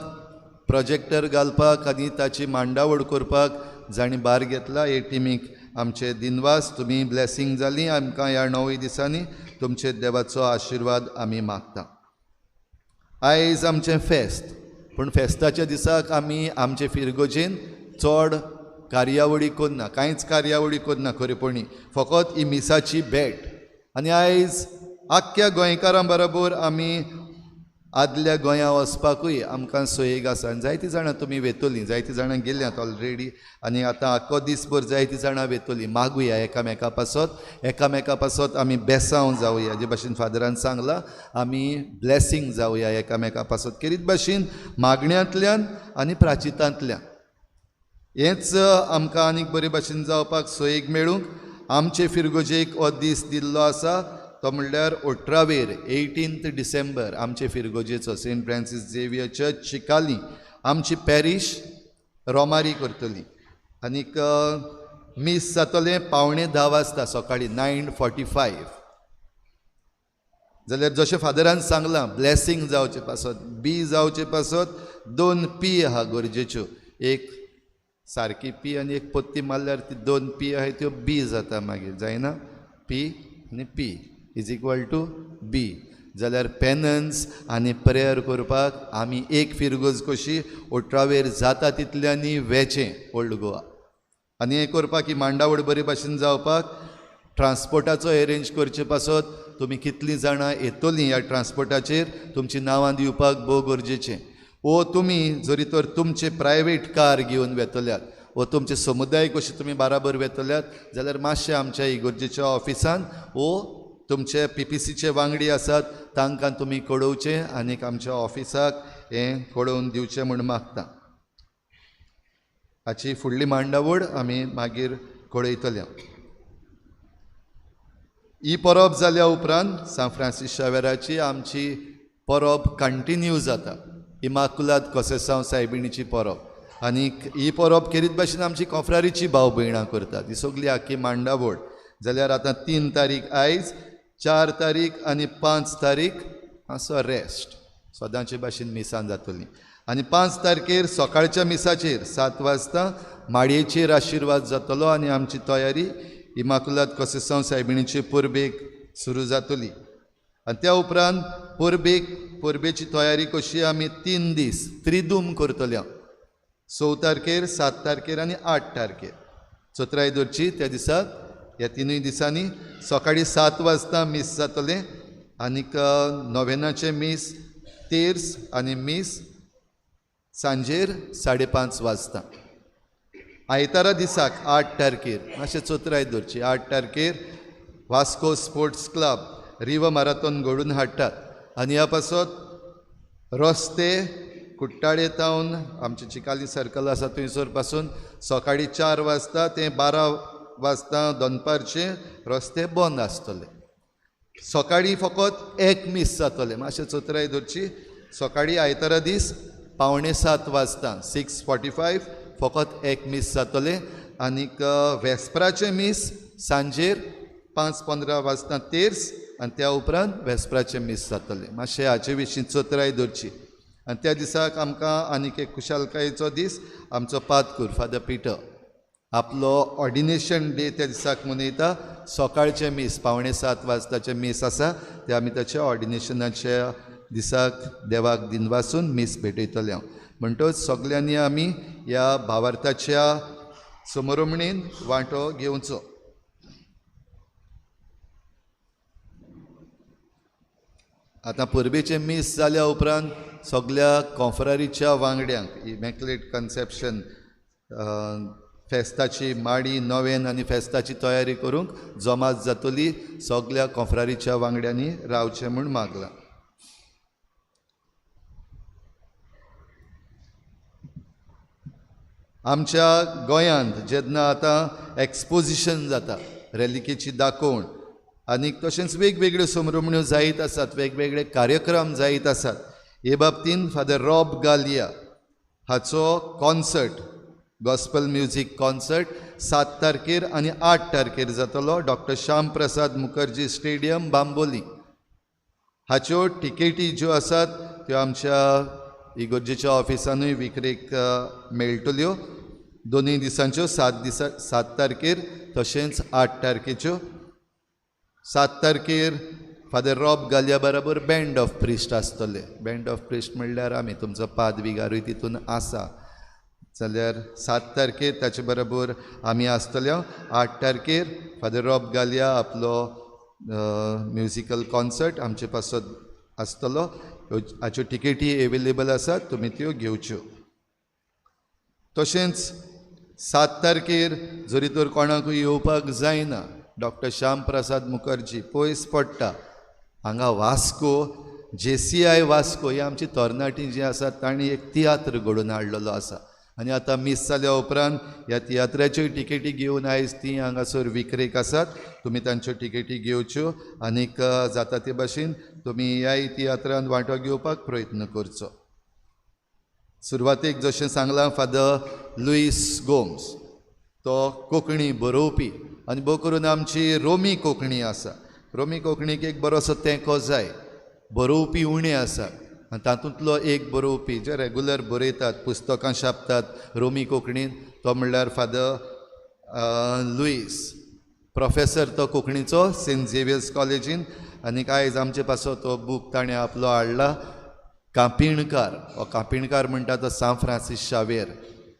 प्रोजेक्टर घालपाक आनी ताची मांडावळ करपाक जांणी भार घेतला हे टिमीक आमचे दिनवास. तुमी ब्लेसींग जाली आमकां ह्या 9 दिसांनी, तुमचे देवाचो आशिर्वाद आमी मागता. आयज आमचें फेस्त, पूण फेस्ताच्या दिसाक आमी आमचे फिरगोजेन चड कार्यावळी करना, कांयच कार्यावळी करना खरेपणी, फकत ही मिसाची भेट. आनी आयज आख्ख्या गोंयकारां बरोबर आमी आदल्या गोंया वचपाकूय आमकां सोयेक आसा आनी जायतीं जाणां तुमी वेतलीं, जायतीं जाणां गेल्यांत ऑलरेडी आनी आतां आख्खो दीसभर जायतीं जाणां वेतलीं. मागुया एकामेका पासत, एकामेका पासत आमी बेसांव जावया, जे भाशेन फादरान सांगलां आमी ब्लेसींग जावया एकामेका पासत, खेरीत भाशेन मागण्यांतल्यान आनी प्राचितांतल्यान. हेंच आमकां आनीक बरे भाशेन जावपाक सोयेक मेळूंक आमचे फिरगोजेक हो दीस दिल्लो आसा, तो म्हणल्यार 18वेर 18 डिसेंबर आमचे फिरगोजेचो Saint Francis Xavier church Chicalim आमची पॅरीश रोमारी करतली आनीक मीस जातलें 9:45 वाजता सकाळीं 9:45. जाल्यार जशें फादरान सांगलां ब्लेसींग जावचे पासत, बी जावचे पासत 2 पी आहा गरजेच्यो, एक सारकी पी आनी एक पत्ती मारल्यार ती 2 पी आहाय त्यो बी जाता मागीर, जायना? पी आनी P is equal to B. जाल्यार पेनन्स आनी प्रेयर करपाक आमी एक फिरगोज कशी 18वेर जाता तितल्यांनी वेचें ओल्ड गोवा. आनी हें करपाक ही मांडावळ बरे भाशेन जावपाक ट्रान्सपोर्टाचो एरेंज करचे पासत तुमी कितलीं जाणां येतलीं ह्या ट्रान्सपोर्टाचेर तुमचीं नांवां दिवपाक भोव गरजेचें. ओ तुमी जरी तर तुमचे प्रायवेट कार घेवन वेतल्यात वो तुमचे समुदाय कशें तुमी बाराबर वेतल्यात जाल्यार मातशें आमच्या इगर्जेच्या ऑफिसान वो तुमचे पीपीसीचे वांगडी आसात तांकां तुमी कळोवचें आनीक आमच्या ऑफिसाक हें कळोवन दिवचें म्हूण मागता. हाची फुडली मांडावळ आमी मागीर कळयतले. ही परब जाल्या उपरांत सांत फ्रांसीस शावेराची आमची परब कंटिन्यू जाता, इमाकुलाद कोसेसांव सायबिणीची परब. आनीक ही परब खेरीत भाशेन आमची कोफ्रारीची भाव भयणां करतात. ही सगळी आख्खी मांडावळ जाल्यार आतां 3 तारीख आयज, 4 तारीख आनी 5 तारीख मातसो रेस्ट, सदांचे भाशेन मिसान जातली. आनी 5 तारखेर सकाळच्या मिसाचेर 7 वाजता माडयेचेर आशिर्वाद जातलो आनी आमची तयारी इमाकुलाद कोसेसांव सायबिणीचे परबेक सुरू जातली. आनी त्या उपरांत परबेची तयारी कशी आमी 3 दीस त्रिदूम करतले, 6 तारखेर, 7 तारखेर आनी 8 तारखेर. चतराय दवरची त्या दिसाक, ह्या 3 दिसांनी सकाळीं 7 वाजता मीस जातलें आनीक नोवेनाचें मीस तेर्स आनी मीस सांजेर 5:30 वाजता. आयतारा दिसाक 8 तारखेर मातशें चतराय दवरची, 8 तारखेर Vasco sports club river marathon घडून हाडटात आनी ह्या पासत रस्ते कुट्टाळे तावन आमचे चिकाली सर्कल आसा थंयसर पासून सकाळीं 4 वाजता ते 12 वाजता दनपारचे रस्ते बंद आसतले. सकाळीं फकत 1 मीस जातलें, मातशें चतराय दवरची. सकाळीं आयतारा दीस 6:45 वाजता 6:45 फकत 1 मीस जातलें आनीक वेस्पराचें मीस सांजेर 5:15 वाजता तेर्स आनी त्या उपरांत वेस्पराचें मीस जातलें. मातशें हाचे विशीं चतराय दवरची. आनी त्या दिसाक आमकां आनीक एक खुशालकायेचो दीस, आमचो पादकूर फादर पिटर आपलो ऑर्डिनेशन डे त्या दिसाक मनयता. सकाळचें मीस 6:45 वाजताचें मीस आसा तें आमी ताच्या ऑर्डिनेशनाच्या दिसाक देवाक दिनवासून मीस भेटयतले. म्हणटच सगल्यांनी आमी ह्या भावार्थाच्या समरमणीन वांटो घेवचो. आतां परबेचें मीस जाल्या उपरांत सगल्या कॉन्फरारीच्या वांगड्यांक इमॅक्युलेट कन्सेप्शन फेस्ताची माडी नवेन आनी फेस्ताची तयारी करूंक जमात जातली. सगल्या कॉन्फरारीच्या वांगड्यांनी रावचें म्हूण मागलां. आमच्या गोंयांत जेन्ना आतां एक्सपोजिशन जाता, रेलिकेची दाखोवण आनी तशेंच वेगवेगळ्यो समरमण्यो जायत आसात, वेगवेगळे कार्यक्रम जायत आसात, हे बाबतीन फादर रॉब गालिया हाचो कॉन्सर्ट, गॉस्पल म्युजीक कॉन्सर्ट 7 तारखेर आनी 8 तारखेर जातलो, डॉक्टर श्याम प्रसाद मुखर्जी स्टेडियम बांबोली. हाच्यो टिकेटी ज्यो आसात त्यो आमच्या इगर्जेच्या ऑफिसानूय विक्रेक मेळटल्यो. 2 दिसांच्यो, 7 तारखेर तशेंच 8 तारखेच्यो. 7 तारखेर फादर रॉब गालिया बराबर बँड ऑफ प्रिस्ट आसतले. बँड ऑफ प्रिस्ट म्हणल्यार आमी, तुमचो पाद विगारूय तितून आसा. जाल्यार 7 तारखेर ताचे बरोबर आमी आसतले. 8 तारखेर फादर रॉब गालिया आपलो म्युजिकल कॉन्सर्ट आमचे पासत आसतलो. हाच्यो टिकेटी एवेलेबल आसात, तुमी त्यो घेवच्यो. तशेंच 7 तारखेर जरी तर कोणाकूय येवपाक जायना, डॉक्टर श्याम प्रसाद मुखर्जी पयस पडटा, हांगा वास्को JCI Vasco ही आमची तरणाटी जी आसात तांणी एक तियात्र घडोवन हाडलेलो आसा आनी आतां मीस जाल्या उपरांत ह्या तियात्राच्यो टिकेटी घेवन आयज ती हांगासर विक्रेक आसात. तुमी तांच्यो टिकेटी घेवच्यो आनीक जाता ते भाशेन तुमी ह्याय तियात्रांत वांटो घेवपाक प्रयत्न करचो. सुरवातेक जशें सांगलां, फादर लुईस गोम्स तो कोंकणी बरोवपी आनी भोव करून आमची रोमी कोंकणी आसा. रोमी कोंकणीक एक बरोसो तेंको जाय, बरोवपी उणें आसा आनी तातूंतलो एक बरोवपी जे रेगुलर बरयतात, पुस्तकां छापतात रोमी कोंकणीन, तो म्हणल्यार फादर लुईस प्रोफेसर तो कोंकणीचो सेंट झेवियर्स कॉलेजीन. आनीक आयज आमचे पासत तो बूक ताणें आपलो हाडला, कापिणकार. हो कापिणकार म्हणटा तो सांत फ्रांसीस शावेर.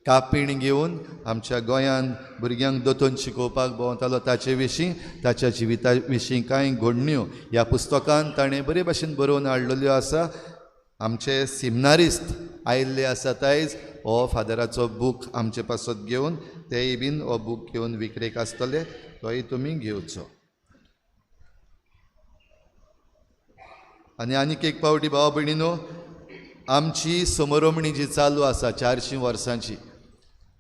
कापीण घेवन आमच्या गोंयांत भुरग्यांक दोतोन शिकोवपाक भोंवतालो. ताचे विशीं, ताच्या जिविता विशीं कांय घडण्यो ह्या पुस्तकान ताणें बरे भाशेन बरोवन हाडलेल्यो आसा. आमचे सिमनारिस्त आयिल्ले आसात आयज हो फादराचो बूक आमचे पासत घेवन तेय बीन हो बूक घेवन विक्रेक आसतले, तोय तुमी घेवचो. आनी आनीक एक पावटी भाव भयणीनो, आमची समरोमणी जी चालू आसा 400 वर्सांची,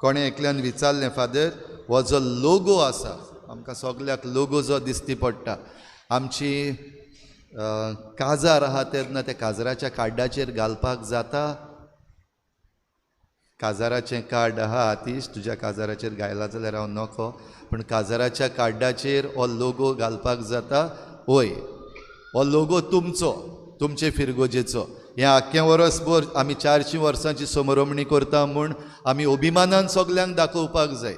कोणें एकल्यान विचारलें, फादर हो जो लोगो आसा आमकां सगल्याक लोगो जो दिसती पडटा, आमची काजार आहा तेन्ना त्या काजराच्या कार्डाचेर घालपाक जाता? काजाराचें कार्ड आहा आतीश, तुज्या काजाराचेर घायला जाल्यार हांव नको, पूण काजाराच्या कार्डाचेर हो लोगो घालपाक जाता? वय, हो लोगो तुमचो, तुमचे फिरगोजेचो. हें आख्खें वर्सभर आमी 400 वर्सांची समरोमणी करता म्हूण आमी अभिमानान सगल्यांक दाखोवपाक जाय,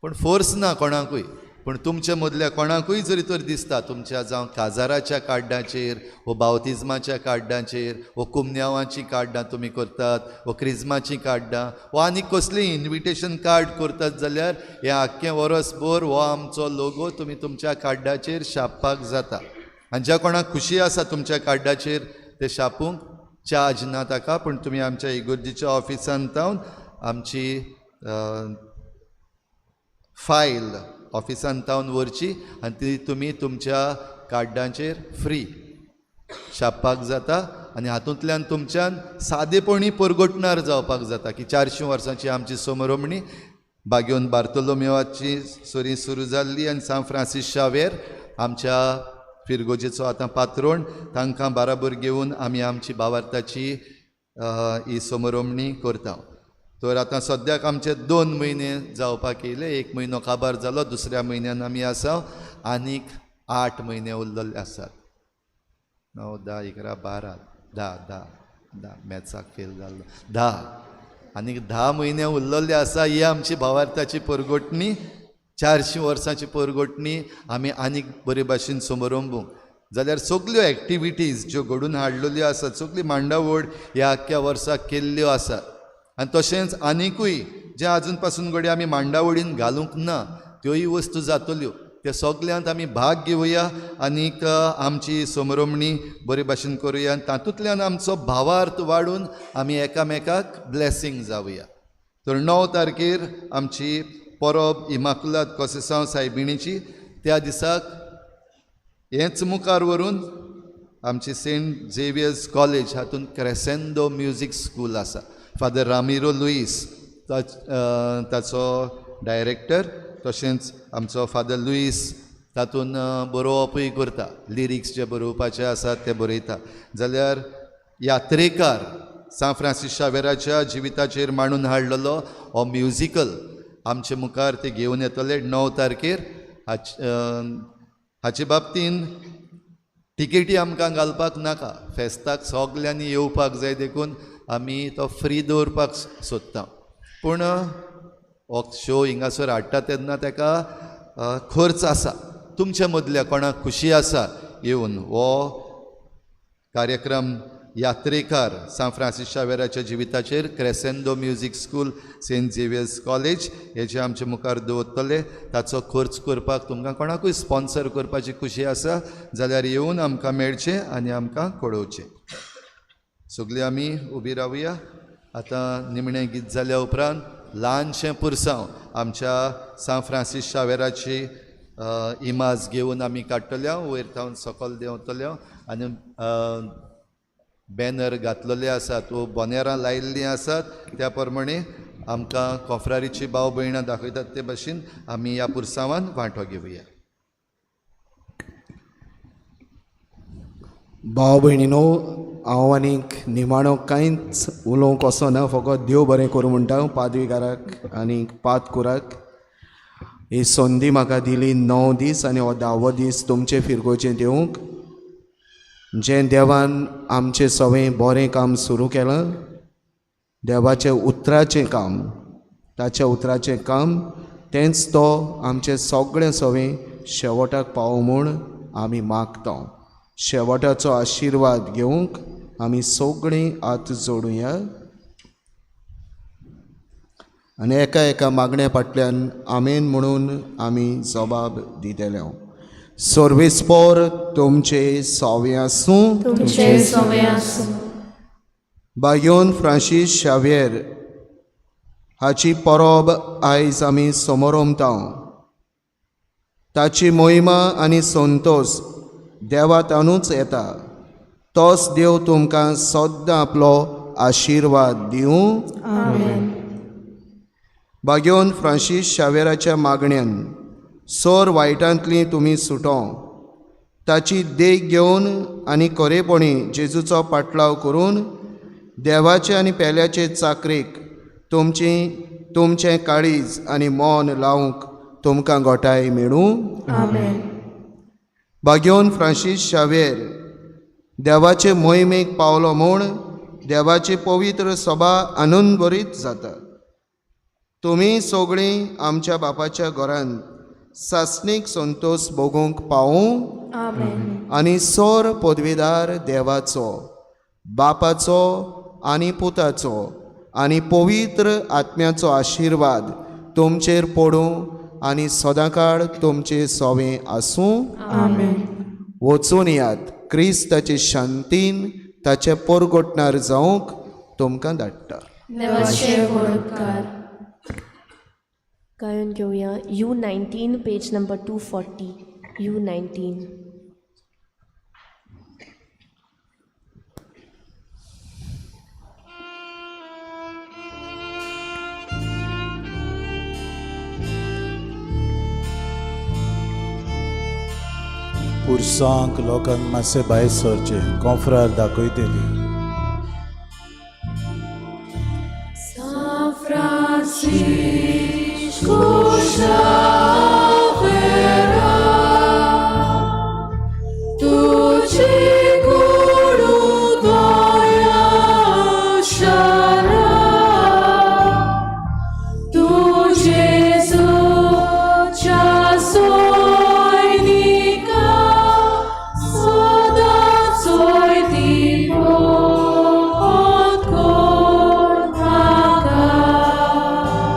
पूण फोर्स ना कोणाकूय. पूण तुमचे मदल्या कोणाकूय जरी तर दिसता तुमच्या जावं काजाराच्या कार्डाचेर वो बावतिज्माच्या कार्डाचेर वो कुमन्यावाचीं कार्डां तुमी करतात वो क्रिज्माचीं कार्डां वो आनी कसलीं इन्विटेशन कार्ड करतात जाल्यार हें आख्खें वर्सभर हो आमचो लोगो तुमी तुमच्या कार्डाचेर छापपाक जाता. आनी ज्या कोणाक खुशी आसा तुमच्या कार्डाचेर ते छापूंक चार्ज ना ताका, पूण तुमी आमच्या इगोर्जीच्या ऑफिसान जावन आमची फायल ऑफिसान तावन व्हरची आनी ती तुमी तुमच्या कार्डांचेर फ्री छापपाक जाता. आनी हातूंतल्यान तुमच्यान सादेपणी परगटणार जावपाक जाता की 400 वर्सांची आमची समरोमणी बागेवन बार्तोलोमेवाची सरी सुरू जाल्ली आनी सांत फ्रांसीस शावेर आमच्या फिरगोजेचो आतां पात्रोण, तांकां बाराबर घेवन आमी आमची भावार्थाची ही समरोमणी करता. तर आतां सद्याक आमचे 2 म्हयने जावपाक येयले, 1 म्हयनो काबार जालो, दुसऱ्या म्हयन्यान आमी आसा, आनीक 8 म्हयने उरलेले आसात. 9, 10, 11, 12, 10, 10, 10 मॅथ्साक फेल जाल्लो, 10, आनीक 10 म्हयने उरलेले आसा. ही आमची भावार्थाची परगटणी, 400 वर्सांची परगटणी आमी आनीक बरे भाशेन समरंबूंक जाल्यार सगल्यो एक्टिविटीज ज्यो घडून हाडलेल्यो आसात, सगली मांडावळ ह्या आख्ख्या वर्साक केल्ल्यो आसात. आनी तशेंच आनिकूय जें आजून पासून घडये आमी मांडावळीन घालूंक ना त्योय वस्तू जातल्यो, त्या सगल्यांत आमी भाग घेवया आनीक आमची समरोमणी बरे भाशेन करुया आनी तातूंतल्यान आमचो भावार्थ वाडून आमी एकामेकाक ब्लेसींग जावया. तर 9 तारखेर आमची परब इमाकुलाद कोसेसांव सायबिणीची, त्या दिसाक हेंच मुखार व्हरून आमची सेंट झेवियर्स कॉलेज हातूंत क्रेसेंदो म्युजीक स्कूल आसा, फादर रामिरो लुईस ताचो डायरेक्टर, तशेंच आमचो फादर लुईस तातूंत बरोवपूय करता, लिरिक्स जे बरोवपाचे आसात ते बरयता. जाल्यार यात्रेकार सांत फ्रांसीस शावेराच्या जिविताचेर मांडून हाडलेलो हो म्युजिकल आमचे मुखार ते घेवन येतले 9 तारखेर. हाचे बाबतीन तिकेटी आमकां घालपाक नाका, फेस्ताक सगल्यांनी येवपाक जाय देखून आमी तो फ्री दवरपाक सोदता. पूण हो शो हिंगासर हाडटा तेन्ना ताका खर्च आसा. तुमच्या मदल्या कोणाक खुशी आसा येवन हो कार्यक्रम यात्रेकार सांत Francis शावेराच्या जिविताचेर Crescendo music school Saint Xavier's college हेजे आमचे मुखार दवरतले, ताचो खर्च करपाक तुमकां कोणाकूय स्पॉन्सर करपाची खुशी आसा जाल्यार येवन आमकां मेळचें आनी आमकां कळोवचें. सगळीं आमी उबी रावया. आतां निमणें गीत जाल्या उपरांत ल्हानशें पुरसांव आमच्या सांत फ्रांसीस शावेराची इमाज घेवन आमी काडटले, वयर थावन सकयल देंवतले आनी बॅनर घातलेले आसात वो बोनेरां लायिल्लीं आसात त्या प्रमाणे आमकां कोफरारीची भाव भयणां दाखयतात ते भाशेन आमी ह्या पुरसांवान वांटो घेवया. भाव भयणीनो, हांव आनीक निमाणो कांयच उलोवंक वचना, फकत देव बरें करूं म्हणटा पादविकाराक आनी पादकुराक. ही संदी म्हाका दिली 9 दीस आनी हो 10वो दीस तुमचे फिरगोचें दिवंक, जें देवान आमचें सगळें बरें काम सुरू केलां, देवाचें उतराचें काम, ताच्या उतराचें काम तेंच तो आमचें सगळें सगळें शेवटाक पावो म्हूण आमी मागता. शेवटाचो आशिर्वाद घेवंक आमी सगळीं हात जोडुया. आनी एका एका मागण्या फाटल्यान आमेन म्हणून आमी जबाब दितले. सर्वेस्पोर तुमचे सोवे आसूं. तुमचे सोवे आसूं. बायोन फ्रांसीस शाव्येर हाची परब आयज आमी समोरमता. ताची मोहिमा आनी संतोश देवातानूच येता. तोच देव तुमकां सद्दां आपलो आशिर्वाद दिवं. आमेन. बागेवन फ्रांसीस शावेराच्या मागण्यान सोर वायटांतली तुमी सुटो, ताची देख घेवन आनी खरेपणी जेजूचो पाटलाव करून देवाचे आनी पेल्याचे चाकरेक तुमची तुमचें काळीज आनी मन लावंक तुमकां गोठाय मेळूं. आमेन. बागेवन फ्रांसीस शावेर देवाचे मोहिमेक पावलो म्हूण देवाची पवित्र सभा आनंदभरीत जाता. तुमी सगळीं आमच्या बापाच्या घरांत सासणीक संतोश भोगूंक पावूं. आमेन. आनी सोर पदवीदार देवाचो, बापाचो आनी पुताचो आनी पवित्र आत्म्याचो आशिर्वाद तुमचेर पडूं आनी सदांकाळ तुमचे सोवे आसूं. आमेन. वचून यात, क्रिस्ताचे शांतीन ताचे पोरगोटणार जावंक तुमकां धाडटा. देवाचे व्हड उपकार. गायन घेवया U19 page number 240. U19. पुरसांक लोकांक मातशें भायर सरचें, कोंफ्रार दाखयतली. San Francisco Xavier.